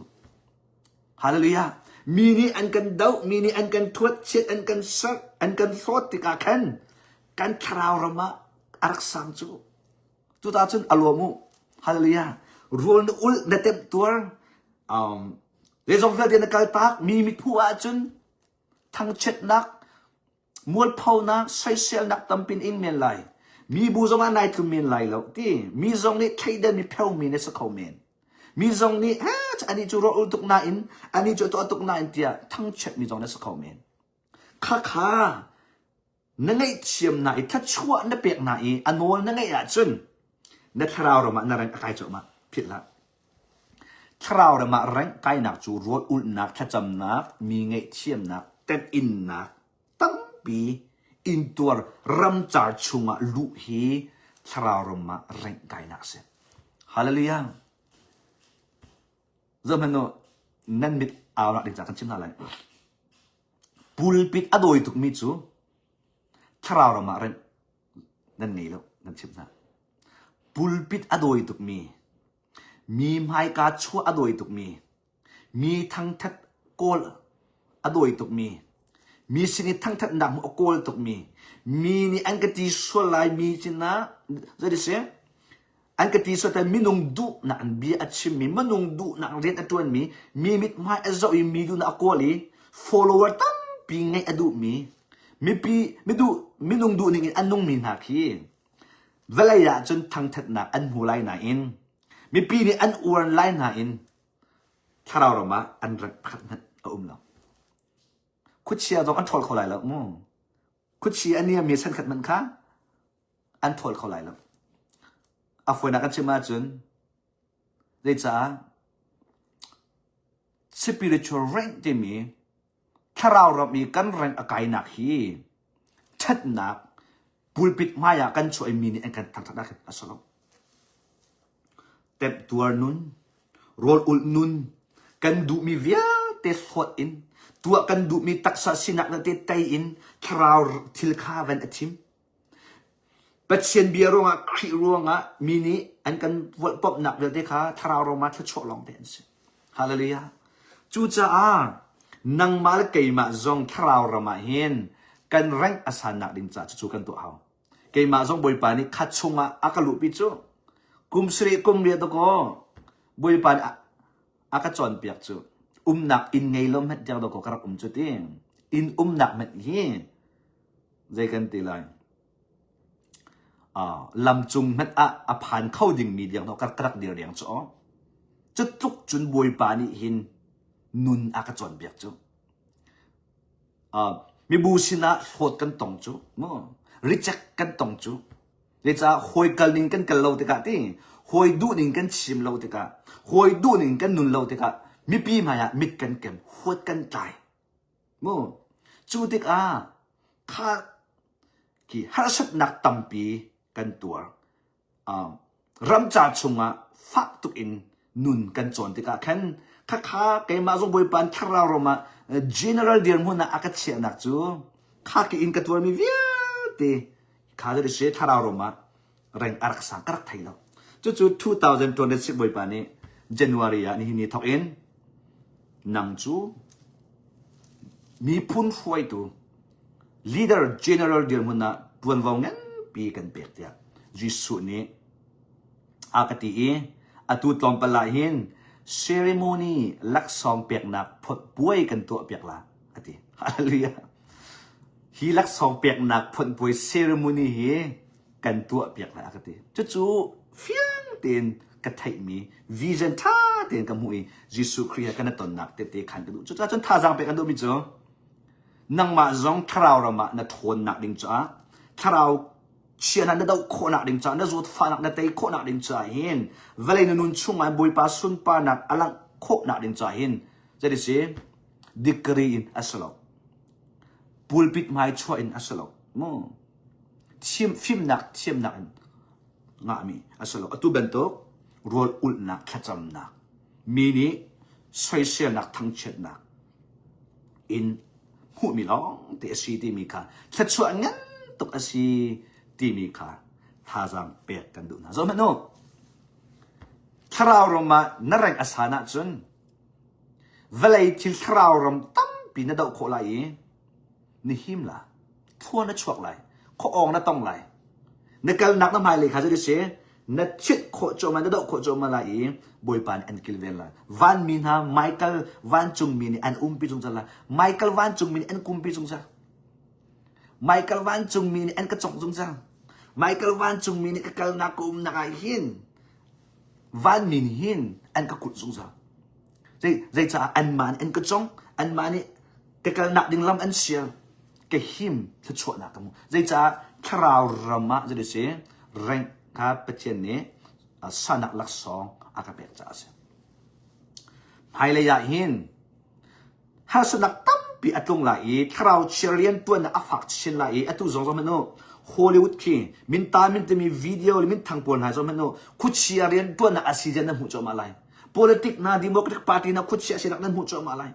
Hallelujah. Mi nih an kan doh, mi nih an kan thuat, chiat an kan serh, an kan hlawt tikah khan kan thlarau ram ah a rak sang cu. Cuta cun a lawm u. Hallelujah. Rawl na ulh, na temh tuar. Um, zeizong vialte na kaltak mi mithu ahcun thangchiatnak, mualphonak, soiselnak tampin ing men lai. Mi bu zong ah nai tlum men lai lo ti. Mi zong nih thleidan mi pheumi na si kho men. Mi zong nih ha ani cu rawl ul tuk nain, ani cu tuah tuk nain tiah thangchiat mi zong na si kho men. Khakha Na ngaihthiam hna i thluachuah na pek hna i a nawl na ngeih ahcun na thlarau ram ah na rank a kai cuahmah. Philh hlah. Thlarau ram ah rank kainak cu rawl ulhnak, thlacamnak, mi ngaihthiamnak, temhinnak tampi intuar ramcar chungah luh hi thlarau ram ah rank kainak a si. Hallelujah. Zohhmanh u, nan mit au ding ca kan chim hna lai. Pulpit a dawi tukmi cu thlarau ram ah reng nan ngei lo nan chimh hna. Pulpit a dawi tukmi, mi hmaika chuah a dawi tukmi, mi thangthat kawl a dawi tukmi, mi sin i thangthatnak hmuh a kawl tukmi, mi nih an ka ti sual lai mi sinah zei si An ka ti sual minung duhnak in bia a chimmi, minung duhnak in rian a ṭuanmi, mi mithmai a zoh i mi duhnak a kawl i follower tampi ngeih a duhmi, mipi miduh minung duhning in a nungmi hna khi vawlei ah cun thangṭhatnak an hmu lai nain mipi nih an uar lai nain thlarau ram ah an rat pakhat hmanh a um lo. Khuachia zong an ṭhawl kho lai lo mu. Khuachia a niammi sankhat hmanh kha an thawl kho lai lo. A fawinak kan chim ahcun zeicah spiritual rank timi thlarau ram i kan rank a kainak hi ṭhatnak pulpit hmai ah kan chuah i mi nih an kan thangṭhat ah khin a si lo. Temtuar nun, rawl ulh nun, Kan duhmi vialte hlawt in, tuah kan duhmi taksa sinak vialte tei in thlarau thil kha van a thim. Pathian bia ruangah, Khrih ruangah mi nih an kan volhpomhnak vialte kha thlarau ruangah thluachuah lawngte an si. Hallelujah. Cucaah nangmah le keimah zong thlarau ram ah hin kan rank a sannak ding caah cucu kan tuah hau. Keimah zong Bawipa nih kha chungah a ka luhpi cu kum sarih kum riat dakaw Bawipa nih a ka cawnpiak cu umnak inn ngei lo hmanh tiang dakaw ka rak um cu ti. Inn umnak hmanh hi zei kan ti lai uh, lamcung hmanh ah a phan kho dingmi diang ka rak dir deng cu aw cu tluk cun bawipa nih hin nun a ka cawnpiak cu uh, mibu sinah hlawt kan tong cu mu reject kan tong cu zeicah hawi kal ning kan kal lo tikah ti hawi duh ning kan chim lo tikah hawi duh ning kan nun lo tikah mipi hmai ah mit kan kem huat kan tlai Mu cu tikah kha khi harsatnak tampi kan tuar. Uh, ramcar chungah fak tuk in nun kan cawn tikah khan khakha keimah zong Bawipa thlarau ram ah general dirhmun ah a ka chiahnak cu kha ki in ka tuarmi vialte kha cu si thlarau ram ah reng a rak sang ka rak thei lo. Cucu 2026 Bawipa nih January ah nihin ni thawk in nang cu miphun hruaitu leader general dirhmun ah tuanvo nganpi kan pek tiah Jesuh nih a ka ti i atu tlawmpal ah hin ceremony laksawng peknak puai kan tuah piak la a ti. Hallelujah. Hi laksawng peknak phonhpuai ceremony hi kan tuah piak lai a ka ti. Cucu fiang tein ka theihmi vision ṭha tein ka hmuh i Jesuh Khrih he kan i tonnak tete khan ka duh. Cucaah cun thazaang pek kan duhmi cu nangmah zong thlarau ram ah na ṭhawnnak ding caah thlarau chia hna na doh khawhnak ding caah na zawtfahnak na tei khawhnak ding caah hin vawlei na nun chungah Bawipa sunparnak a langh khawhnak ding caah hin zei si degree in a si lo pulpit hmai chuah in a si lo mu thiam fimnak thiamnak in ngahmi a si lo atu bantuk rawl ulhnak thlacamnak mi nih soiselnak thangchiatnak in hmuhmi lawng te a si timi kha thluachuah ngan tuk a si timi kha thazaang pek kan duh hna zoh hmanh u thlarau ram ah na rank a san ahcun Vawlei thil thlarau ram tampi na doh khawh lai i na him la. Thlua na chuak lai. Khuaawng na tong lai. Na kalnak na hmailei kha zei si na chit khawh cuahmah na doh khawh cuahmah lai i Bawipa nih an kilven lai. Vanmi hna Michael vancungmi nih an umpi zungzal lai. Michael vancungmi nih an kumpi zungzal. Michael vancungmi nih an ka congh zungzal. Michael vancungmi nih ka kalnak ka umnak ah hin Vanmi nih hin an ka kulh zungzal. Zei zeicaah anmah nih an ka cong, anmah nih ka kalnak ding lam an sial, ka him thluachuahnak ka hmu. Zeicaah thlarau ram ah zei si rank kha Pathian nih sanak laksawng a ka pek caah a si. Hmailei ah hin Harsatnak tampi a tlung lai i thlarau chia rianṭuannak a fak chin lai i atu zong zoh hmanh u Hollywood khi minta min timi video le minthang pawl hna zoh hmanh u khuachia rianṭuannak a si zia nan hmuh cuahmah lai. Politic hna Democratic Party hna khuachia sinak nan hmuh cuahmah lai.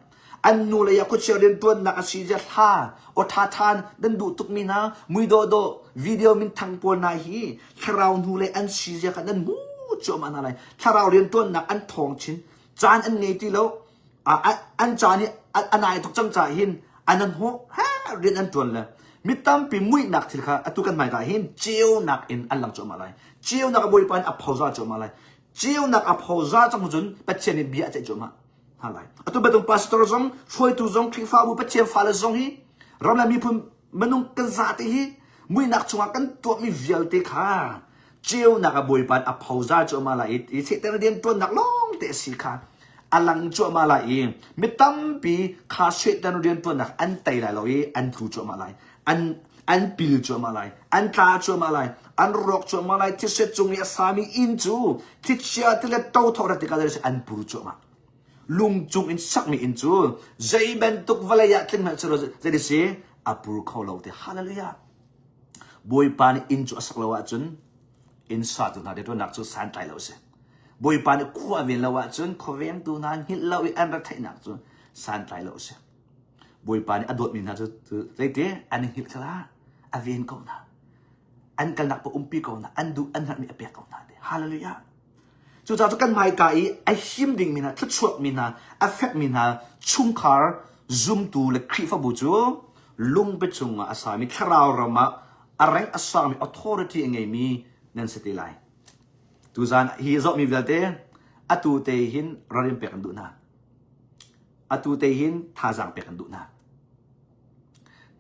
An nu lei ah khuachia rianṭuannak a si zia hla aw ṭhaṭha nan duh tukmi hna mui dawhdawh video minthang pawl hna hi thlarau hnu lei an si zia kha nan hmuh cuahmah hna lai. Thlarau rianṭuannak an ṭhawng chin. Caan an ngei ti lo. An caan hi a nai tuk cang caah hin an an hawh rian an ṭuan le mi tampi muihnak thil kha atu kan hmaika hin ceunak in an lang cuahmah lai. Ceunak a Bawipa nih a phoza cuahmah lai. Ceunak a phoza cang cun Pathian nih bia a ceih cuahmah hna lai. Atu bantuk pastor zong, hruaitu zong, Khrihfabu Pathian fale zong hi ram le miphun minung kan zate hi muihnak chungah kan tuahmi vialte kha ceunak a Bawipa a phoza cuahmah lai i Satan rian ṭuannak lawng te a si kha a lang cuahmah lai i mi tampi kha Satan rian ṭuannak an tei lai lo i an tlu cuahmah lai an an pil cuahmah lai an tla cuahmah lai an rawk cuahmah lai thisen cung i a sami inn cu thlichia tilet ṭothaw rat tikah an pur cuahmah lung cung in sakmi inn cu zei bantuk vawlei ah tling hmanh selaw zei si a pur kho lo ti hallelujah Bawipa nih inn cu a sak lo ahcun inn satu hna rianṭuannak cu santlai lo a si. Bawipa nih khua ven lo ahcun khuavengtu hna hngilh lo i an retheihnak cu santlai lo a si. Bawipa nih a dawtmi hna cu zeiti an i hngilh kha a ven ko hna. An kalnak pa umpi ko hna. An duh an herhmi a pek ko hna. Hallelujah. Cucaah cu kan hmaika i a him dingmi hna, thluachuakmi hna, a fekmi hna chungkhar zumtu le Khrihfabu cu lungpi cungah a sami thlarau ram ah a reng a sangmi authority a ngeimi nan si te lai. Tuzan hi zohmi vialte atu te hin ralrin pek an duh hna. Atu te hin thazaang pek an duh hna.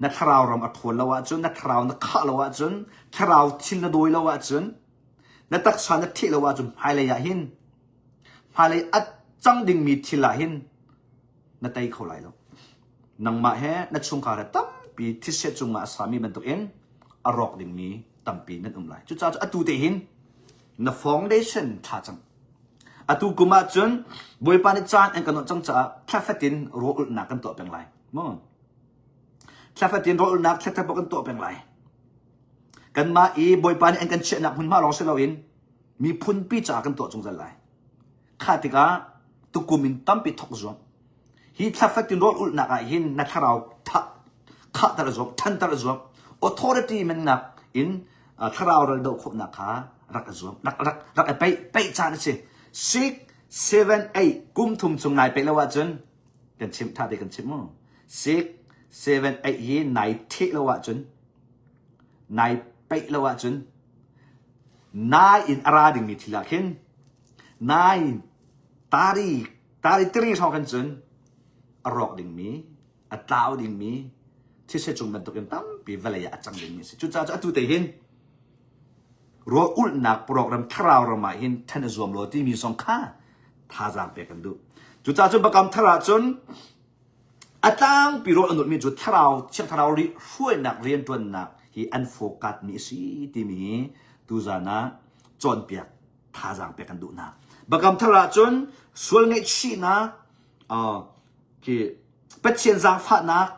Na thlarau ram a ṭhawn lo ahcun, na thlarau na khah lo ahcun, thlarau thil na dawi lo ahcun, na taksa na thih lo ahcun hmailei ah hin hmailei a cang dingmi thil ah hin na tei kho lai lo. Nangmah he na chungkhar he tampi thise cungah a sami bantukin a rawk dingmi tampi nan um lai. Cucaah cu atu te hin na foundation tha cang. Atu kum ah cun Bawipa nih caan an kan awh cang caah thla fatin rawl ulhnak kan tuah peng lai. Mu. Thla fatin rawl ulhnak thla kan tuah peng lai. Kanmah i Bawipa nih an kan chiahnak hmunhma lawng si loin miphunpi caah kan tuah zungzal lai. Kha tikah tukum in tampi thawk zuam. Hi thla fatin rawl ulhnak ah hin na thlarau khahter a zuam, thanter a zuam. Authority mennak in thlarau ral doh khawhnak kha rak a zuam. Rak rak rak i peih peih caan a si. 6 7 8 kum thum chung nai peih lo ahcun kan chimh tha te kan chimh mu. 6 7 8 hi nai theh lo ahcun nai peih lo ahcun nai in a ra dingmi thil ah khin nai tari tari tiri hrawng khan cun a rawk dingmi a tlau dingmi thise cung bantukin tampi vawlei ah a cang dingmi a si cucaah cu atu te hin rawl ulhnak program thlarau ram ah hin ṭhen a zuam law timi zong kha thazaang pek kan duh cucaah cu bakam thar ah cun A tlangpi rawl an ulhmi cu thlarau Thiang Thlarau ri hruainak rianṭuannak hi an focus mi a si timi hi tuzan ah cawnpiak thazaang pek kan duh hna. Biakam thar ahcun sual ngaihchihnak, uh, khi Pathian zaangfahnak,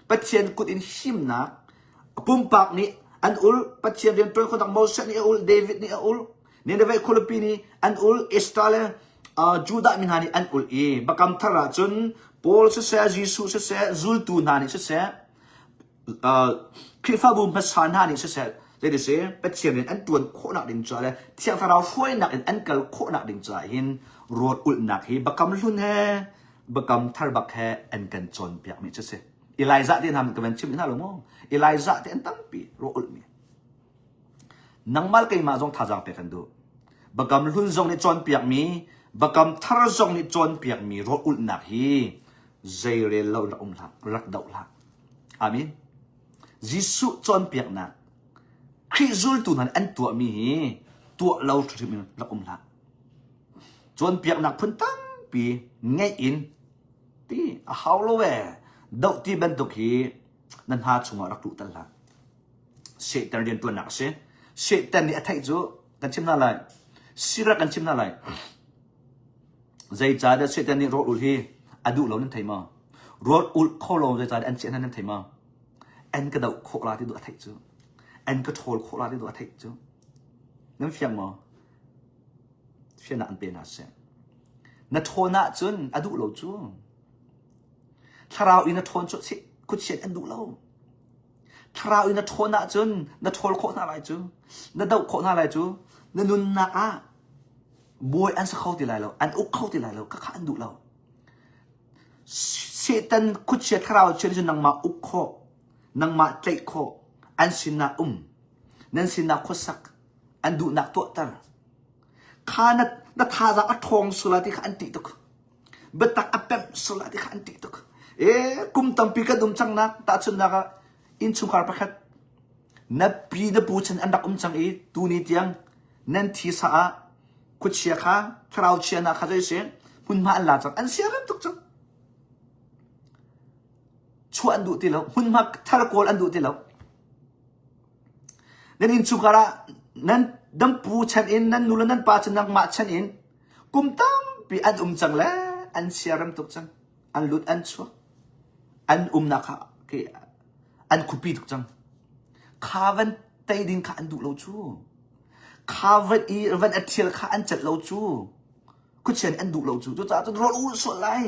Pathian kut in himnak, pumpak nih an ul, Pathian rianṭuan khawhnak Moses nih a ul, David nih a ul, Nineveh khualipi nih an ul, Israel le uh, Judah mi hna nih an ul i Biakam Thar ah cun Paul siseh, Jesuh siseh, zultu hna nih siseh, uh, Khrihfabu hmasa hna nih siseh, zeiti si Pathian in an ṭuan khawhnak ding caah le Thiang Thlarau hruainak in an kal khawhnak ding caah hin rawl ulhnak hi Biakam Hlun he Biakam Thar bak he an kan cawnpiakmi cu si. Elijah te hna ka van chim hna lo maw? Elijah te an tampi rawl ulhmi. Nangmah le keimah zong thazaang pek kan duh. Biakam hlun zong nih cawnpiakmi, biakam thar zong nih cawnpiakmi rawl ulhnak hi zeirel lo rak um hlah, rak doh hlah. Amen. Jesuh cawnpiaknak, Khrih zultu hna nih an tuahmi hi tuah lo hrimhrim in rak um hlah. Cawnpiaknak phun tampi ngeih in ti a hau lo ee doh ti bantuk hi na hna chungah rak luh tal hlah. Satan rianṭuannak a si. Satan nih a theih cu kan chim hna lai. Sirak kan chim hna lai. Zeicahdah Satan nih rawl ulh hi a duh lo nan thei maw? Rawl ulh kho lo zeicahdah an chiah hna nan thei maw? An ka doh khawh la ti duh a theih cu. An ka ṭhawl khawh la ti duh a theih cu. Nan fiang maw? Fiannak an pe hna seh. Na ṭhawn ahcun a duh lo cu. Thlarau in na ṭhawn cu khuchiat an duh lo. Thlarau in na ṭhawn ahcun na ṭhawl khawh hna lai cu, na doh khawh hna lai cu, na nunnak ah bawi an si kho ti lai lo, an uk kho ti lai lo, khakha an duh lo. Satan khuachia thlarau chia cu nangmah uk khawh, nangmah tlaih khawh, an sinah um, nan sinah khuasak, an duhnak tuahter. Kha na, na thazaang a ṭhawng sula ti kha an ṭih tuk. Biatak a pemh sual ah ti kha an ṭih tuk. E kum tampi kan um cang nak tahchunhnak ah innchungkhar pakhat na pi na pu chan an rak um cang i tuni tiang nan thisa ah khuachia kha thlarau chia na kha zei si hmunhma an la cang an siarem tuk cang chuah an duh ti lo hmunhma thar kawl an duh ti lo nan innchungkhar ah nan nan pu chan in nan nu le nan pa chan nangmah chan in Kum tampi an um cang le an siarem tuk cang. An lut an chuak. An umnak kha an khupi tuk cang. Kha van tei ding kha an duh lo cu. Kha van i van a thial kha an celh lo cu. Khuachia nih an duh lo cu. Cucaah cun rawl a ulh sual lai.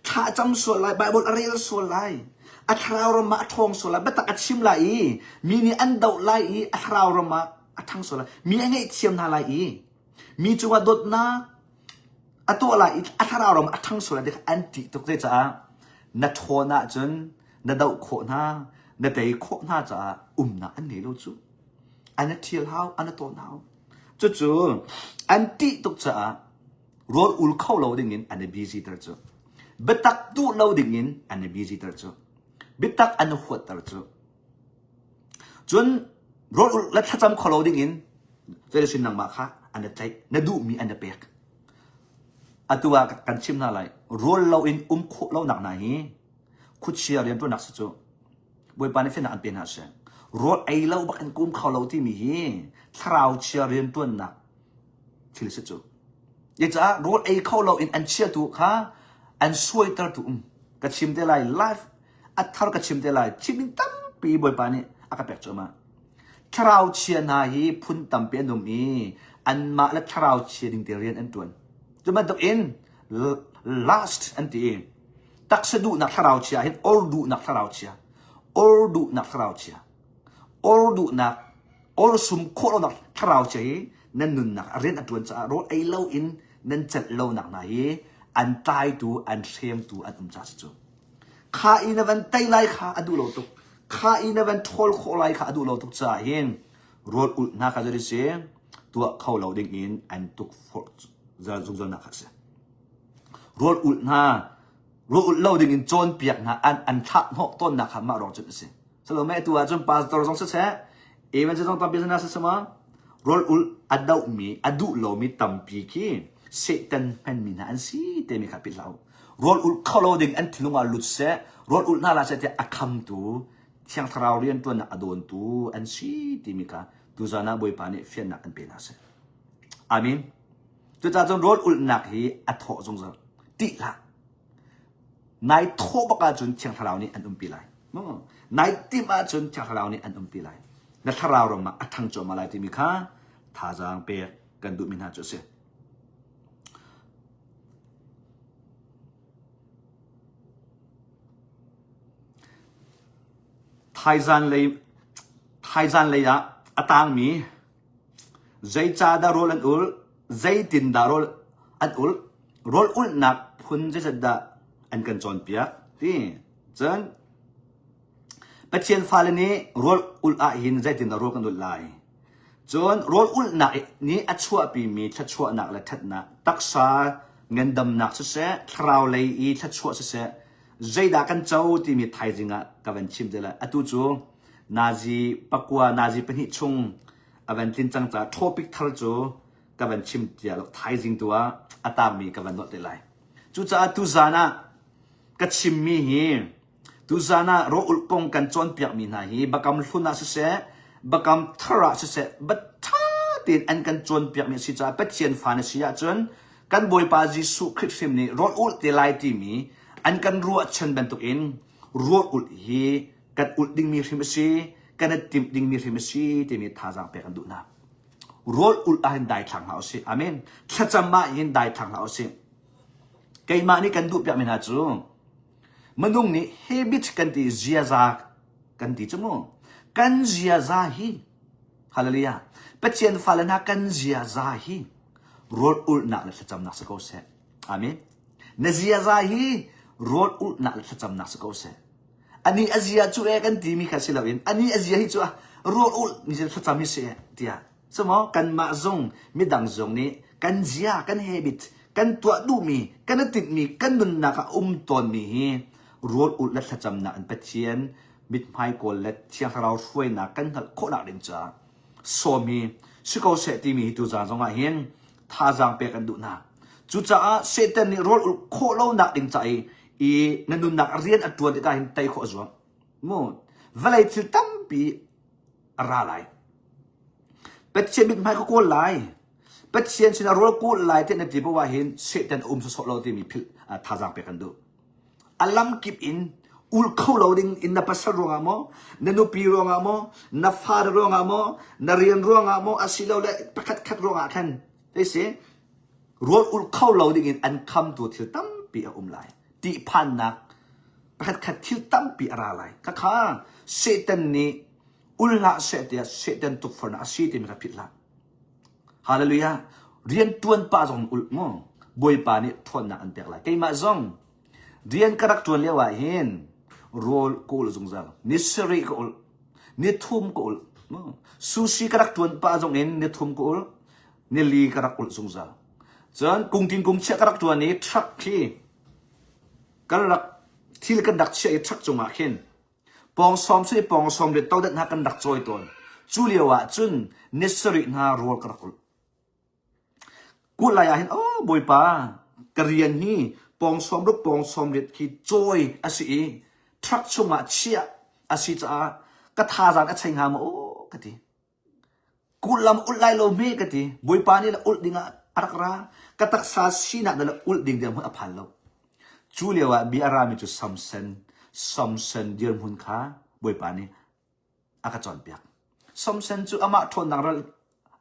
Thla a cam sual lai. Bible a rel sual lai. A thlarau ram ah a ṭhawng sual lai. Biatak a chim lai i mi nih an doh lai i a thlarau ram ah a ṭhang sual lai. Mi a ngaihthiam hna lai i mi cungah dawtnak a tuah lai i a thlarau ram a ṭhang sual lai ti kha an ṭih tuk. Zeicah na ṭhawn ahcun na doh khawh hna, na tei khawh hna caah umnak an ngei lo cu. An i ṭhial hau, an i tawn hau. Cucu an ṭih tuk caah rawl ul kho lo dingin an i busy ter cu. Biatak duh lo dingin an i busy ter cu. Biatak an i huatter cu. Cun rawl ul le thlacam kho lo dingin zeitin nangmah kha an i tlaih, na duhmi an i pek. Atu ah kan chim hna lai. Rawl loin um khawh lonak hna hi khuachia rianṭuannak si cu. Bawipa nih fiannak an pe hna seh. Rawl ei lo bak in kum kho lo timi hi thlarau chia rianṭuannak thil si cu. Caah rawl ei kho lo in an chiatu kha an suaitertu um. Ka chim te lai life a thar ka chim te lai chim in tampi Bawipa nih a ka pek cuahmah. Thlarau chia hna hi phun tampi an um i anmah le thlarau chia ding te rian an ṭuan. Cu bantuk in last an ti i taksa duhnak thlarau chia hin or duhnak thlarau chia or duhnak thlarau chia or duhnak or sum khawh lonak thlarau chia hi nan nunnak a rian a ṭuan caah rawl ei lo in nan celh lonak hna hi an tlaitu an hremtu an um caah si cu. Kha i na van tei lai kha a duh lo tuk. Kha i na van ṭhawl khawh lai kha a duh lo tuk caah hin rawl ulh hna kha zei si tuah kho lo ding in an tukforh zungzalnak kha a si. Rawl ulh hna rawl ulh lo ding in cawnpiak hna an an thlah hnawh tawnnak kha mah ruang cun a si. Salome tu ahcun pastor zong siseh evangelist zong tampi sana siseh ma rawl ulh a dohmi a duh lomi tampi khi Satan hmanmi hna an si timi kha philh hlah u. Rawl ulh kho lo ding an thinlung ah lut seh, rawl ulh hna la seh tiah a khamtu Thiang Thlarau rianṭuannak a dawntu an si timi kha tuzan ah Bawipa nih fiannak an pe hna seh. Amen. Cucaah cun rawl ulhnak hi a thawh zungzal. Ṭih hlah. Nai thawh bak ahcun Thiang Thlarau nih an umpi lai. Nai timh ahcun Thiang Thlarau nih an umpi lai. Na thlarau ram ah a ṭhang cuahmah lai timi kha thazaang pek kan duhmi hna cu a si. Thaizan lei, thaizan lei ah a tangmi zeicahdah rawl an ulh, zeitindah rawl an ulh, rawl ulhnak phun zeizat dah an kan cawnpiak ti. Cun Pathian fale nih rawl ulh ahhin zeitindah rawl kan ulh lai? Cun rawl ulhnak nih a chuahpimi thluachuahnak le ṭhatnak, taksa ngandamnak siseh, thlarau lei i thluachuah siseh, zeidah kan co timi thaizing ah ka van chim te lai. Atu cu nazi pakua, nazi pahnih chung a van tlin cang caah topic thar cu ka van chim tia lo thaizing tu ah a tangmi ka van nolh te lai. Cucaah tuzaan ah ka chimmi hi Tuzaan ah rawlulh kong kan cawnpiakmi hna hi Bakam hlun ah siseh, Bakam thar ah siseh, ṭha tein an kan cawnpiakmi a si caah Pathian fa na si ahcun kan Bawipa Jesuh Khrih hrim nih rawlulh te lai timi an kan ruahchan bantukin rawlulh hi kan ulh dingmi hrim a si, kan i timh dingmi hrim a si timi thazaang pek an duh hna. Rawl ulh ah hin daithlang hlah usih. Amen. Thlacam ah hin daithlang hlah usih. Keimah nih kan duhpiakmi hna cu Minung nih habit kan ti ziaza kan ti cu mu. Kan ziaza hi hallelujah Pathian fale hna kan ziaza hi rawl ulhnak le thlacamnak si ko seh. Amen. Na ziaza hi rawl ulhnak le thlacamnak si ko seh. Ani a zia cu e kan timi kha si loin ani a zia hi cu rawl ulh mi thlacam hi si tiah Cumaw kanmah zong midang zong nih kan zia, kan habit, kan tuah duhmi, kan i tinhmi, kan nunnak ah um tawnmi hi rawl ulh le thlacamnak in Pathian mithmai kawl le Thiang Thlarau hruainak kan hngalh khawhnak ding caah sawm hi si ko seh timi hi tuzaan zong ah hin thazaang pek an duh hna. Cucaah Satan nih rawl ulh khawh lonak ding ca i, i na nunnak rian a ṭuan tikah hin tei khawh a zuam. Mu vawlei thil tampi a ra lai. Pathian mithmai ka kawl lai. Pathian sinah rawl kawl lai ti na ti paoh ah hin Satan a um sawsawh lo timi philh thazaang pek kan duh. A lam kip in ul kho lo ding in na pasal ruangah maw, na nupi ruangah maw, na fale ruangah maw, na rian ruangah maw, asilole pakhat khat ruangah khan hei si. Rawl ulh kho lo dingin an khamtu thil tampi a um lai. Tihphannak pakhatkhat thil tampi a ra lai. Khakha Satan nih ul hlah seh tiah Satan tukforhnak a si timi kha philh hlah. Hallelujah. Rian tuan pah zong ulh mu. Bawipa nih ṭhawnnak an pek lai. Keimah zong rian ka rak ṭuan lio ah hin rawl ka ulh zungzal. Ni sarih ka ulh. Ni thum ka ulh. Sushi ka rak ṭuan pah zong in ni thum ka ulh. Nili ka rak ulh zungzal. Cun kungtin kungchiah ka rak ṭuan i truck khi kan rak thil kan rak chiah i truck cungah khin pawng sawm si pawng sawm le todat hna kan rak cawi tawn. Cu lio ah cun ni sarih hna rawl ka rak ulh. Kulh lai ah hin oh Bawipa ka rian hi pawng sawm ruk pawng sawm riat khi cawi a si i truck chungah chiah a si caah ka thazaang a chei hnga maw aw ka ti. Kulh lam ulh lai lo hme ka ti. Bawipa nih le ulh dingah a rak ra. Ka taksa sinak na le ulh ding dirhmun a phan lo. Cu lio ah bia a rami cu Samson, Samson dirhmun kha Bawipa nih a ka cawnpiak. Samson cu amah ṭhawnnak ral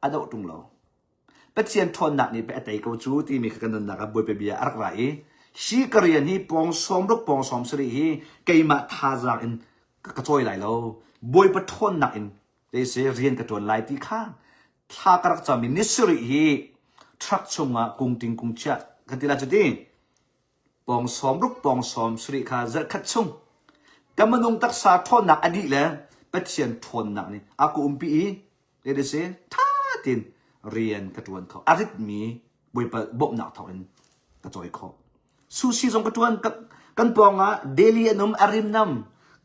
a doh ṭung lo. Pathian ṭhawnnak nih pei a tei ko cu timi kha ka nunnak ah Bawipa bia a rak ra i hi ka rian hi pawng sawm ruk pawng sawm sarih hi keimah thazaang in ka cawi lai lo. Bawipa ṭhawnnak in Teise rian ka ṭuan lai ti kha thla ka rak cam i ni sarih hi truck chungah kungting kungchiah ka ti la cu ti pawng sawm ruk pawng sawm sarih kha zarhkhat chung ka minung taksa ṭhawnnak a dih le Pathian ṭhawnnak nih a ka umpi i it is ṭha tein rian ka ṭuan kho a ritmi Bawipa bawmhnak thawngin ka cawi khawh. Sushi zong ka ṭuan kan pawng ah daily an um a rim nam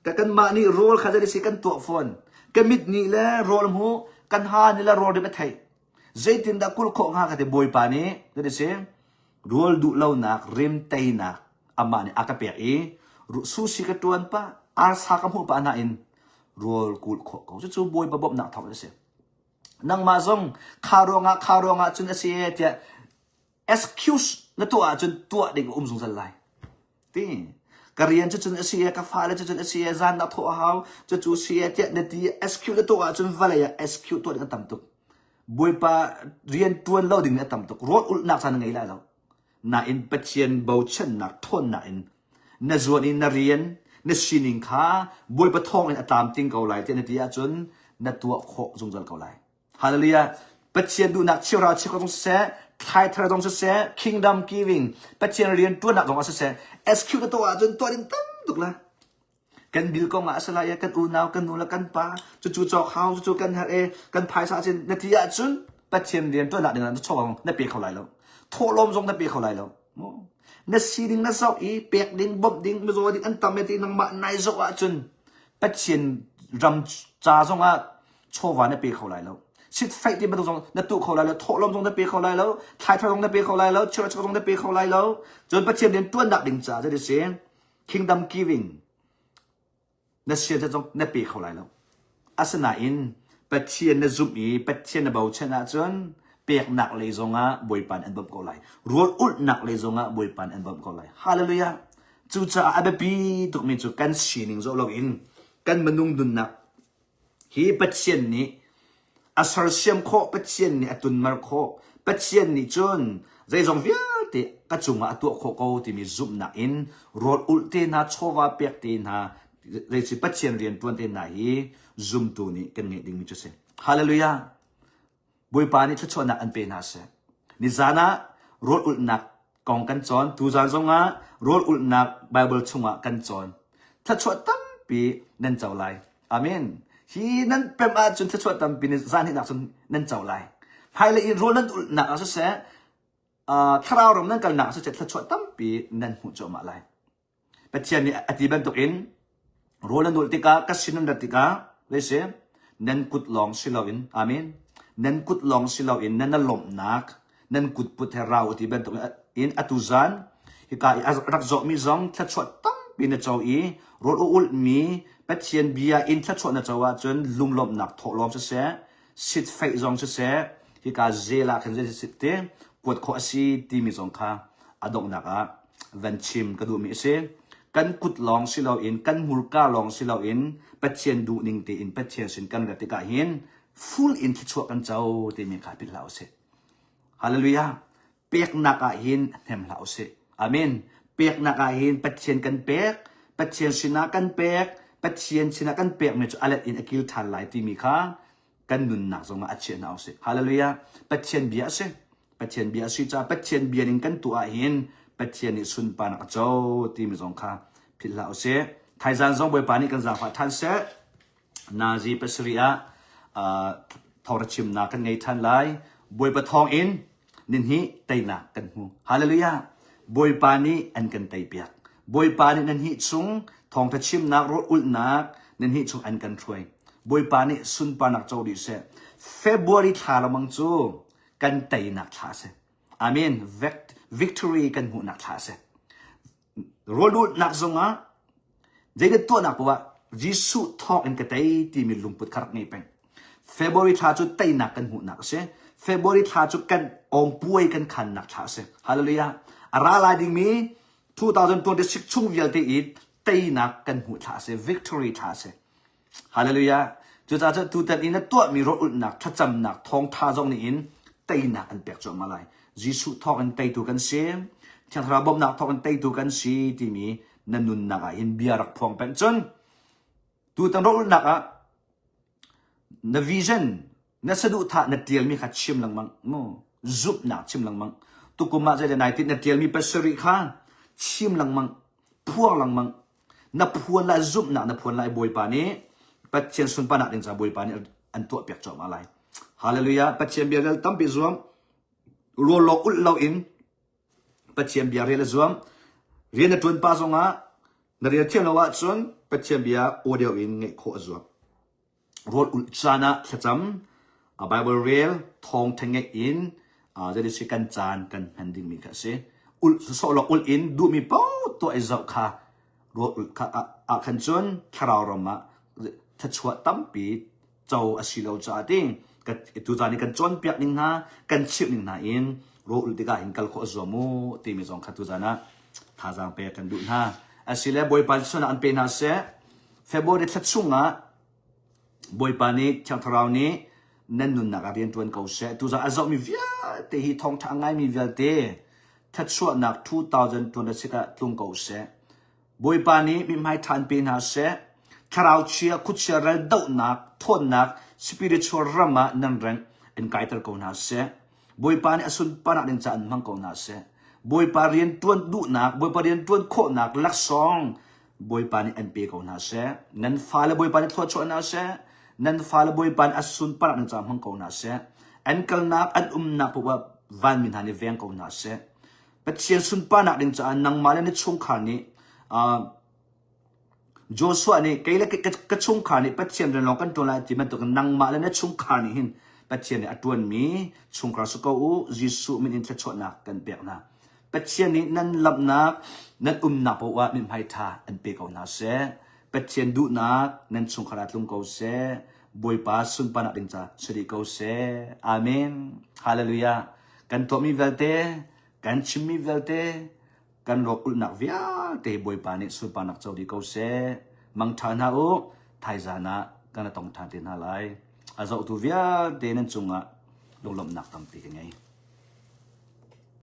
ka kanmah nih rawl kha zei si kan tuah fawn ka mit nih le rawl hmu kan ha nih le rawl rim a theih zeitindah kulh khawh hnga ka ti Bawipa nih zei si rawl duh lonak rim teinak amah nih a ka pek i sushi ka ṭuan pah arsa ka hmuh pah nain rawl kulh khawh ko cucu Bawipa bawmhnak thawng a si nangmah zong kha ruangah kha ruangah cun a si e tiah excuse na tuah ahcun tuah ding a um zungzal lai ti ka rian cu cun a si e ka fale cu cun a si e zan na thawh a hau cucu si e tiah na ti excuse na tuah ahcun vawlei ah excuse tuah ding a tam tuk Bawipa rian tuan lo ding a tam tuk rawl ulhnak caan na ngei lai lo nain Pathian bochannak thawnnak in na zuan i na rian na sining kha Bawipa thawng in a tlamtling ko lai tiah na ti ahcun na tuah khawh zungzal ko lai Hallelujah. Pathian duhnak cheuhra cheukhat zong siseh, thlaithar zong siseh, kingdom giving, Pathian rian tuannak zong ah siseh, SQ na tuah ahcun tuah ding tam tuk la. Kan bil kong ah a si lai kan unau, kan nu le kan pa, cucu cawk hau, cucu kan herh e, kan phaisa cin na ti ahcun Pathian rian tuannak ding ah na chaw na pe kho lai lo. Thawhlawm zong na pe kho lai lo. Na sining na zoh i pek ding, bawmh ding, mizaw ding an tam e ti nangmah nai zoh ahcun Pathian ram ca zong ah chawva na pe kho lai lo sitfaih ti bantuk zong na tuh kho lai lo thawhlawm zong na pe kho lai lo thlaithar zong na pe kho lai lo church zong na pe kho lai lo cun Pathian rian tuannak ding caah cu si kingdom giving na sian zong na pe kho lai lo asinain Pathian na zumh i Pathian na bochan ahcun peknak lei zongah Bawipa nih an bawmh ko lai rawl ulhnak lei zongah Bawipa nih an bawmh ko lai hallelujah cucaah a biapi tukmi cu kan sining zoh loin kan minung nunnak Hi Pathian nih a sersiam khawh, Pathian nih a tunmer khawh, Pathian nih cun zeizong vialte ka cungah a tuah khawh ko timi zumhnak in rawl ulh te hna, chawva pek te hna, zeici Pathian rian ṭuan te hna hi zumtu nih kan ngeih dingmi cu a si. Hallelujah! Bawipa nih thluachuahnak an pe hna seh. Nizan ah rawl ulhnak kong kan cawn. Tuzan zongah rawl ulhnak Bible chungah kan cawn. Thluachuah tampi nan co lai. Amen. Hi nan pem ahcun thluachuah tampi ni zan hinak cun nan co lai. Hmailei i rawl nan ulhnak ah siseh, thlarau ram nan kalnak ah siseh thluachuah tampi nan hmuh cuahmah lai. Pathian nih a ti bantukin rawl an ulh tikah ka sin an rat tikah zeisi nan kut lawng si loin amen nan kut lawng si loin nan lawmhnak nan kut put he rau ti bantuk in atu zan hika i a rak zawhmi zong thluachuah tampi na co i rawl a ulhmi Pathian bia in thluachuah na co ahcun lunglawmhnak thawhlawm siseh sitfeih zong siseh hika zel ah khan zei sit te kuat khawh a si timi zong kha a donghnak ah van chim ka duhmi a si. Kan kut lawng si loin kan hmurka lawng si loin Pathian duhning tein Pathian sin kan rat tikah hin full in thluachuah kan co timi kha philh hlah usih. Hallelujah. Peknak ah hin hnem hlah usih. Amen. Peknak ah hin Pathian kan pek, Pathian sinah kan pek, Pathian sinah kan pekmi cu a let in a kil ṭhan lai timi kha kan nunnak zongah a chiah hna usih. Hallelujah. Pathian bia a si. Pathian bia a si caah Pathian bia ning kan tuah ahhin Pathian nih sunparnak a co timi zong kha philh hlah usih. Thaizan zong Bawipa nih kan zaangfah ṭhan seh. Nazi pasarih ah uh, thawngṭha chimnak kan ngei ṭhan lai. Bawipa thawng in ninhi teinak kan hmu. Hallelujah. Bawipa nih an kan teipiak. Bawipa nih nan hi chung thawngṭha chimnak rawl ulhnak nan hi chung an kan hruai. Bawipa nih sunparnak co dih seh. February thla lengmang cu kan teinak thla a si. Amen. Victory kan hmuhnak thla a si. Rawlulhnak zongah zeidah tuahnak paoh ah Jesuh thawng in ka tei timi lungput kha rak ngei peng. February thla cu teinak kan hmuhnak a si. February thla cu kan awngpuai kan khannak thla a si. Hallelujah. A ra lai dingmi 2026 chung vialte i teinak kan hmuh thla a si. Victory thla a si. Hallelujah. Cucaah cu tutan i na tuahmi rawlulhnak, thlacamnak, thawngtha zong nih in teinak an pek cuahmah lai. Jesuh thawng in teitu kan si. Thiang Thlarau bawmhnak thawng in teitu kan si timi na nunnak ah hin bia rak phuang peng. Cun tutan rawlulhnak ah na vision, na saduhthah na tialmi kha chim lengmang mu. Zumhnak chim lengmang. Tukum ah zeidah nai tinh na tialmi pasarih kha chim lengmang, phuang lengmang. Na phuan lai zumhnak na phuan lai Bawipa nih Pathian sunparnak ding caah Bawipa nih an tuah piak cuahmah lai. Hallelujah. Pathian bia rel tampi zuam. Rawl lawng ulh loin Pathian bia rel a zuam. Rian na ṭuan pa zongah na rel thiam lo ahcun Pathian bia audio in ngaih khawh a zuam. Rawl ulh caan ah thlacam, a Bible rel, thawngṭha ngeih in zeiti kan caan kan hman dingmi kha a si. Ulh sawsawh lawng ulh in duhmi paoh tuah i zoh kha rawl ulh kha ah khan cun thlarau ram ah thluachuah tampi co a si lo caah ti tucaan i kan cawnpiak ning hna kan chimh ning hna in rawl ulh tikah hin kal khawh a zuam u timi zong kha tuzaan ah thazaang pek kan duh hna. Asile Bawipa sualnak an pe hna seh. February thla chungah Bawipa nih Thiang Thlarau nih nan nunnak ah rian ṭuan ko seh. Tuzaan a zohmi vialte hi thawngṭha a ngaimi vialte thluachuahnak 2026 ah tlung ko seh. Bawipa nih mithmai ṭha an pe hna seh. Thlarau chia, khuachia ral dohnak, ṭhawnnak, spiritual ram ah nan reng in kaiter ko hna seh. Bawipa nih a sunparnak ding caah an hmang ko hna seh. Bawipa rian ṭuan duhnak, Bawipa rian ṭuan khawhnak laksawng Bawipa nih an pe ko hna seh. Nan fale Bawipa nih thluachuah hna seh. Nan fale Bawipa nih a sunparnak ding caah hmang ko hna seh. An kalnak, an umnak paoh ah vanmi hna nih veng ko hna seh. Pathian sunparnak ding caah nangmah le na chungkhar nih uh, Joshua nih kei le ka chungkhar nih Pathian rian lawng kan ṭuan lai ti bantukin nangmah le na chungkhar nih hin Pathian nih a ṭuanmi chungkhar si ko u Jesuh min in thluachuahnak kan pek hna. Pathian nih nan lamhnak, nan umnak paoh ah mithmai ṭha an pe ko hna seh. Pathian duhnak nan chungkhar ah tlung ko seh. Bawipa sunparnak ding ca si dih ko seh. Amen. Hallelujah. Kan tuahmi vialte, kan chimmi vialte, kan rawk ulhnak vialte Bawipa nih sunparnak co dih ko seh. Mangṭha hna u, thaizan ah kan tong ṭhan te hna lai. A zohtu vialte nan cungah lunglawmhnak tampi ka ngei.